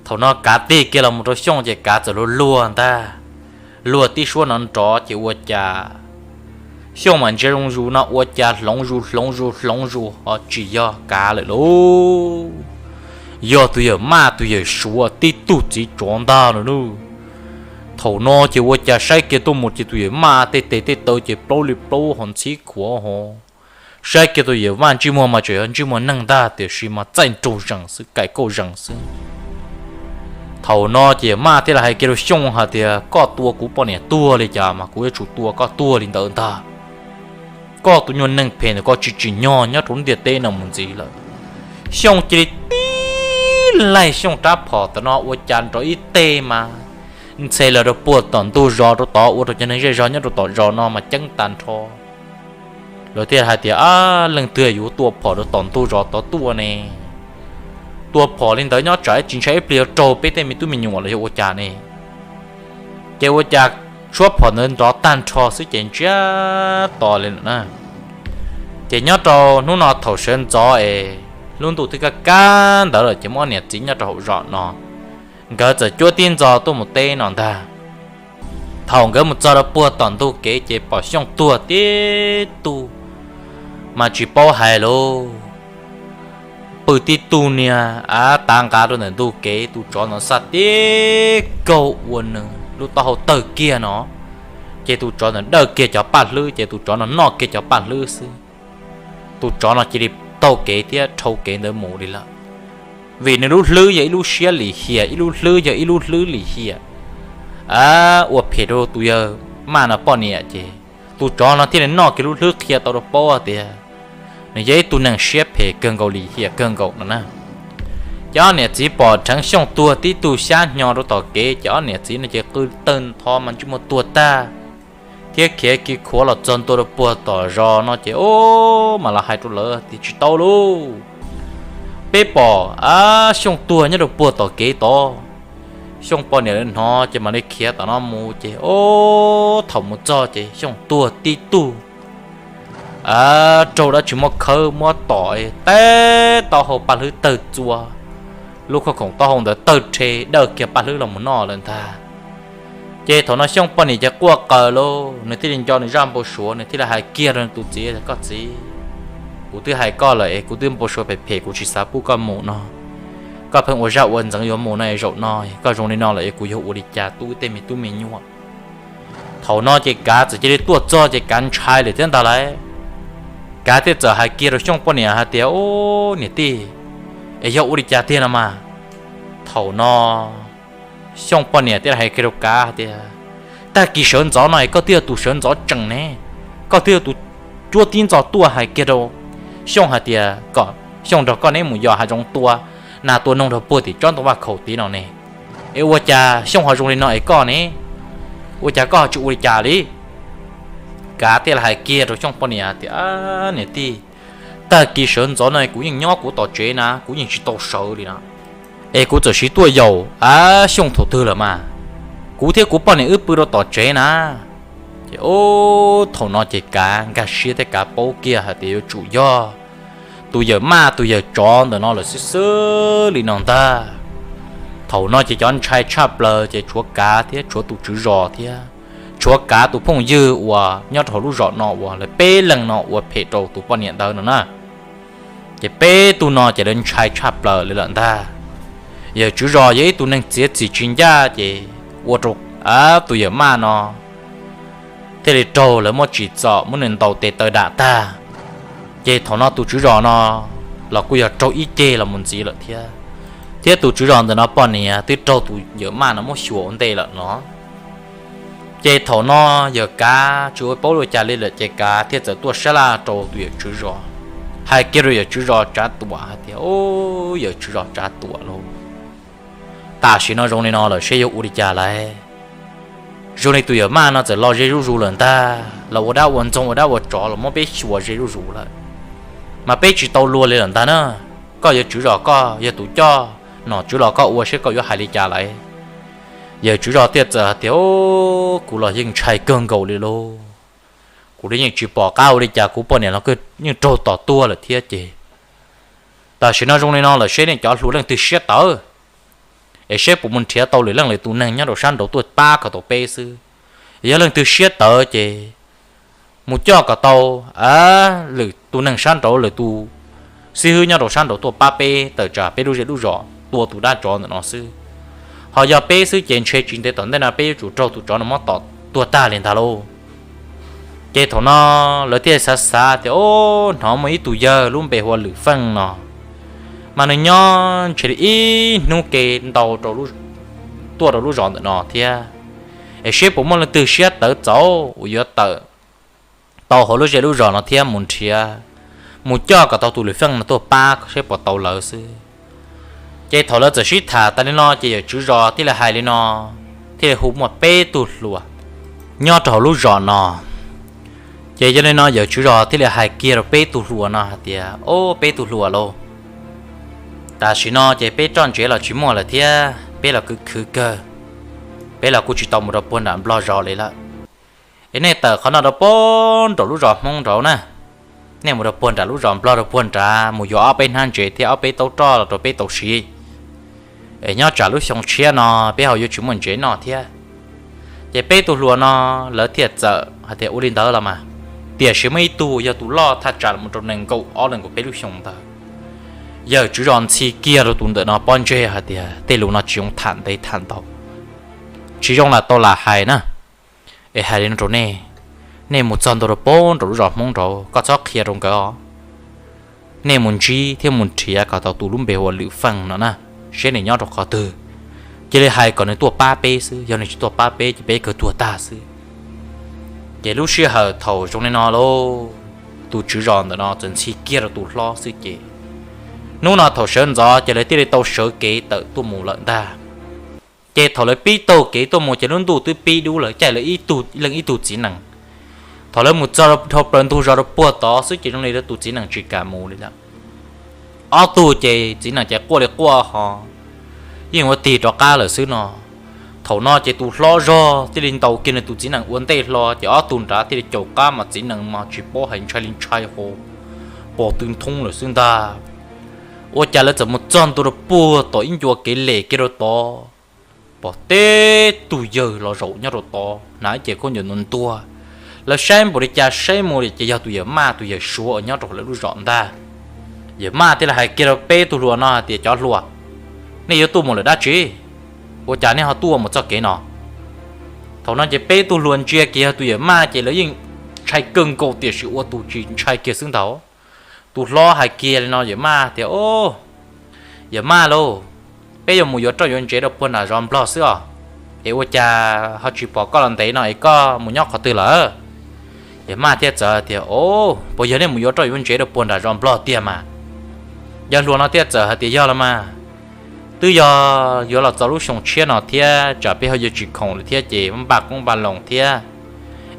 Thaum no Kav tig kiag los mus rau Xyooj ces Kav txawm luag luag ntag, luag tib suab no nrov ces ua cas Xyooj mam ntsia zoo zus no ua cas hloov zus hloov zus hloov zus ho tsis yog Kav lawm lauj, yog tus yawm maj tus yawm suav tib tug txiv tsov ntag no lauj. Thaum no ces ua cas saib kiag tuaj mus ces tus yawm maj tej tes tej taw ces plaub li plaub ho ntxhib khuav ho. Saib kiag tus yawm maj ntsej muag mas tseem yog ntsej muag neeg ntag tiam sis mas txaij nraug zees xwb, kaim kauj zees xwb. Thaum no ces yawm maj thiaj li hais kiag rau Xyooj hais tias, Koj tua kuv poj niam tuag li cas mas kuv yuav tsum tua koj tuag li ntawd ntag. Koj tus nyuag neeg phem ntawm koj tsis tsim nyog nyob rau lub ntiaj teb no mus ntxiv lawm. Xyooj cia li tib laig Xyooj rab phom tam no ua cas nrov ib teg mas ntxhe lawm rau puag tom ntug zos rau tod ua rau cov neeg zej zog nyob rau tom zos no mas ceeb tag nrho. Lawv thiaj hais tias, Ab, leej twg yuav tua phom rau tom ntug zos tod tuaj ne? Tua phom li ntawd nyob tsam tsis ntshai ib pliag yuav raug peb tej me tub me nyuam los yog ua cas ne? Ces ua cas tshuab phom ntawd nrov tag nrho xwb ces ntsiag to li lawm na. Ces nyob rau hnub no thaum sawv ntxov es lub ntuj twb kaj kab ntawd lawm ces muaj ob niam txiv nyob rau hauv zos no, nkawd txawm cuab tib ntxo tuaj mus teb no ntag. Thaum nkawd mus txog rau puag tom ntug kev ces pom Xyooj tuag tib tug, mas tsis paub hais lauj, pw tib tug niag av tav nqa rau ntawm ntug kev, tus tsov ntawd xa tib kaug ua nws lub taub hau tawg kiag no, ces tus tsov ntawd dawj kiag cov paj hlwb ces tus tsov no noj kiag cov paj hlwb xwb. Tus tsov no cia li taug kev thiab dhau kev ntawd mus li lawm. Vim nws lub hlwb yog ib lub siab lim hiam, ib lub hlwb yog ib lub hlwb lim hiam, ua phem rau tus yawg maj no poj niam ces tus tsov no thiaj li noj kiag lub hlwb qhia tau rau paub tias nws yog ib tug neeg siab phem kawg nkaus lim hiam kawg nkaus no na. Ces ob niam txiv pom dheev Xyooj tuag tib tug xyab hnyo rau tom kev ces ob niam txiv no ces qw tawg ntho mas ntsej muag tuag tag, thiab khiav kiag khuav los txog ntua rau puag tom zos no ces o, mas los hais rau lawv tias tsis tau lauj, peb pom Xyooj tuag nyob rau puag tom kev tod. Xyooj poj niam lawv hnov ces mam li khiav tom no mus ces o, thaum mus txog ces Xyooj tuag tib tug, raug dab tsi muab khawb muab tom, teb taub hau paj hlwb tawg txua, lub khob khoom taub hau ntawd tawg rhe dawj kiag paj hlwb los mus noj lawm ntag. Ces thaum no Xyooj poj niam ces quaj qw lauj, nws thiaj li nco nws zaj npau suav, nws thiaj li hais kiag rau tus txiv, Koj txiv, kuv twb hais koj lawm es kuv twb npau suav phem phem kuv tsis xav pub koj mus no, koj pheej ua zaj ua ntxeev yuav mus no es zaum no koj zoo li no lawm es kuv yuav ua li cas tu tej me tub me nyuam. Thaum no ces Kav txawm cia li tuaj txog ces Kav ntshai lawm thiab ntag lauj. Kav thiaj txawm hais kiag rau Xyooj poj niam hais tias, Ub, niam tij, es yog ua li cas tiag no mas? Thaum no Xyooj poj niam thiaj hais kiag rau Kav hais tias, Tag kis sawv ntxov no es koj twb yog tus sawv ntxov tseem ne, koj twb yog tus cuab tib ntxo tuaj hais kiag rau Xyooj hais tias kom Xyooj nrog koj neb mus yos hav zoov tua nas tua noog rau puag tim tsob ntoo vaj khaum tid no ne, es ua cas Xyooj ho zoo li no es koj ne, ua cas koj ho tsis ua li cas li? Kav thiaj li hais kiag rau Xyooj poj niam tias, Niam tij, tag kis sawv ntxov no kuv yeej nyob kuv tom tsev na, kuv yeej tsis tau sawv li na, es kuv txawm siv tuaj yaum a Xyooj thaum twg lawm mas, kuv thiab kuv poj niam wb pw rau tom tsev na. Ces thaum no ces Kav nkag siab thiab Kav paub kiag hais tias yuav tsum yog tus yawm maj tus yawm tsov ntawm no lawm xwb xwb li no ntag. Thaum no ces cov ntshai tshaj plaws ces tshuav Kav thiab tshuav tus tswv zos thiab tshuav Kav tus phooj ywg uas nyob rau hauv lub zos no uas lawv peb leeg no ua phem rau tus poj niam ntawd no na. Ces peb tug no ces lawv ntshai tshaj plaws li lawm ntag. Yawm tswv zos yog ib tug neeg txiav txim tsis ncaj ces ua rau tus yawm maj no thiaj li raug lawv muab tsim txom muab nws ntaus tes taw dam tag. Ces thaum no tus tswv zos no los kuj yog raug ib ceg los mus ntxiv lawm thiab, thiab tus tswv zos ntawm no poj niam twb raug tus yawm maj no muab xyuas ua ntej lawm no. Ces thaum no yawm Kav tsis ua paub li cas li lawm ces Kav thiaj txawm tuaj sab laj rau tus yawm tswv zos, hais kiag rau yawm tswv zos Tsav Tuam hais tias, Ub, yawm tswv zos Tsav Tuam lauj, tam sim no zoo li no lawm seb yuav ua li cas lauj? Zoo li tus yawm maj no txawm los ze zuj zus lawm ntag, los ua dab ua ntxoog ua dab ua tsov los muab peb xyuas ze zuj zus lawm, mas peb tsis tau luag li lawm ntag na. Koj yawm tswv zos koj yog tus coj nom tswv los koj ua seb koj yuav hais li cas lauj? Yawm tswv zos thiaj txawm hais tias, Kuv los yeej ntshai kawg nkaus li lauj, kuv los yeej tsis pom qab ua li cas, kuv poj niam los yeej raug tom tuag lawm thiab ces tam sim no zoo li no lawm seb nej cov hluas leej twg siab tawv es seb puas mus nrhiav tau lwm leej lwm tus neeg nyob rau sab nraud tuaj pab kom tau peb xwb. Yog leej twg siab tawv ces mus coj kom tau lwm tus neeg sab nraud, lwm tus xib hwb nyob rau sab nraud tuaj pab peb tawm tsam peb lub zej lub zos tua tus dab tsov ntawm no xwb. Ho yog peb xwb ces ntshe tsis ntev tom ntej no peb yuav tsum raug tus tsov no muab tom tuag tag li ntag lauj. Ces thaum no lawv thiaj xav xav tias, Ub, hnov muaj ib tug yawg lub npe hu ua Lwm Feej no, mas nws nyob ntshe li ib hnub ke ntau tuaj rau lub zos ntawm no thiab, es seb puas muaj leej twg siab tawv txaus uas yuav tawm tau hauv lub zej lub zos no thiab mus nrhiav, mus coj kom tau tus Lwm Feej no tuaj pab seb puas tau lawv xwb. Ces thaum lawv txawm sib tham tas li no ces yawm tswv zos thiaj li hais li no, thiaj li hu muaj peb tug hluas nyob rau hauv lub zos no, Ces yog li no yawm tswv zos thiaj li hais kiag rau peb tug hluas no hais tias, Ob, peb tug hluas lauj, tam sim no ces peb roj ntsev los tsis muaj lawm thiab, peb los khwv khwv kawg, peb los kuj tsis tau mus rau puag nram Nplog zos li lawm. Es nej tawm qhov no rau puag nram lub zos Hmoob nraud na, nej mus rau puag nram lub zos Nplog rau puag nrad mus yuav ob peb hnab ntsev thiab ob peb taub roj los rau peb tau siv. Es nyob tsam lub xyoo tshiab no peb ho yuav tsis muaj ntsev noj thiab. Ces peb tug hluas no lawv thiaj txawm hais tias, Ua li ntawd los mas. Tiam sis muaj ib tug yog tus loj thaj tsam los rau nees nkaum ob nees nkaum peb lub xyoo ntawd. Yawm tswv zos ntxhi kiag rau tus ntawm no pob ntseg hais tias, Tej lus no tsis zoo tham ntev tham ntau, tsis zoo lam tau lam hais na. Es hais li no rau nej, nej mus txog ntua rau puag nram lub zos Hmoob nraud koj txhob qhia rau nkawd os. Nej mus ntsib thiab mus nrhiav kom tau tus lub npe hu ua Lwm Feej no na, seb nws nyob rau qhov twg. Cia li hais kom nws tuaj pab peb xwb, yog nws tsis tuaj pab peb ces peb kawg tuag tag xwb. Ces lub sij hawm thaum zoo li no lauj, tus tswv zos ntawm no txawm ntxhi kiag rau tus hlob xwb ces hnub no thaum sawv ntxov ces lawv thiaj li tau sawv kev tawm tuaj mus lawm ntag. Ces thaum lawv pib taug kev tuaj mus ces lub ntuj twb pib dub lawm, caij lawv ib tug leej ib tug txiv nees. Thaum lawv mus txog dhau plaws ntug zos rau puag tod xwb ces zoo li lawv tus txiv nees tsis kam mus li lawm. Ob tug ces txiv nees ces quaj li quaj ho yeej ua tig rov qab lawm xwb no. Thaum no ces tus hlob zog thiaj li ntaus kiag nws tus txiv nees ua ntej hlo ces ob tug nrad thiaj li caum qab mas txiv nees mas tsis paub hais ntshai li ntshai ho pom tw nthoob lawm xwb ntag. Ua cas lawv txawm mus txog ntua rau puag tom ib ncua kev lem kiag rau tod, pom teb tug yawg los zaum nyob rau tod hnav ib ce khaub ncaws ntuag ntuag. Lawv saib npaum li cas saib mus li ces yog tus yawm Maj tus yawm Suav uas nyob rau hauv lawv lub zos ntag. Yawm Maj thiaj li hais kiag rau peb tug hluas no hais tias, Cov hluas, nej yuav tuaj mus lawm dab tsi? Ua cas nej ho tuaj mus txoj kev no? Thaum no ces peb tug hluas ntsia kiag yog tus yawm Maj ces lawv yeej ntshai kawg nkaus tiam sis ua tus tsis ntshai kiag xwb ntag. Tus hlob hais kiag li no yawm Maj tias, Yawm Maj lauj, peb yuav mus yuav roj yuav ntsev rau puag nram zos Nplog xwb os. Es ua cas ho tsis pom koj los ntev no es koj mus nyob qhov twg lawm? Yawm Maj thiaj txawm tias, Puas yog nej mus yuav roj yuav ntsev rau puag nram zos Nplog tiag mas? Yawg hluas no thiaj txawm hais tias, Yog los mas, twb yog yuav los txog lub xyoo tshiab no thiab tsam peb ho yuav tsis khoom lawm thiab ces npaj qoob npaj loo thiab.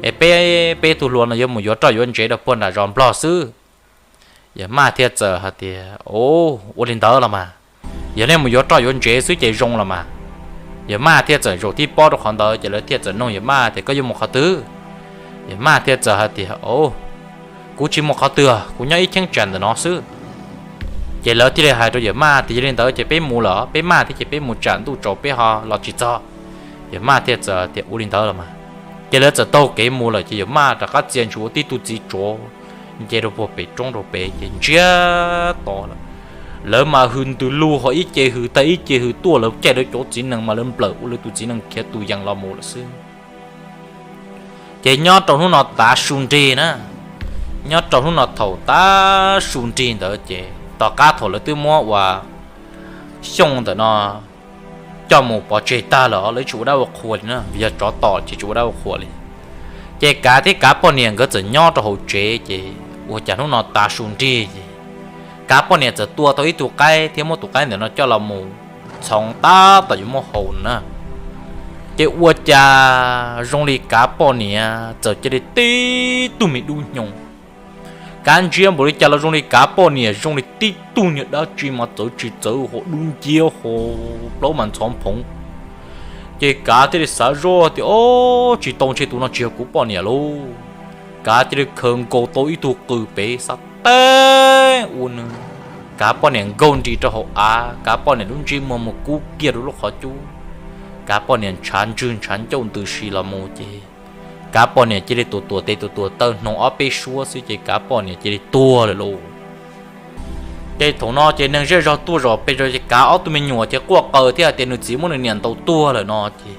Es peb, peb tug hluas no yuav mus yuav roj yuav ntsev rau puag nram zos Nplog xwb. Yawm Maj thiaj txawm hais tias, Ua li ntawd los mas, yog nej mus yuav roj yuav ntsev xwb ces zoo los mas. Yawm Maj thiaj txawm zaum tib pob rau qhov ntawd ces lawv thiaj txawm nug yawm Maj tias, Koj yuav mus qhov twg? Yawm Maj thiaj txawm hais tias, Kuv tsis mus qhov twg, kuv nyob ib cheeb tsam ntawm no xwb. Ces lawv thiaj li hais rau yawm Maj tias, Yog li ntawd ces peb mus lawm, peb maj thiab ces peb mus tsam ntuj tsaus peb ho los tsis txog. Yawm Maj thiaj txawm tias, Ua li ntawd los mas. Ces lawv txawm taug kev mus lawm ces yawm Maj rov qab txia ntsug ua tib tug txiv tsuav nce rau puag pem roob rau pem ces ntsiag to lawm. Lawv mas hws ntws lug ho ib ce hws tag ib ce hws tuaj, lawv caij lawv cov txiv nees mas lawv nplawm ua lawv tus txiv nees khiav tus yees los mus lawm xwb. Ces nyob rau hnub no tav su nrig na, nyob rau hnub no thaum tav su nrig ntawd ces tom qab thaum lawv twb muab ua Xyooj ntawm no coj mus pov tseg tag lawm, lawv tsis ua dab ua qhua li na, vim yog tsov tom ces tsis ua dab ua qhua li. Ces Kav thiab Kav poj niam nkawd txawm nyob rau hauv tsev, ces ua cas hnub no tav su nrig ces Kav poj niam txawm tua tau ib tug qaib thiab muab tus qaib ntawm no coj los mus txhoov tab tom yuav muab haus na. Ces ua cas zoo li Kav poj niam txawm cia li tib tug me dub hnyoo. Kav ntsia npaum li cas los zoo li Kav poj niam zoo li tib tug niag dab tsi mas txawv tsis txawv ho dub nciab ho plaub mas ntxhov phoov. Ces Kav thiaj li xav zoj tias, Ob, tsis tau, ntshe tus no tsis yog kuv poj niam lauj. Kav cia li khaws nkaus tau ib tug qws pem xav teb ua nws. Kav poj niam nkaug nris rau hauv av, Kav poj niam lub ntsej muag mus kub kiag rau lub qhov cub. Kav poj niam ntshav ntswg ntshav ncauj ntws si los mus ces Kav poj niam cia li tuam tuam tes tuam tuam taw hnoos ob peb suab xwb ces Kav poj niam cia li tuag lawm lauj. Ces thaum no ces neeg zej zog tuaj zom pes zaus ces Kav ob tug me nyuam ces quaj qw thiab hais tias nws txiv muab nws niam ntaus tuag lawm no ces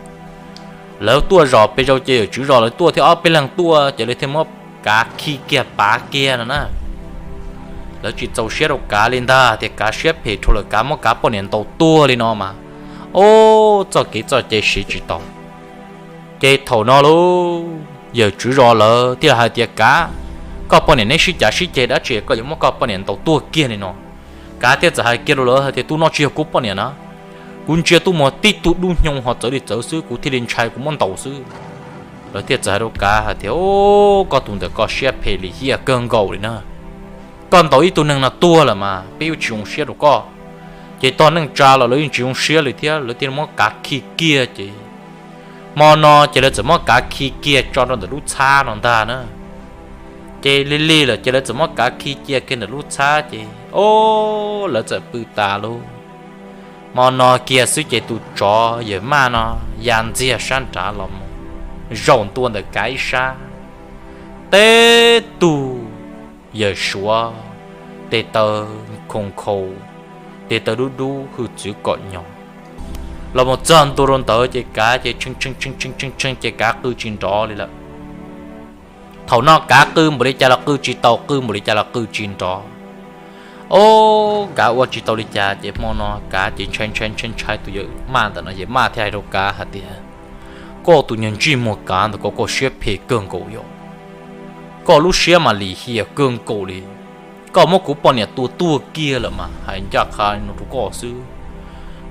lawv tuaj zom pes zaus ces yawm tswv zos lawv tuaj thiab ob peb leeg tuaj ces lawv thiaj muab Kav khi kiag pav kiag no na. Lawv tsis txaus siab rau Kav li ntag tias Kav siab phem dhau lawm, Kav muab Kav poj niam ntaus tuag li no mas, ob, txoj kev txoj cai siv tsis tau. Ces thaum no lauj, yawm tswv zos lawv thiaj hais tias, Kav, koj poj niam neb sib cav sib ceg dab tsi koj yuav muab koj poj niam ntaus tuag kiag li no? Kav thiaj txawm hais kiag rau lawv hais tias, Tus no tsis yog kuv poj niam na, kuv ntsia tuaj mus tib tug dub hnyoo ho txawv li txawv xwb kuv thiaj li ntshai kuv muab ntaus xwb. Lawv thiaj txawm hais rau Kav hais tias, Koj tus ntawm koj siab phem lim hiam kawg nkaus li na. Koj ntaus ib tug neeg no tuag lawm mas peb yuav tsis zoo siab rau koj. Ces tog neej tsa los lawv yeej tsis zoo siab li thiab, lawv thiaj muab Kav khi kiag ces hmo no ces lawv txawm muab Kav khi kiag tso rau ntawm lub txhab no ntag na. Ces lig lig lawm ces lawv txawm muab Kav khi cia kiag ntawm lub txhab ces o, lawv txawm pw tas lauj. Hmo no kiag xwb ces tus tsov yawm maj no ya ntxiag sab nrad los mus zaum ntua ntawm Kav ib sab, teb tug yawm suav, tes taw khoo khau, tes taw dub dub hwj txwv kom nyo los mus txog ntua rau ntawd ces Kav ces tshee tshee tshee tshee ces Kav qw tsis nrov li lawm. Thaum no Kav qw npaum li cas los qw tsis tau, qw npaum li cas los qw tsis nrov. O, Kav ua tsis tau li cas ces hmo no Kav ces ntshai ntshai ntshai ntshai tus yawm maj ntawm no, yawm maj thiaj hais rau Kav hais tias, Koj tus niag ntsej muag Kav ntawm ko, koj siab phem kawg nkaus yom. Koj lub siab mas lim hiam kawg nkaus li. Koj muab kuv poj niam tua tuag kiag lawm mas hais ncaj qha no rau koj xwb.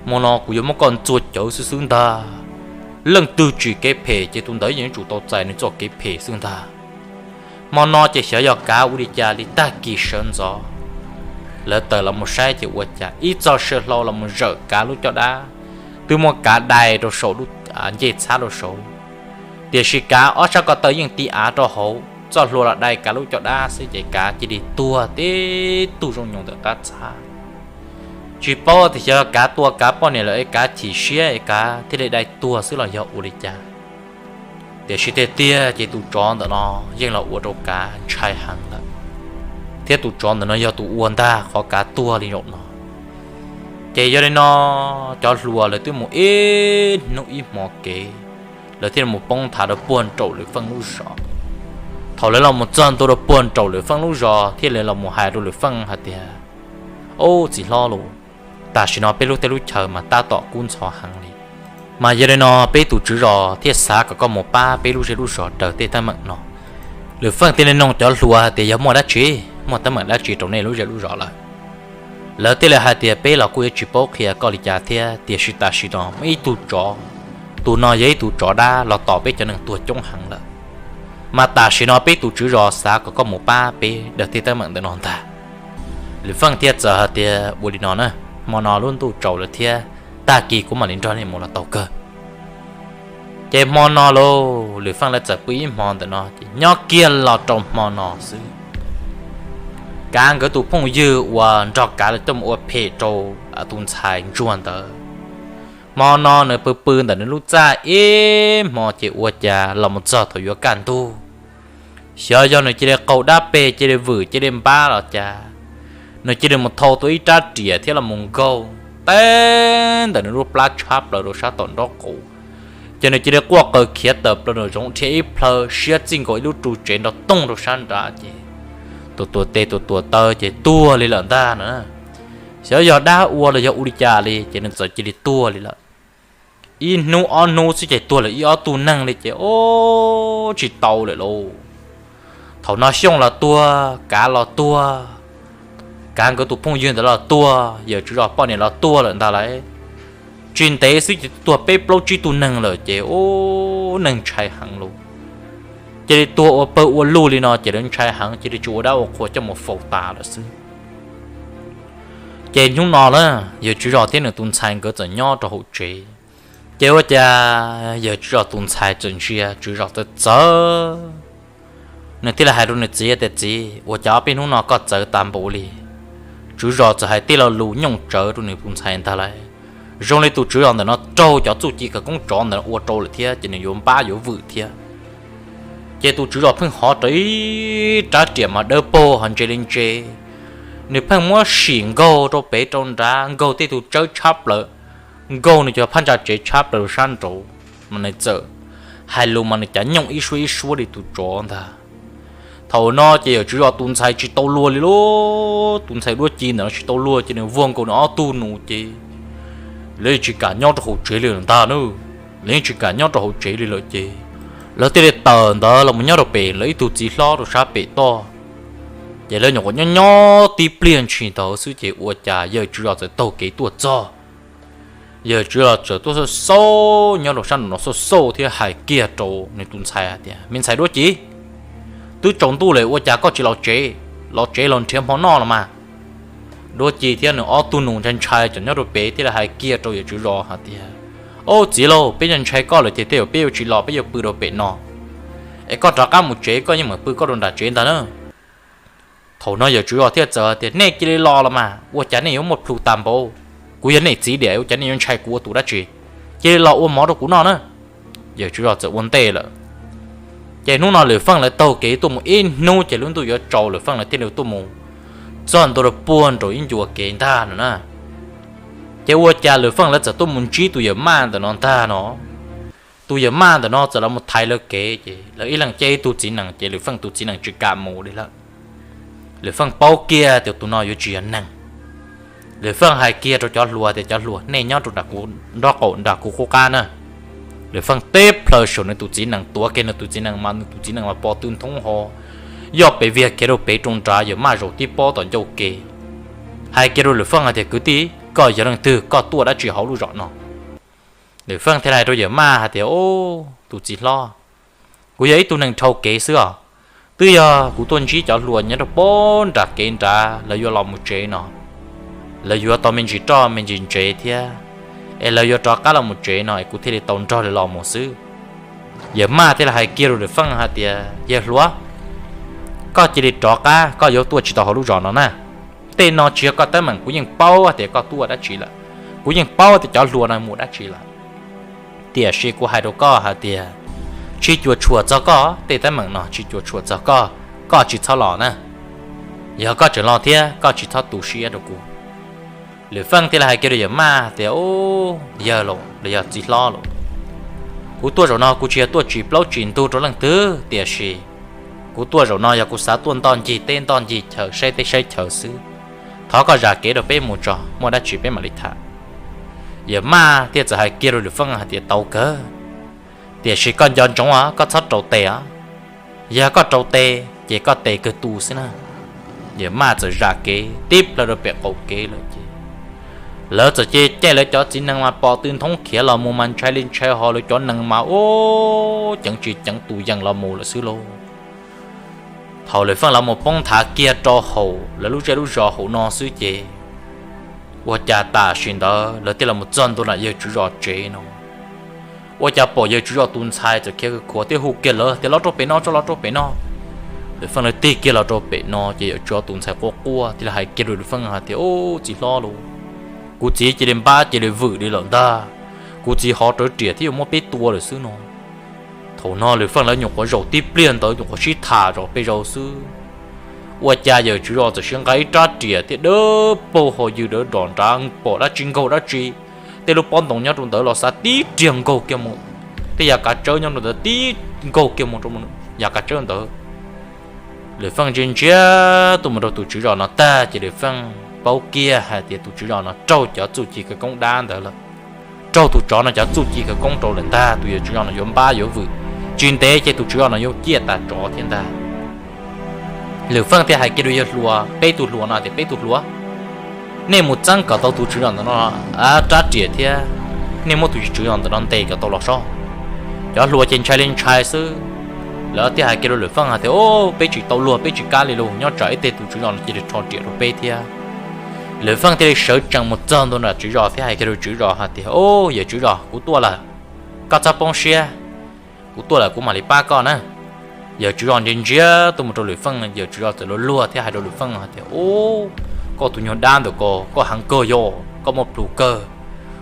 Hmo no kuv yuav muab koj ntxuag cawv xwb xwb ntag. Leej twg tsim kev phem ces tus ntawd yeej yuav tsum tau txais nws txoj kev phem xwb ntag. Hmo no ces xyov yog Kav ua li cas li, tag kis sawv ntxov lawv tawm los mus saib ces ua cas ib txoj saw hlau los mus zawm Kav lub caj dab, twb muab Kav dai rau saum lub ncej txhab rau saud. Tiam sis Kav ob sab ko taw yeej ti av rau hauv, txoj hlua los dai Kav lub caj dab xwb ces Kav cia li tuag tib tug zoo nyoos ntawm qab txhab. Tsis paub tias xyov Kav tua Kav poj niam lawm es Kav chim siab es Kav thiaj li dai tuag xwb los yog ua li cas. Tiam sis tiag tiag ces tus tsov ntawm no yeej los ua rau Kav ntshai heev lawm, thiab tus tsov ntawm no yog tus ua ntag qhov Kav tuag li zaum no. Ces yog li no, cov hluas lawv twb mus ib hnub ib hmo kev, lawv thiaj li mus poob thav rau puag nraum Lwm Feej lub zos. Thaum lawv los mus txog ntua rau puag nraum Lwm Feej lub zos thiaj li los mus hais rau Lwm Feej hais tias, Ub, txiv hlob lauj, tam sim no peb lub teb lub chaw mas tab tom kub ntxhov heev li, mas yog li no peb tus tswv zos thiaj xav kom koj mus pab peb lub zej lub zos raws tej teeb meem no. Lwm Feej thiaj li nug cov hluas hais tias, Yog muaj dab tsi, muaj teeb meem dab tsi rau nej lub zej lub zos lawm? Lawv thiaj li hais tias, Peb los kuj yuav tsis paub qhia koj li cas thiab, tiam sis tam sim no muaj ib tug tsov, tus no yog ib tug tsov dab los tom peb cov neeg tuag coob heev lawm, mas tam sim no peb tus tswv zos xav kom koj mus pab peb raws tej teeb meem ntawm no ntag. Lwm Feej thiaj txawm hais tias, Ua li no na, hmo no lub ntuj tsaus lawm thiab, tag kis kuv mam li nrog nej mus los tau kawg. Ces hmo no lauj, Lwm Feej lawv txawm pw ib hmo ntawm no ces nyob kiag los rau hmo no xwb, Kav nkawd tus phooj ywg uas nrog Kav lawv tuaj mus ua phem rau tus ntxhais ntsuag ntawd, hmo no nws pw pw ntawm nws lub txaj ib hmo ces ua cas los mus txog thaum yuav kaj ntug, xyov yog nws cia li qaug dab peg cia li vwm cia li npab los cas, nws cia li mus thau tau ib rab riam thiab los mus nkaug teb ntawm nws lub plab tshab plaws rau sab tom nraub qaum. Ces nws cia li quaj qaws khiav tawm plaws nraum zoov dhia ib plhaw siab txij nkaus ib lub ru tsev nrov toog rau sab nrad ces tuam tuam tes tuam tuam taw ces tuag li lawm ntag na. Xyov yog dab ua los yog ua li cas li ces nws txawm cia li tuag li lawm. Ib hnub ob hnub xwb ces tuag lawm ib ob tug neeg li ces o, tsis tau lawm lauj. Thaum no Xyooj los tuag, Kav los tuag, Kav nkawd tus phooj ywg ntawd los tuag, yawm tswv zos poj niam los tuag lawm ntag lauj. Tsis ntev xwb ces tuag peb plaub tsib tug neeg lawm ces ub, neeg ntshai heev lauj. Cia li tuag ua pawg ua lug li no ces lawv ntshai heev cia li tsis ua dab ua qhua coj mus faus tas lawm xwb. Ces hnub no na, yawm tswv zos thiab nws tus ntxhais nkawd txawm nyob rau hauv tsev. Ces ua cas yawm tswv zos tus ntxhais txawm ntsia tswv zos txawv txawv. Nws thiaj li hais rau nws txiv tias, Txiv, ua cas ob peb hnub no koj txawv tas npaum li? Tswv zos txawm hais tej lo lus nyooj tsawv rau nws tus ntxhais ntag lauj. Zoo li tus tswv zos ntawm no raug cov txuj ci khawv koob tsov ntawm no ua rau lawm thiab ces nws yuav npab yuav vwm thiab. Ces tus tswv zos pheej hov rawv ib rab riam mas dawb paug ho ntse li ntse. Nws pheej muab sim nkaug rau pem rau nrad, nkaug tej tug tsawb tshab plaws, nkaug nws cov phab ntsa tsev tshab plaws rau sab nraud, mas nws txawm hais lus mas nws cav nyooj ib suab ib suab li tus tsov ntag. Thaum no ces yawm tswv zos tus ntxhais tsis tau luag li lauj, tus ntxhais duab ci ntawm no tsis tau luag ces nws vuag nkaus nws ob tug nus ces lawv yeej tsis kam nyob rau hauv tsev li lawm ntag na. Lawv yeej tsis kam nyob rau hauv tsev li lawm ces lawv thiaj li tawm ntawd los mus nyob rau pem lawv ib tug txiv hlob rau sab pem toj. Ces lawv nyuam qhuav nyob nyob tib pliag ntshis ntawd xwb ces ua cas yawm tswv zos txawm taug kev tuaj txog. Yawg Tswv Zos txawm tuaj xauj xauj nyob rau sab nraum no xauj xauj thiab hais kiag rau nws tus ntxhais hais tias, Me ntxhais Duab Ci, twb tsaus ntuj lawm ua cas koj tsis los tsev, los tsev los nrhiav hmo noj los mas. Duab Ci thiab nws ob tug nus ntshai ntshai tseem nyob rau pem thiaj li hais kiag rau Yawg Tswv Zos hais tias, Au txiv lauj, peb ntshai koj lawm ces tej zaum peb yuav tsis los, peb yuav pw rau pem no. Es koj rov qab mus tsev, koj yeej mam pw koj rau nram tsev ntag na. Thaum no Yawg Tswv Zos thiaj txawm tias, Nej cia li los los mas, ua cas nej yuav muaj plhus tas npaum? Kuv yog nej txiv diam, ua cas nej yuav ntshai kuv ua tus dab tsi? Cia li los ua mov rau kuv noj na. Yawg Tswv Zos txawm ua ntej lawm. Ces hnub no Lwm Feej lawv taug kev tuaj mus ib hnub ces lub ntuj yuav tsaus, Lwm Feej lawv thiaj li tuaj mus txog ntua rau puag nraum ib ncua kev ntag no na. Ces ua cas Lwm Feej lawv txawm tuaj mus ntsib tus yawm maj ntawm no ntag no. Tus yawm maj ntawm no txawm los mus thaiv lawv kev ces lawv ib leeg caij ib tug txiv nees ces Lwm Feej tus txiv nees tsis kam mus li lawm. Lwm Feej paub kiag tias tus no yuav tsis yog neeg. Lwm Feej hais kiag rau cov hluas tias, Cov hluas, nej nyob rau nram kuv nrob qaum nram kuv qub qab na. Lwm Feej teb plhaw saum nws tus txiv nees, tuav kiag nws tus txiv nees mas nws tus txiv nees mas pos tw nthoob ho, yog pes viag khiav rau pem rau nrad, yawm maj zaum tib pob tom ncauj kev. Hais kiag rau Lwm Feej hais tias, Kwv tij, koj yog leej twg, koj tuaj dab tsi hauv lub zos no? Lwm Feej thiaj hais rau yawm maj hais tias, Au, tus txiv hlob, kuv yog ib tug neeg dhau kev xwb os. Twb yog kuv tuaj ntsib cov hluas nyob rau pob nram kev nrad, lawv yuav los mus tsev no. Lawv yuav tau me ntsis roj me ntsis ntsev thiab, es lawv yuav rov qab los mus tsev no es kuv thiaj li tau nrog lawv los mus xwb. Yawm maj thiaj li hais kiag rau Lwm Feej hais tias, Yawg hluas, koj cia li rov qab, koj yuav tuaj tsis tau hauv lub zos no na. Tej no tsis yog koj teeb meem, kuv yeej paub tias koj tuaj dab tsi lawm, kuv yeej paub tias cov hluas no mus dab tsi lawm. Tiam sis kuv hais rau koj hais tias, tsis cuam tshuam txog koj, tej teeb meem no tsis cuam tshuam txog koj, koj tsis txhob los na. Yog koj tseem los thiab koj tsis txhob tu siab rau kuv. Lwm Feej thiaj li hais kiag rau yawm maj tias, Yawg los yog txiv hlob los, kuv tuaj zaum no kuv tsis yog tuaj tsim plaub tsim ntug rau leej twg, tiam sis kuv tuaj zaum no yog kuv xav tuaj ntoj ncig teb ntoj ncig chaw, saib teb saib chaw xwb. Thov koj zam kev rau peb mus tso, muaj dab tsi peb mam li tham. Yawm maj thiaj txawm hais kiag rau Lwm Feej hais tias, Tau kawg, tiam sis koj nco ntsoov os, koj txhob rau tes os. Yog koj rau tes ces koj tes kawg tu xwb na. Yawm maj txawm zam kev tib plhaw rau pem qaum kev lawm ces lawv txawm cia caij lawv cov txiv nees mas pos tw nthoob khiav los mus mas ntshai li ntshai ho, lawv cov nees mas ub ceev tsis ceev tus yees los mus lawm xwb lauj. Thaum Lwm Feej lawv mus poob nthav kiag rau hauv lawv lub zej lub zos hauv no xwb ces ua cas tam sim ntawd lawv thiaj los txog ntua nram yawg Tswv Zos tsev no. Ua cas pom yawg Tswv Zos tus ntxhais txawm khiav khuav thiab hu kiag lawv tias, Los rau pem no tso, los rau pem no. Lwm Feej lawv tig kiag los rau pem no ces yawg Tswv Zos tus ntxhais quaj quaj thiaj li hais kiag rau Lwm Feej hais tias, Ub, txiv hlob lauj, kuv txiv cia li npab cia li vwm li lawm ntag. Kuv txiv hov rawv riam thiab yuav muab peb tua lawm xwb no. Thaum no Lwm Feej lawv nyuam qhuav zaum tib pliag ntawd nyuam qhuav sib tham zom peb zaug xwb, ua cas yawg Tswv Zos txawm sib nqa ib rab riam thiab dawb paug ho ywg dawb dos nrad, pom dab tsi nkaug dab tsi. Tej lub pob ntoo nyob rau ntawd los xav tib riag nkaug kiag mus, tej yav kav tsawb nyob rau ntawd tib nkaug kiag mus rau yav kav tsawb ntawd. Lwm Feej ntsia ntsia tuaj mus rau tus Tswv Zos no tag ces Lwm Feej paub kiag hais tias tus Tswv Zos no raug cov txuj ci khawv koob dab ntawd lawm. Raug tus tsov no cov txuj ci khawv koob rau lawm ntag, tus yawg Tswv Zos no yuav npab yuav vwm, tsis ntev ces tus Tswv Zos no yuav ciaj tas tsov thiab ntag. Lwm Feej thiaj hais kiag rau yawg hluas, peb tug hluas no tias, Peb tug hluas, nej mus txeeb kom tau tus Tswv Zos ntawm no rab riam thiab nej muab tus Tswv Zos ntawm no ntes kom tau los sob. Cov hluas ces ntshai li ntshai xwb. Lawv thiaj hais kiag rau Lwm Feej hais tias, Ub, peb tsis tau luag, peb tsis kam li lauj, nyob tsam ib teg tus Tswv Zos no cia li rho riam rau peb thiab. Lwm Feej thiaj li sawv tsees mus txog ntua nram Tswv Zos thiab hais kiag rau Tswv Zos hais tias, Ub, yawg Tswv Zos, kuv tuaj lawm, koj txhob poob siab, kuv tuaj lawm kuv mam li pab koj na. Yawg Tswv Zos ntsia ntsia tuaj mus rau Lwm Feej, yawg Tswv Zos txawm luag luag thiab hais rau Lwm Feej hais tias, Ub, koj tus nyuag dab ntawm ko, koj heev kawg yog, koj muaj plhus kawg.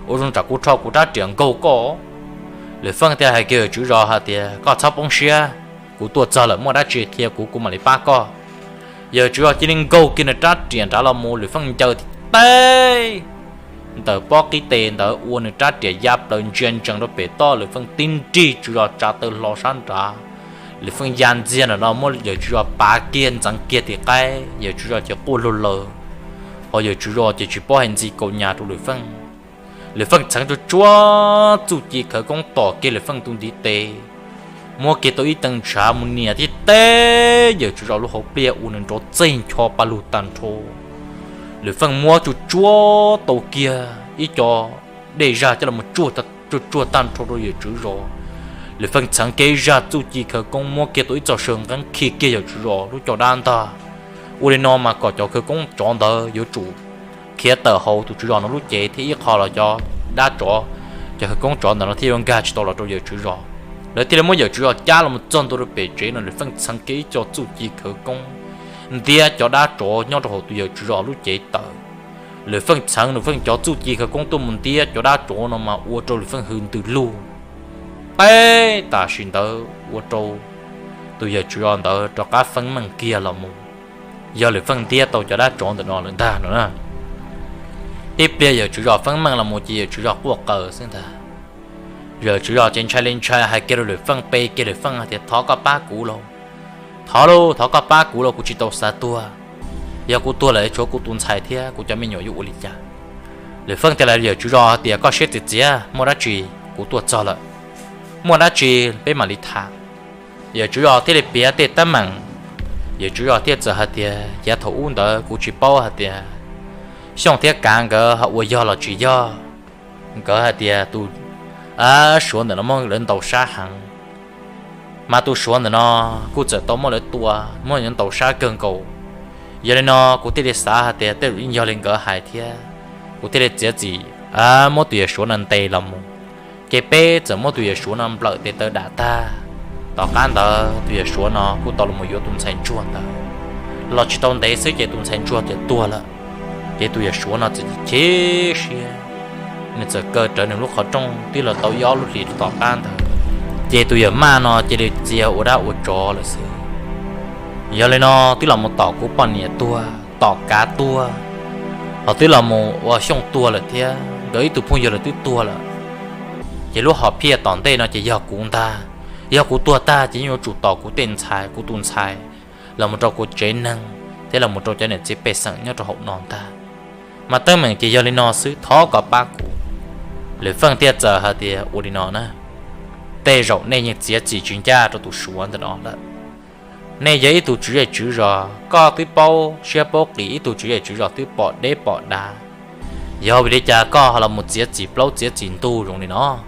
Ua zoo tsam kuv rho kuv rab riam nkaug koj. Lwm Feej thiaj hais kiag yawg Tswv Zos hais tias, Koj txhob poob siab, kuv tuaj txog lawm, muaj dab tsi qhia kuv, kuv mam li pab koj. Yawg Tswv Zos cia li nkaug kiag nws rab riam nrad los mus, Lwm Feej ncaws tib teg ntawm pob qib tes ntawd ua nws rab riam ya plaws ntsia ntsees rau pem toj, Lwm Feej tib nrig Tswv Zos tsa taw hlo sab nrad. Lwm Feej ya ntxiag ntawm no muab yawg Tswv Zos pav kiag ntxeev kiag tim qaib, yawg Tswv Zos ces quaj lug lawm, ho yawg Tswv Zos ces tsis paub hais ntxiv kaus nyas rau Lwm Feej. Lwm Feej txheev tsuag tsuag txuj ci khawv koob tom kiag Lwm Feej tus ntiv tes, muab kiag tau ib tee ntshav mus nias tib teg yawg Tswv Zos lub hauv pliaj ua nws nrov txej ncho pa lug tag nrho. Lwm Feej muab tsuag tsuag tau kiag ib co dej zaj coj los tsuag tsuag tag nrho rau yawm tswv zos. Lwm Feej txheev kiag ib zaj txuj ci khawv koob muab kiag tau ib txoj saw nqeeb khi kiag yawm tswv zos lub caj dab ntag. Ua li no mas kom cov khawv koob tsov ntawd yuav tsum khiav tawm hauv tus tswv zos no lub cev thiab ib qho los cov dab tsov, cov khawv koob tsov ntawd no thiaj yuav nkag tsis tau los rau yawm tswv zos. Lawv thiaj li muab yawm tswv zos cab los txog ntua rau pem tsev no Lwm Feej txheev kiag ib co txuj ci khawv koob ntiab cov dab tsov nyob rau hauv tus yawm tswv zos lub cev tawm. Lwm Feej txheev Lwm Feej cov txuj ci khawv koob tuaj mus ntiab cov dab tsov no mas ua rau Lwm Feej hws ntws lug. Peb tam sim ntawd ua rau tus yawm tswv zos ntawd rov qab feeb meej kiag los mus. Yog Lwm Feej ntiab tau cov dab tsov ntawm no lawm ntag no na. Ib pliag yawm tswv zos feeb meej los mus ces yawm tswv zos quaj qw xwb ntag. Yawm tswv zos ces ntshai li ntshai hais kiag rau Lwm Feej, pe kiag Lwm Feej tias, Thov koj pab kuv lauj. Thov lauj, thov koj pab kuv lauj, kuv tsis tau xav tuag. Yog kuv tuag lawm tshuav kuv tus ntxhais thiab kuv cov me nyuam yuav ua li cas? Lwm Feej tias, Yawm tswv zos tias koj siab txias txias, muaj dab tsi kuv tuaj txog lawm, muaj dab tsi peb mam li tham. Yawm tswv zos thiaj li piav tej teeb meem. Yawm tswv zos thiaj txawm hais tias, Yav thaum ub ntawd kuv tsis paub hais tias Xyooj thiab Kav nkawd ho ua yog los tsis yog. Nkawd hais tias tus Suav ntawm no muab lawv ntaus sab heev, mas tus Suav ntawm no kuj txawm tau muab lawv tua, muab lawv ntaus sab kawg nkaus. Yog li no kuv thiaj li xav hais tias tej zaum yeej yog li nkawd hais thiab, kuv thiaj li txiav txim muab tus yawm Suav no ntes los mus. Ces peb txawm muab tus yawm Suav no nplawm tes taw dam tag. Tom qab ntawd tus yawm Suav no kuj tau los yuav tus ntxhais ntsuag ntawd. Los tsis tau ntev xwb ces tus ntxhais ntsuag txawm tuag lawm. Ces tus yawm Suav no txawm chim siab, nws txawm kaw rawv nws lub qhov rooj twb los tau ib ob lub hlis rau tom qab ntawd. Ces tus yawm Maj no cia li txia ua dab ua tsov lawm xwb. Yog li no twb los mus tom kuv poj niam tuag, tom Kav tuag, ho twb los mus ua Xyooj tuag lawm thiab, nkawd ib tug phooj ywg los twb tuag lawm. Ces lub hom phiaj tom ntej no ces yog kuv ntag. Yog kuv tuag tag ces yeej yuav tsum tos kuv tej ntxhais, kuv tus ntxhais los mus rau kuv tsev neeg thiab los mus rau cov niam txiv pej xeem nyob rau hauv no ntag. Mas teeb meem ces yog li no xwb, thov koj pab kuv. Lwm Feej thiaj txawm hais tias, Ua li no na, tej zaum nej yeej txiav txim tsis ncaj rau tus Suav ntawm no lawm. Nej yog ib tug tswv zej tswv zos, koj twb paub siab paub qis, ib tug tswv zej tswv zos twb pom deb pom dav. Yog vim li cas koj ho los mus txiav txim plaub txiav txim ntug zoo li no?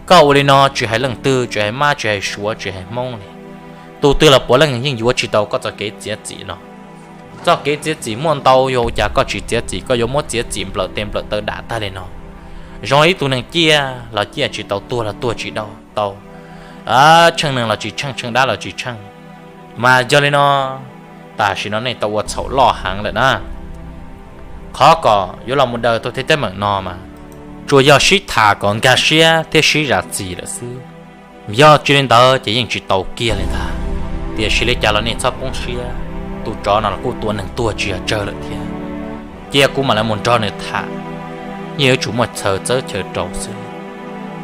Koj ua li no tsis hais leej twg, tsis hais mab, tsis hais suav, tsis hais hmoob li, tus twg los puav leej yeej yuav tsis tau koj txoj kev txiav txim no. Txoj kev txiav txim muaj ntau, yog ua cas koj tsis txiav txim, koj yuav muab txiav txim nplawm tes nplawm taw dam tag li no? Zoo li ib tug neeg ciaj los ciaj tsis tau, tuag los tuag tsis tau, tsheej neeg los tsis tsheej, tsheej dab los tsis tsheej. Mas yog li no, tam sim no nej tau ua txhaum loj heev lawm na. Qhov kom yuav los mus daws tau tej teeb meem no mas tsuas yog sib tham kom nkag siab thiab sib zam txim lawm xwb. Yog tsis li ntawd ces yeej tsis tau kiag li ntag. Tiam sis li cas los nej txhob poob siab, tus tsov no los kuj tua neeg tuag tsis yog tsawg lawm thiab. Cia kuv mam li mus nrog nws tham, yeej yuav tsum muaj chaw txawb chaw rau xwb.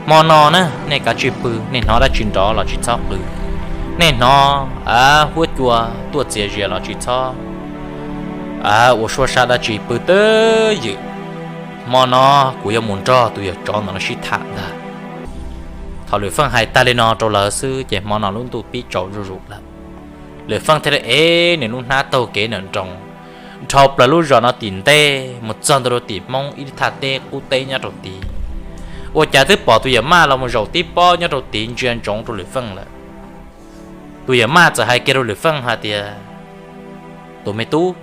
Hmo no na, nej kav tsij pw, nej hnov dab tsi nrov los tsis txhob qw. Nej hnov huab cua tuaj txias zias los tsis txhob ua suab sab dab tsi, pw twj ywm. Hmo no kuv yuav mus nrog tus yawg tsov ntawm no sib tham ntag. Thaum Lwm Feej hais tag li no rau lawv xwb ces hmo no lub ntuj pib tsaus zuj zus lawm. Lwm Feej thiaj li ev nws lub hnab taug kev nram nroos, dhau plaws lub zos no tim ntej mus txog ntua rau tim Hmoob ib thaj teb qub teb nyob rau tid. Ua cas twb pom tus yawm Maj los mus zaum tib pob nyob rau tid ntsia ntsoov rau Lwm Feej lawm. Tus yawm Maj txawm hais kiag rau Lwm Feej hais tias, Tus me tub,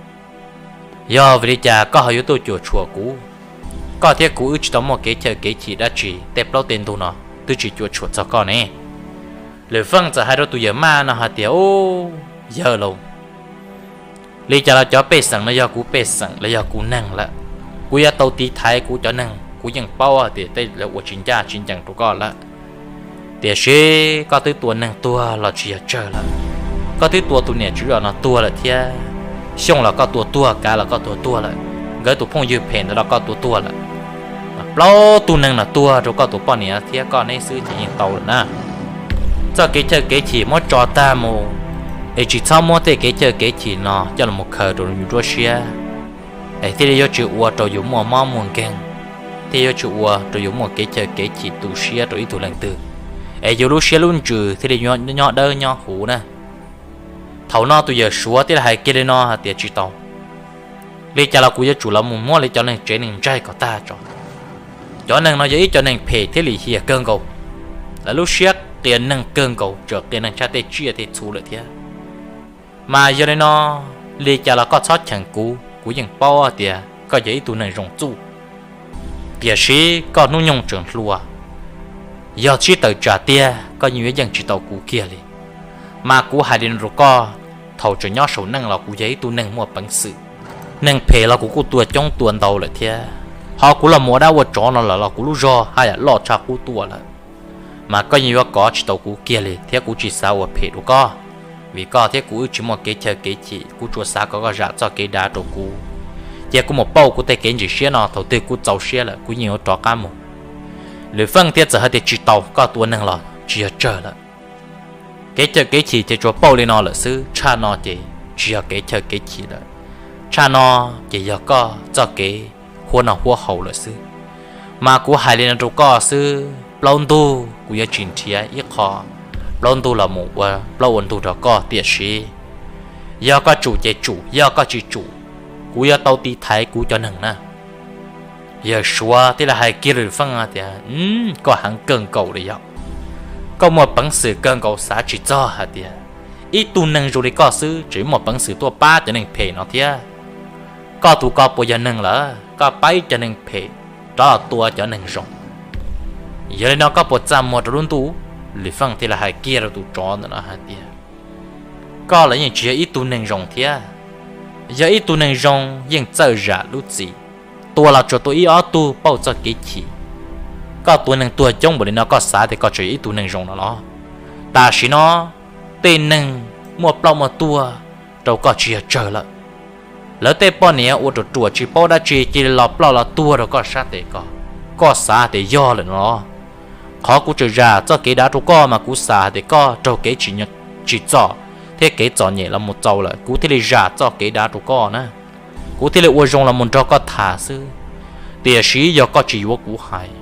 yog vim li cas koj ho yuav tuaj cuam tshuam kuv? Koj thiab kuv wb tsis tau muaj kev chaw kev chim dab tsi, tej plaub tej ntug no twb tsis cuam tshuam txog koj ne. Lwm Feej txawm hais rau tus yawm Maj no hais tias, Ub, yawg laus, li cas los cov pej xeem no yog kuv pej xeem los yog kuv neeg lawm. Kuv yuav tau tiv thaiv kuv cov neeg, kuv yeej paub hais tias tej lawv ua tsis ncaj tsis ncees rau koj lawm. Tiam sis koj twb tua neeg tuag los tsis yog tsawg lawm. Koj twb tua tus niam tswv zos no tuag lawm thiab. Xyooj los koj tua tuag, Kav los koj tua tuag lawm, nkawd tus phooj ywg phem ntawd los koj tua tuag lawm. Plaub tug neeg no tuag rau koj tus poj niam thiab koj neb xwb ces yeej tau lawm na. Txoj kev chaw kev chim muab tso tag mus, es tsis txhob muab tej kev chaw kev chim no coj los khaws rau yus nruab siab, es thiaj li yuav tsis ua rau yus muaj mob muaj nkeeg, thiaj yuav tsis ua rau yus muaj kev chaw kev chim tu siab rau ib tug leej twg, es yus lub siab lub ntsws thiaj li nyob dawb nyob huv na. Thaum no tus yawm suav thiaj li hais kiag li no hais tias, Tsis tau, li cas los kuv yuav tsum los mus muab li cov neeg tsev neeg ntsaig kom tag tso. Cov neeg no yog ib cov neeg phem thiab lim hiam kawg nkaus. Lawv lub siab qias neeg kawg nkaus, tseem qias neeg tshaj tej tsiaj tej txhu lawm thiab. Mas yog li no, li cas los koj txhob cheem kuv, kuv yeej paub tias koj yog ib tug neeg zoo txuj. Tiam sis koj hnub nyoog tseem hluas, yog sib tawm tsam tiag koj yeej yuav yeej tsis tau kuv kiag li. Mas kuv hais li no rau koj, thaum tseem nyob saum neej los kuv yog ib tug neeg muaj peev xwm. Neeg phem los kuv kuj tua coob tua ntau lawm thiab, ho kuv los mus ua dab ua tsov no lawm los kuv lub zog haj yam loj tshaj qub tuaj lawm. Mas koj yeej yuav kov tsis tau kuv kiag li thiab kuv tsis xav ua phem rau koj, vim koj thiab kuv wb tsis muaj kev chaw kev chim, kuv tsuas xav kom koj zam txoj kev dav rau kuv. Cia kuv mus pauj kuv tej kev ntsim siab no, thaum twg kuv txaus siab lawm kuv yeej yuav rov qab mus. Lwm Feej thiaj txawm hais tias, Tsis tau, koj tua neeg los tsis yog tsawg lawm. Kev chaw kev chim ces tsuas pauj li no lawm xwb, tshaj no ces tsis yog kev chaw kev chim lawm. Tshaj no ces yog koj txoj kev huab noj huab haus lawm xwb. Mas kuv hais li no rau koj xwb, plaub ntug kuv yuav tsis nrhiav ib qho plaub ntug los mus ua plaub ua ntug rau koj, tiam sis yog koj tsum ces tsum, yog koj tsis tsum, kuv yuav tau tiv thaiv kuv cov neeg na. Yawg Suav thiaj li hais kiag Lwm Feej tias, Koj heev kawg nkaus li yog, koj muaj peev xwm kawg nkaus, xav tsis txog hais tias ib tug neeg zoo li koj xwb tseem muaj peev xwm tuaj pab cov neeg phem no thiab. Koj tus ko puas yog neeg lawm, koj pab ib cov neeg phem rov los tua cov neeg zoo. Yog li no koj puas txaj muag rau lub ntuj? Lwm Feej thiaj li hais kiag rau tus tsov ntawm no hais tias, Koj los yeej tsis yog ib tug neeg zoo thiab. Yog ib tug neeg zoo yeej txawj zam lub txim, tua los tsuas tua ib ob tug pauj txoj kev chim. Koj tua neeg tuag coob npaum li no koj xav tias koj tseem yog ib tug neeg zoo no los? Tam sim no tej neeg muaj ploj muaj tuag rau koj tsis yog tsawg lawm. Lawv tej poj niam ua ruam ruam tsis paub dab tsi cia li los ploj los tuag rau koj sab tes ko. Koj xav tias yog lawm no los? Qhov kuv tseem zam txoj kev dav rau koj mas kuv xav hais tias koj raug kev tsim txom thiab kev txom nyem los mus txaus lawm, kuv thiaj li zam txoj kev dav rau koj na. Kuv thiaj li ua zoo los mus nrog koj tham xwb. Tiam sis yog koj tsis yuav kuv hais,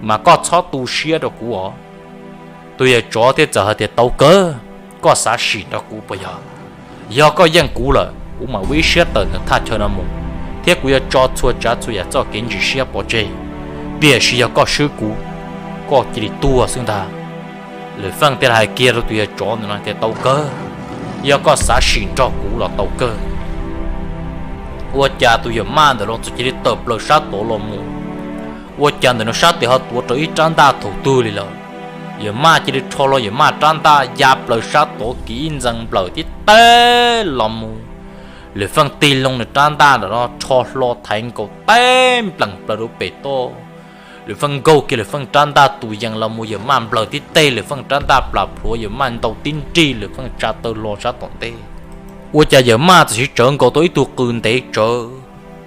mas koj txhob tu siab rau kuv os. Tus yawg tsov thiaj txawm hais tias, Tau kawg, koj xav sim nrog kuv puas yog? Yog koj yeej kuv lawm, kuv mam ua ib siab tawm ntawm thaj chaw no mus, thiab kuv yuav tso txhua tsav txhua yam txoj kev ntsim siab pov tseg. Tiam sis yog koj swb kuv, koj cia li tuag xwb ntag. Lwm Feej thiaj li hais kiag rau tus yawg tsov ntawm no tias, Tau kawg, yog koj xav sim nrog kuv los tau kawg. Ua cas tus yawg maj ntawm no txawm cia li tawm plaws sab tod los mus. Ua cas ntawm no sab tes ho tuav rau ib rab ntaj thaum twg li lawm. Yawg maj cia li rho hlo yawg maj rab ntaj ya plaws sab tod kiv ib ntxees nplawm tib teb los mus. Lwm Feej tig loo nws rab ntaj ntawm no rho hlo thaiv nkaus teb nplees plaws rau pem toj. Lwm Feej nkaug kiag Lwm Feej rab ntaj tus yees los mus, yawg maj nplawg tib teg Lwm Feej rab ntaj plam plhuav, yawg maj ntaus tib nrig Lwm Feej tsa taw hlo sab tom ntej. Ua cas yawg maj txawm siv tsawv nkaus tau ib tug qws ntev tsawv,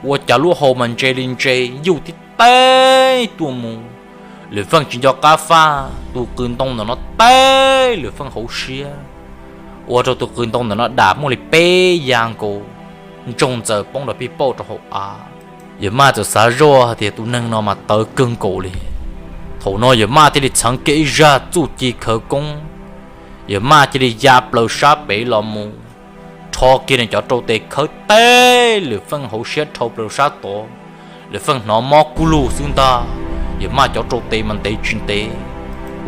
ua cas lub hau mas ntse li ntse yuj tib teb tuaj mus. Lwm Feej tsis nco qab faj, tus qws ntoo ntawm no teb Lwm Feej hauv siab, ua rau tus qws ntoo ntawm no dam muaj li peb ya nkaus, ntsoog ntxaws poob rau pij pauj rau hauv av. Yawg maj txawm xav zoj hais tias tus neeg no mas tawv kawg nkaus li. Thaum no yawg maj thiaj li txheev kiag ib zaj txuj ci khawv koob, yawg maj cia li ya plaws sab pem los mus, rho kiag nws cov rau tes khawb teb Lwm Feej hauv siab dhau plaws sab tod. Lwm Feej hnov mob kub lug xwb ntag, yawg maj cov rau tes mas ntev tsis ntev.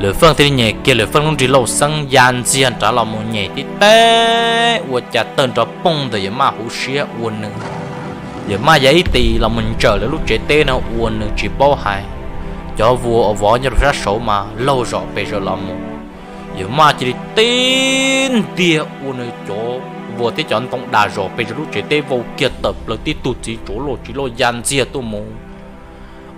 Lwm Feej thiaj li nyem kiag Lwm Feej lub nrig lauj xeeb ya ntxiag nrad los mus nyem tib teb ua cas tawg nrov pooj ntawm yawg maj hauv siab ua nws, yawg maj ya ib tis los mus ntsawm lawv lub tsev teb no ua nws tsis paub hais. Cov vuas uas vov nyob rau sab saud mas laug zom pes zaws los mus, yawg maj cia li tib ntiag ua nws cov vuas thiab cov ntoo dam zom pes zaws lub tsev teb vau kiag tawm plaws tib tug txiv tsov loj tsis loj ya ntxiag tuaj mus.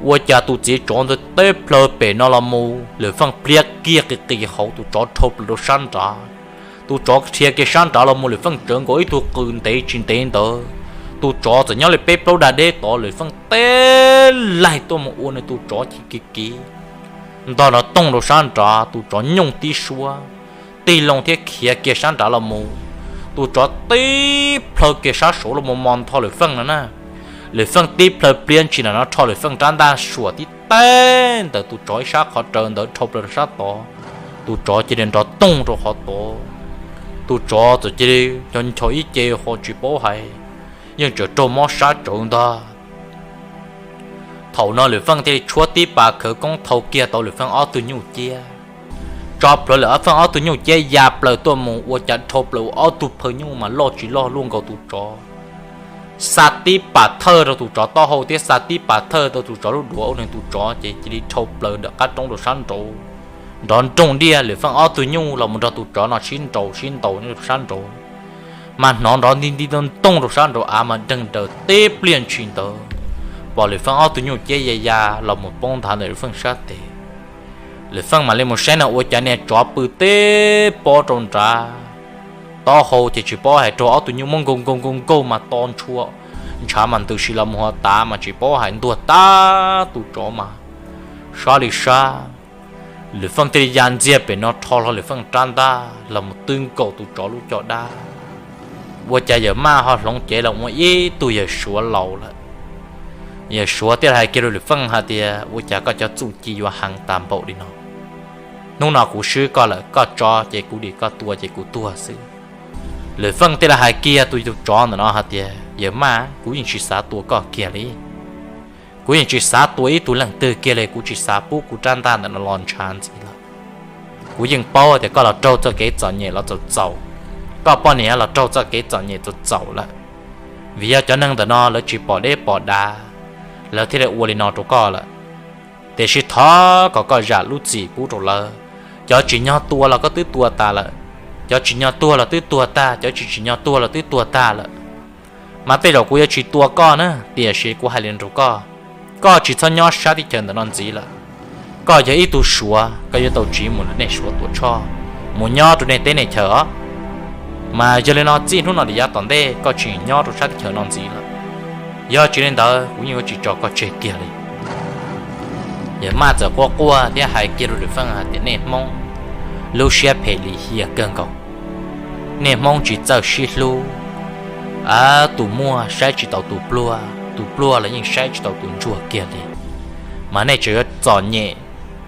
Ua cas tus txiv tsov ntawd teb plhaw pem no los mus, Lwm Feej pliav kiag qis qis hauv tus tsov dhau plaws rau sab nrad. Tus tsov dhia kiag sab nrad los mus, Lwm Feej tsawv nkaus ib tug qws ntev tsis ntev ntawd, tus tsov txawm nyob li peb plaub dag deb tod, Lwm Feej teb laig tuaj mus ua nws tus tsov chim kiv kiv ntog nrov toog rau sab nrad, tus tsov nyooj tib suab tig loo thiab khiav kiag sab nrad los mus. Tus tsov tib plhaw kiag sab saud los mus mos ntho Lwm Feej no na. Lwm Feej tib plhaw pliav ntshis nram no rho Lwm Feej rab ntaj suam tib teg ntawm tus tsov ib sab qhov rawv ntawd dhau plaws rau sab tod. Tus tsov cia li nrov toog rau qhov tod. Tus tsov txawm cia li ncho ncho ib ce ho tsis paub hais, yeej tseem raug mob sab tsawv ntag. Thaum no Lwm Feej thiaj li tshuab tib pas khawv koob thau kiag tau Lwm Feej ob tug nyuj ciab, tso plhuav Lwm Feej ob tug nyuj ciab ya plaws tuaj mus ua cas dhau plaws ua ob tug phaw nyuj mas loj tsis loj luaj nkaus tus tsov, xa tib pas thawj rau tus tsov taub hau thiab xa tib pas thawj rau tus tsov lub duav ua neeg tus tsov ces cia li dhau plaws nram qab roob rau sab nraud, nrov nrooj diaj. Lwm Feej ob tug nyuj los mus nrog tus tsov no sib nraus sib ntaus nyob rau sab nraud, mas hnov nrov nti nti ntooj ntooj rau sab nraud av mas deeg daws tib pliag ntshis ntawd, pom Lwm Feej ob tug nyuj ciab ya ya los mus poob nthav ntawm Lwm Feej sab tes. Lwm Feej mam li mus saib no ua cas niag tsov pw teb pob rau nrad, taub hau ces tsis paub hais raug ob tug nyuj muab nkaug nkaug nkaug nkaug mas to ntshua, ntshav mas ntws si los mus ho tav mas tsis paub hais ntuag tag tus tsov mas sab li sab. Lwm Feej thiaj li ya ntxiag pem no rho hlo Lwm Feej rab ntaj los mus twb nkaus tus tsov lub caj dab. Ua cas Yawm Maj ho hloov cev los ua ib tug yawg Suav laus lawm. Yawg Suav thiaj li hais kiag rau Lwm Feej hais tias, ua cas koj cov txuj ci yuav heev tas npaum li no? Hnub no kuv swb koj lawm, koj tso ces kuv dim, koj tua ces kuv tuag xwb. Lwm Feej thiaj li hais kiag tus tus tsov ntawm no hais tias, Yawm Maj, kuv yeej tsis xav tua koj kiag li. Kuv yeej tsis xav tua ib tug leej twg kiag li, kuv tsis xav pub kuv rab ntaj ntawm no los ntshav ntxiv lawm. Kuv yeej paub tias koj los raug txoj kev txom nyem los txaus txaus, koj poj niam los raug txoj kev txom nyem txaus txaus lawm. Vim yog cov neeg ntawm no lawv tsis pom deb pom dav, lawv thiaj li ua li no rau koj lawm. Tiam sis thov kom koj zam lub txim pub rau lawv. Cov tsim nyog tua los koj twb tua tas lawm, cov tsim nyog tuag los twb tuag tag, cov tsis tsim nyog tuag los twb tuag tag lawm. Mas tej zaum kuv yuav tsis tua koj na, tiam sis kuv hais li rau koj, koj tsis txhob nyob sab teb chaws ntawm no ntxiv lawm. Koj yog ib tug Suav, koj yuav tau tsiv mus nej Suav Tuam Tshoj, mus nyob rau nej teb nej chaws os. Mas yog li no txij hnub no lawm yav tom ntej koj tsis nyob rau sab teb chaws no ntxiv lawm. Yog tsis li ntawd kuv yeej yuav tsis tso koj tseg kiag li. Yawg Maj txawm quaj quaj thiab hais kiag rau Lwm Feej hais tias, nej Hmoob lub siab phem lim hiam kawg nkaus. Nej Hmoob tsis txawj sib hlub, tus muaj saib tsis taus tus pluag, tus pluag los yeej saib tsis taus tus ntsuag kiag li. Mas nej tseem yuav txom nyem,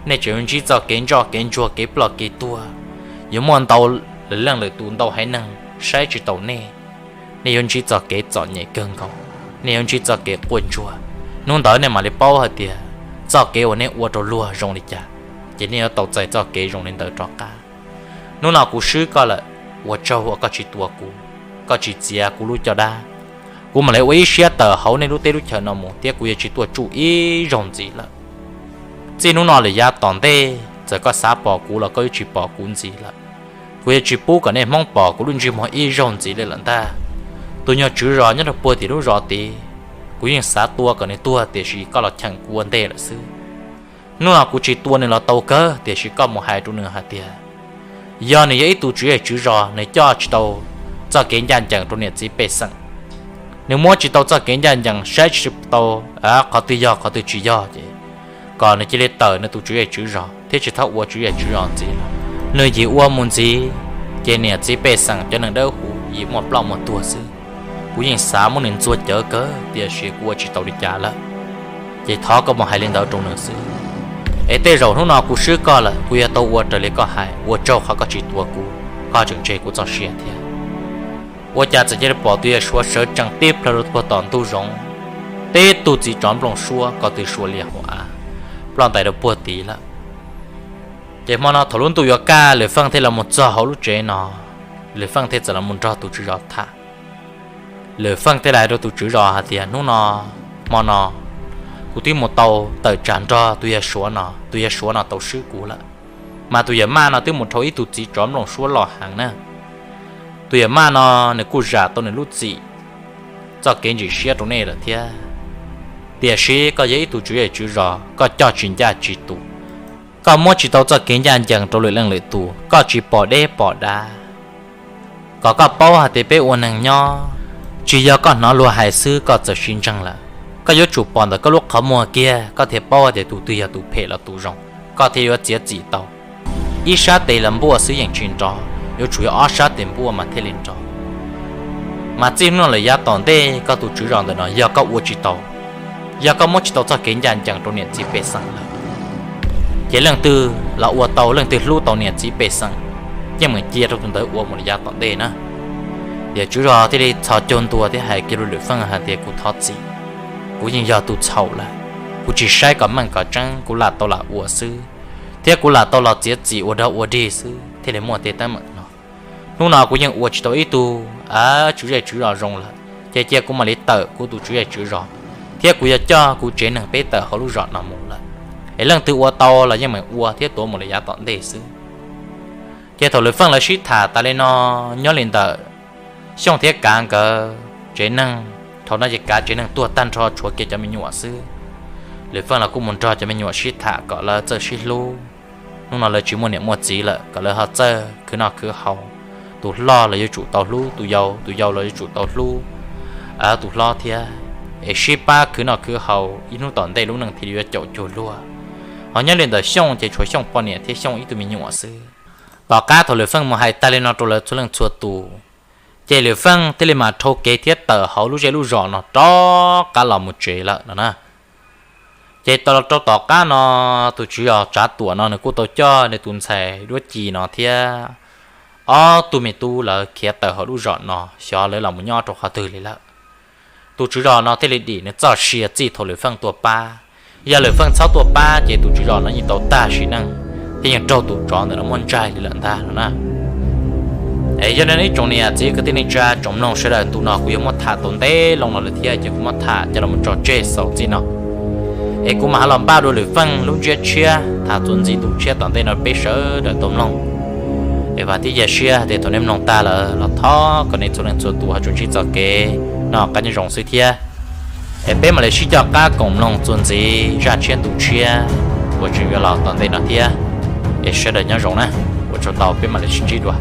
nej tseem yuav ntsib txoj kev ntsoj kev ntsuag kev ploj kev tuag, yuav muaj ntau leej lwm tus ntau haiv neeg saib tsis taus nej. Nej yuav ntsib txoj kev txom nyem kawg nkaus, nej yuav ntsib txoj kev quaj ntsuag. Hnub ntawd nej mam li paub hais tias txoj kev uas nej ua rau luag zoo li cas, ces nej yuav tau txais txoj kev zoo li ntawd rov qab. Hnub no kuv swb koj lawm, ua tsaug uas koj tsis tua kuv, koj tsis txiav kuv lub caj dab. Kuv mam li ua ib siab tawm hauv nej lub teb lub chaws no mus thiab kuv yuav tsis tuaj tsuj ib zaug ntxiv lawm. Txij hnub no lawm yav tom ntej txawm koj xav pom kuv los koj yuav tsis pom kuv ntxiv lawm. Kuv yuav tsis pub kom nej Hmoob pom kuv lub ntsej muag ib zaug ntxiv li lawm ntag. Tus nyuag tswv zos nyob rau puag tim lub zos tid, kuv yeej xav tua kom nws tuag tiam sis koj los cheem kuv ua ntej lawm xwb. Hnub no kuv tsis tua nws los tau kawg, tiam sis koj mus hais rau nws hais tias, yog nws yog ib tug tswv zej tswv zos, nws coj tsis tau txoj kev ncaj ncees rau niam txiv pej xeem, nws muab tsis tau txoj kev ncaj ncees, saib tsis tau qhov twg yog qhov twg tsis yog ces kom nws cia li tawm nws tus tswv zej tswv zos thiab tsis txhob ua tswv zej tswv zos ntxiv lawm. Nws yim ua mus ntxiv, ces niam txiv pej xeem cov neeg dawb huv yim muaj ploj muaj tuag xwb. Kuv yeej xav muab nws ntxuag cawv kawg, tiam sis kuv ua tsis tau li cas lawm. Ces thov koj mus hais li ntawd rau nws xwb. Es tej zaum hnub no kuv swb koj lawm, kuv yuav tau ua raws li koj hais, ua tsaug qhov koj tsis tua kuv, koj tseem tseg kuv txoj sia thiab. Ua cas txawm cia li pom tus yawg Suav sawv tsees tib plhaw rau puag tom ntug zoov, tib tug txiv tsov nplooj suab ko tw suas lias hauv av, ploj ntais rau puag tid lawm. Ces hmo no thaum lub ntuj yuav kaj, Lwm Feej thiaj los mus txog hauv lub tsev no, Lwm Feej thiaj txawm los mus nrog tus tswv zos tham. Lwm Feej thiaj li hais rau tus tswv zos hais tias, hnub no, hmo no, kuv twb mus tau tawm tsam nrog tus yawg Suav no, tus yawg Suav no tau swb kuv lawm. Mas tus yawg Maj no twb mus dhau ib tug txiv tsov nplooj suab loj heev na. Tus yawg Maj no nws kuj zam tau nws lub txim, txoj kev ntsim siab rau nej lawm thiab. Tiam sis koj yog ib tug tswv zej tswv zos, koj coj tsis ncaj tsis tus, koj muab tsis tau txoj kev ncaj ncees rau lwm leej lwm tus, koj tsis pom deb pom dav. Kom koj paub hais tias peb ua neeg nyob, tsis yog koj hnov luag hais xwb koj txawm sib ntseeg lawm. Koj yuav tsum pom ntawm koj lub qhov muag kiag koj thiaj paub hais tias tus twg yog tus phem los tus zoo, koj thiaj yuav txiav txim tau. Ib sab tes los npuaj xwb yeej tsis nrov, yuav tsum yog ob sab tes npuaj mas thiaj li nrov. Mas txij hnub no lawm yav tom ntej koj tus tswv zos ntawm no yog koj ua tsis tau, yog koj muab tsis tau txoj kev ncaj ncees rau niam txiv pej xeem lawm, ces leej twg los ua tau, leej twg hlub tau niam txiv pej xeem, yeej meem cia rau tus ntawd ua mus lawm yav tom ntej na. Yawg tswv zos thiaj li txhos caug ntua thiab hais kiag rau Lwm Feej hais tias, kuv thov txim, kuv yeej yog tus txhaum lawm. Kuv tsis saib kom meej kom tseeb, kuv lam tau lam ua xwb, thiab kuv lam tau los txiav txim ua dog ua dig xwb thiaj li muaj tej teeb meem no. Hnub no kuv yeej ua tsis tau ib tug tswv zej tswv zos zoo lawm, ces cia kuv mam li tawm kuv tus tswv zej tswv zos, thiab kuv yuav coj kuv tsev neeg peb tawm hauv lub zos no mus lawm. Es leej twg ua tau los yeej meem ua thiab tuav mus li yav tom ntej xwb. Ces thaum Lwm Feej lawv sib tham tas li no, nyob li ntawm Xyooj thiab Kav nkawd tsev neeg, thaum no ces Kav tsev neeg tuag tag nrho tshuav kiag cov me nyuam xwb. Lwm Feej los kuj mus nrog cov me nyuam sib tham kom lawv txawj sib hlub. Hnub no lawv tsis muaj niam muaj txiv lawm, kom lawv ho txawj khwv noj khwv haus. Tus hlob los yuav tsum tau hlub tus yau, tus yau los yuav tsum tau hlub tus hlob thiab, es sib pab khwv noj khwv haus, ib hnub tom ntej lub neej thiaj li yuav caum cuag luag. Ho nyob li ntawm Xyooj ces tshuav Xyooj poj niam thiab Xyooj ib tug me nyuam xwb. Tom qab thaum Lwm Feej mus hais tag li no rau lawv txhua leej txhua tus, ces Lwm Feej thiaj li mam dhau kev thiab tawm hauv lub zej lub zos no rov qab los mus tsev lawm no na. Ces tau los rau tom qab no, tus tswv zos Tsav Tuam no nws kuj tau coj nws tus ntxhais Duab Ci no thiab ob tug me tub lawv khiav tawm hauv lub zos no, xyov lawv los mus nyob rau qhov twg li lawm. Tus tswv zos no thiaj li dim nws txoj sia txij thaum Lwm Feej tuaj pab. Yog Lwm Feej txhob tuaj pab ces tus tswv zos no yeej tau tag sim neej, thiab yeej raug tus tsov ntawm no muab ntsaig li lawm ntag no na. Es yog li no ib tsoom niam txiv kwv tij neej tsa tsoom mloog sawv daws, ntu no kuv yuav muab tham tau ntev loo no lawm thiab, ces kuv muab tham coj los tso tseg xaus txij no. Es kuv mam ho los npaj dua Lwm Feej lub ntsiab tshiab tham txuas ntxiv ntu tshiab tom ntej no peb sawv daws tau mloog. Es vam thiab cia siab tias thaum nej mloog tag lawm los thov kom nej txhua leej txhua tus ho tsuas ntsib txoj kev noj qab nyob zoo xwb thiab. Es peb mam li sib coj qab koom mloog txuas ntxiv zaj tshiab ntu tshiab uas tseem yuav los tom ntej no thiab. Es sawv daws nyob zoo na, ua tsaug ntau, peb mam li sib ntsib dua.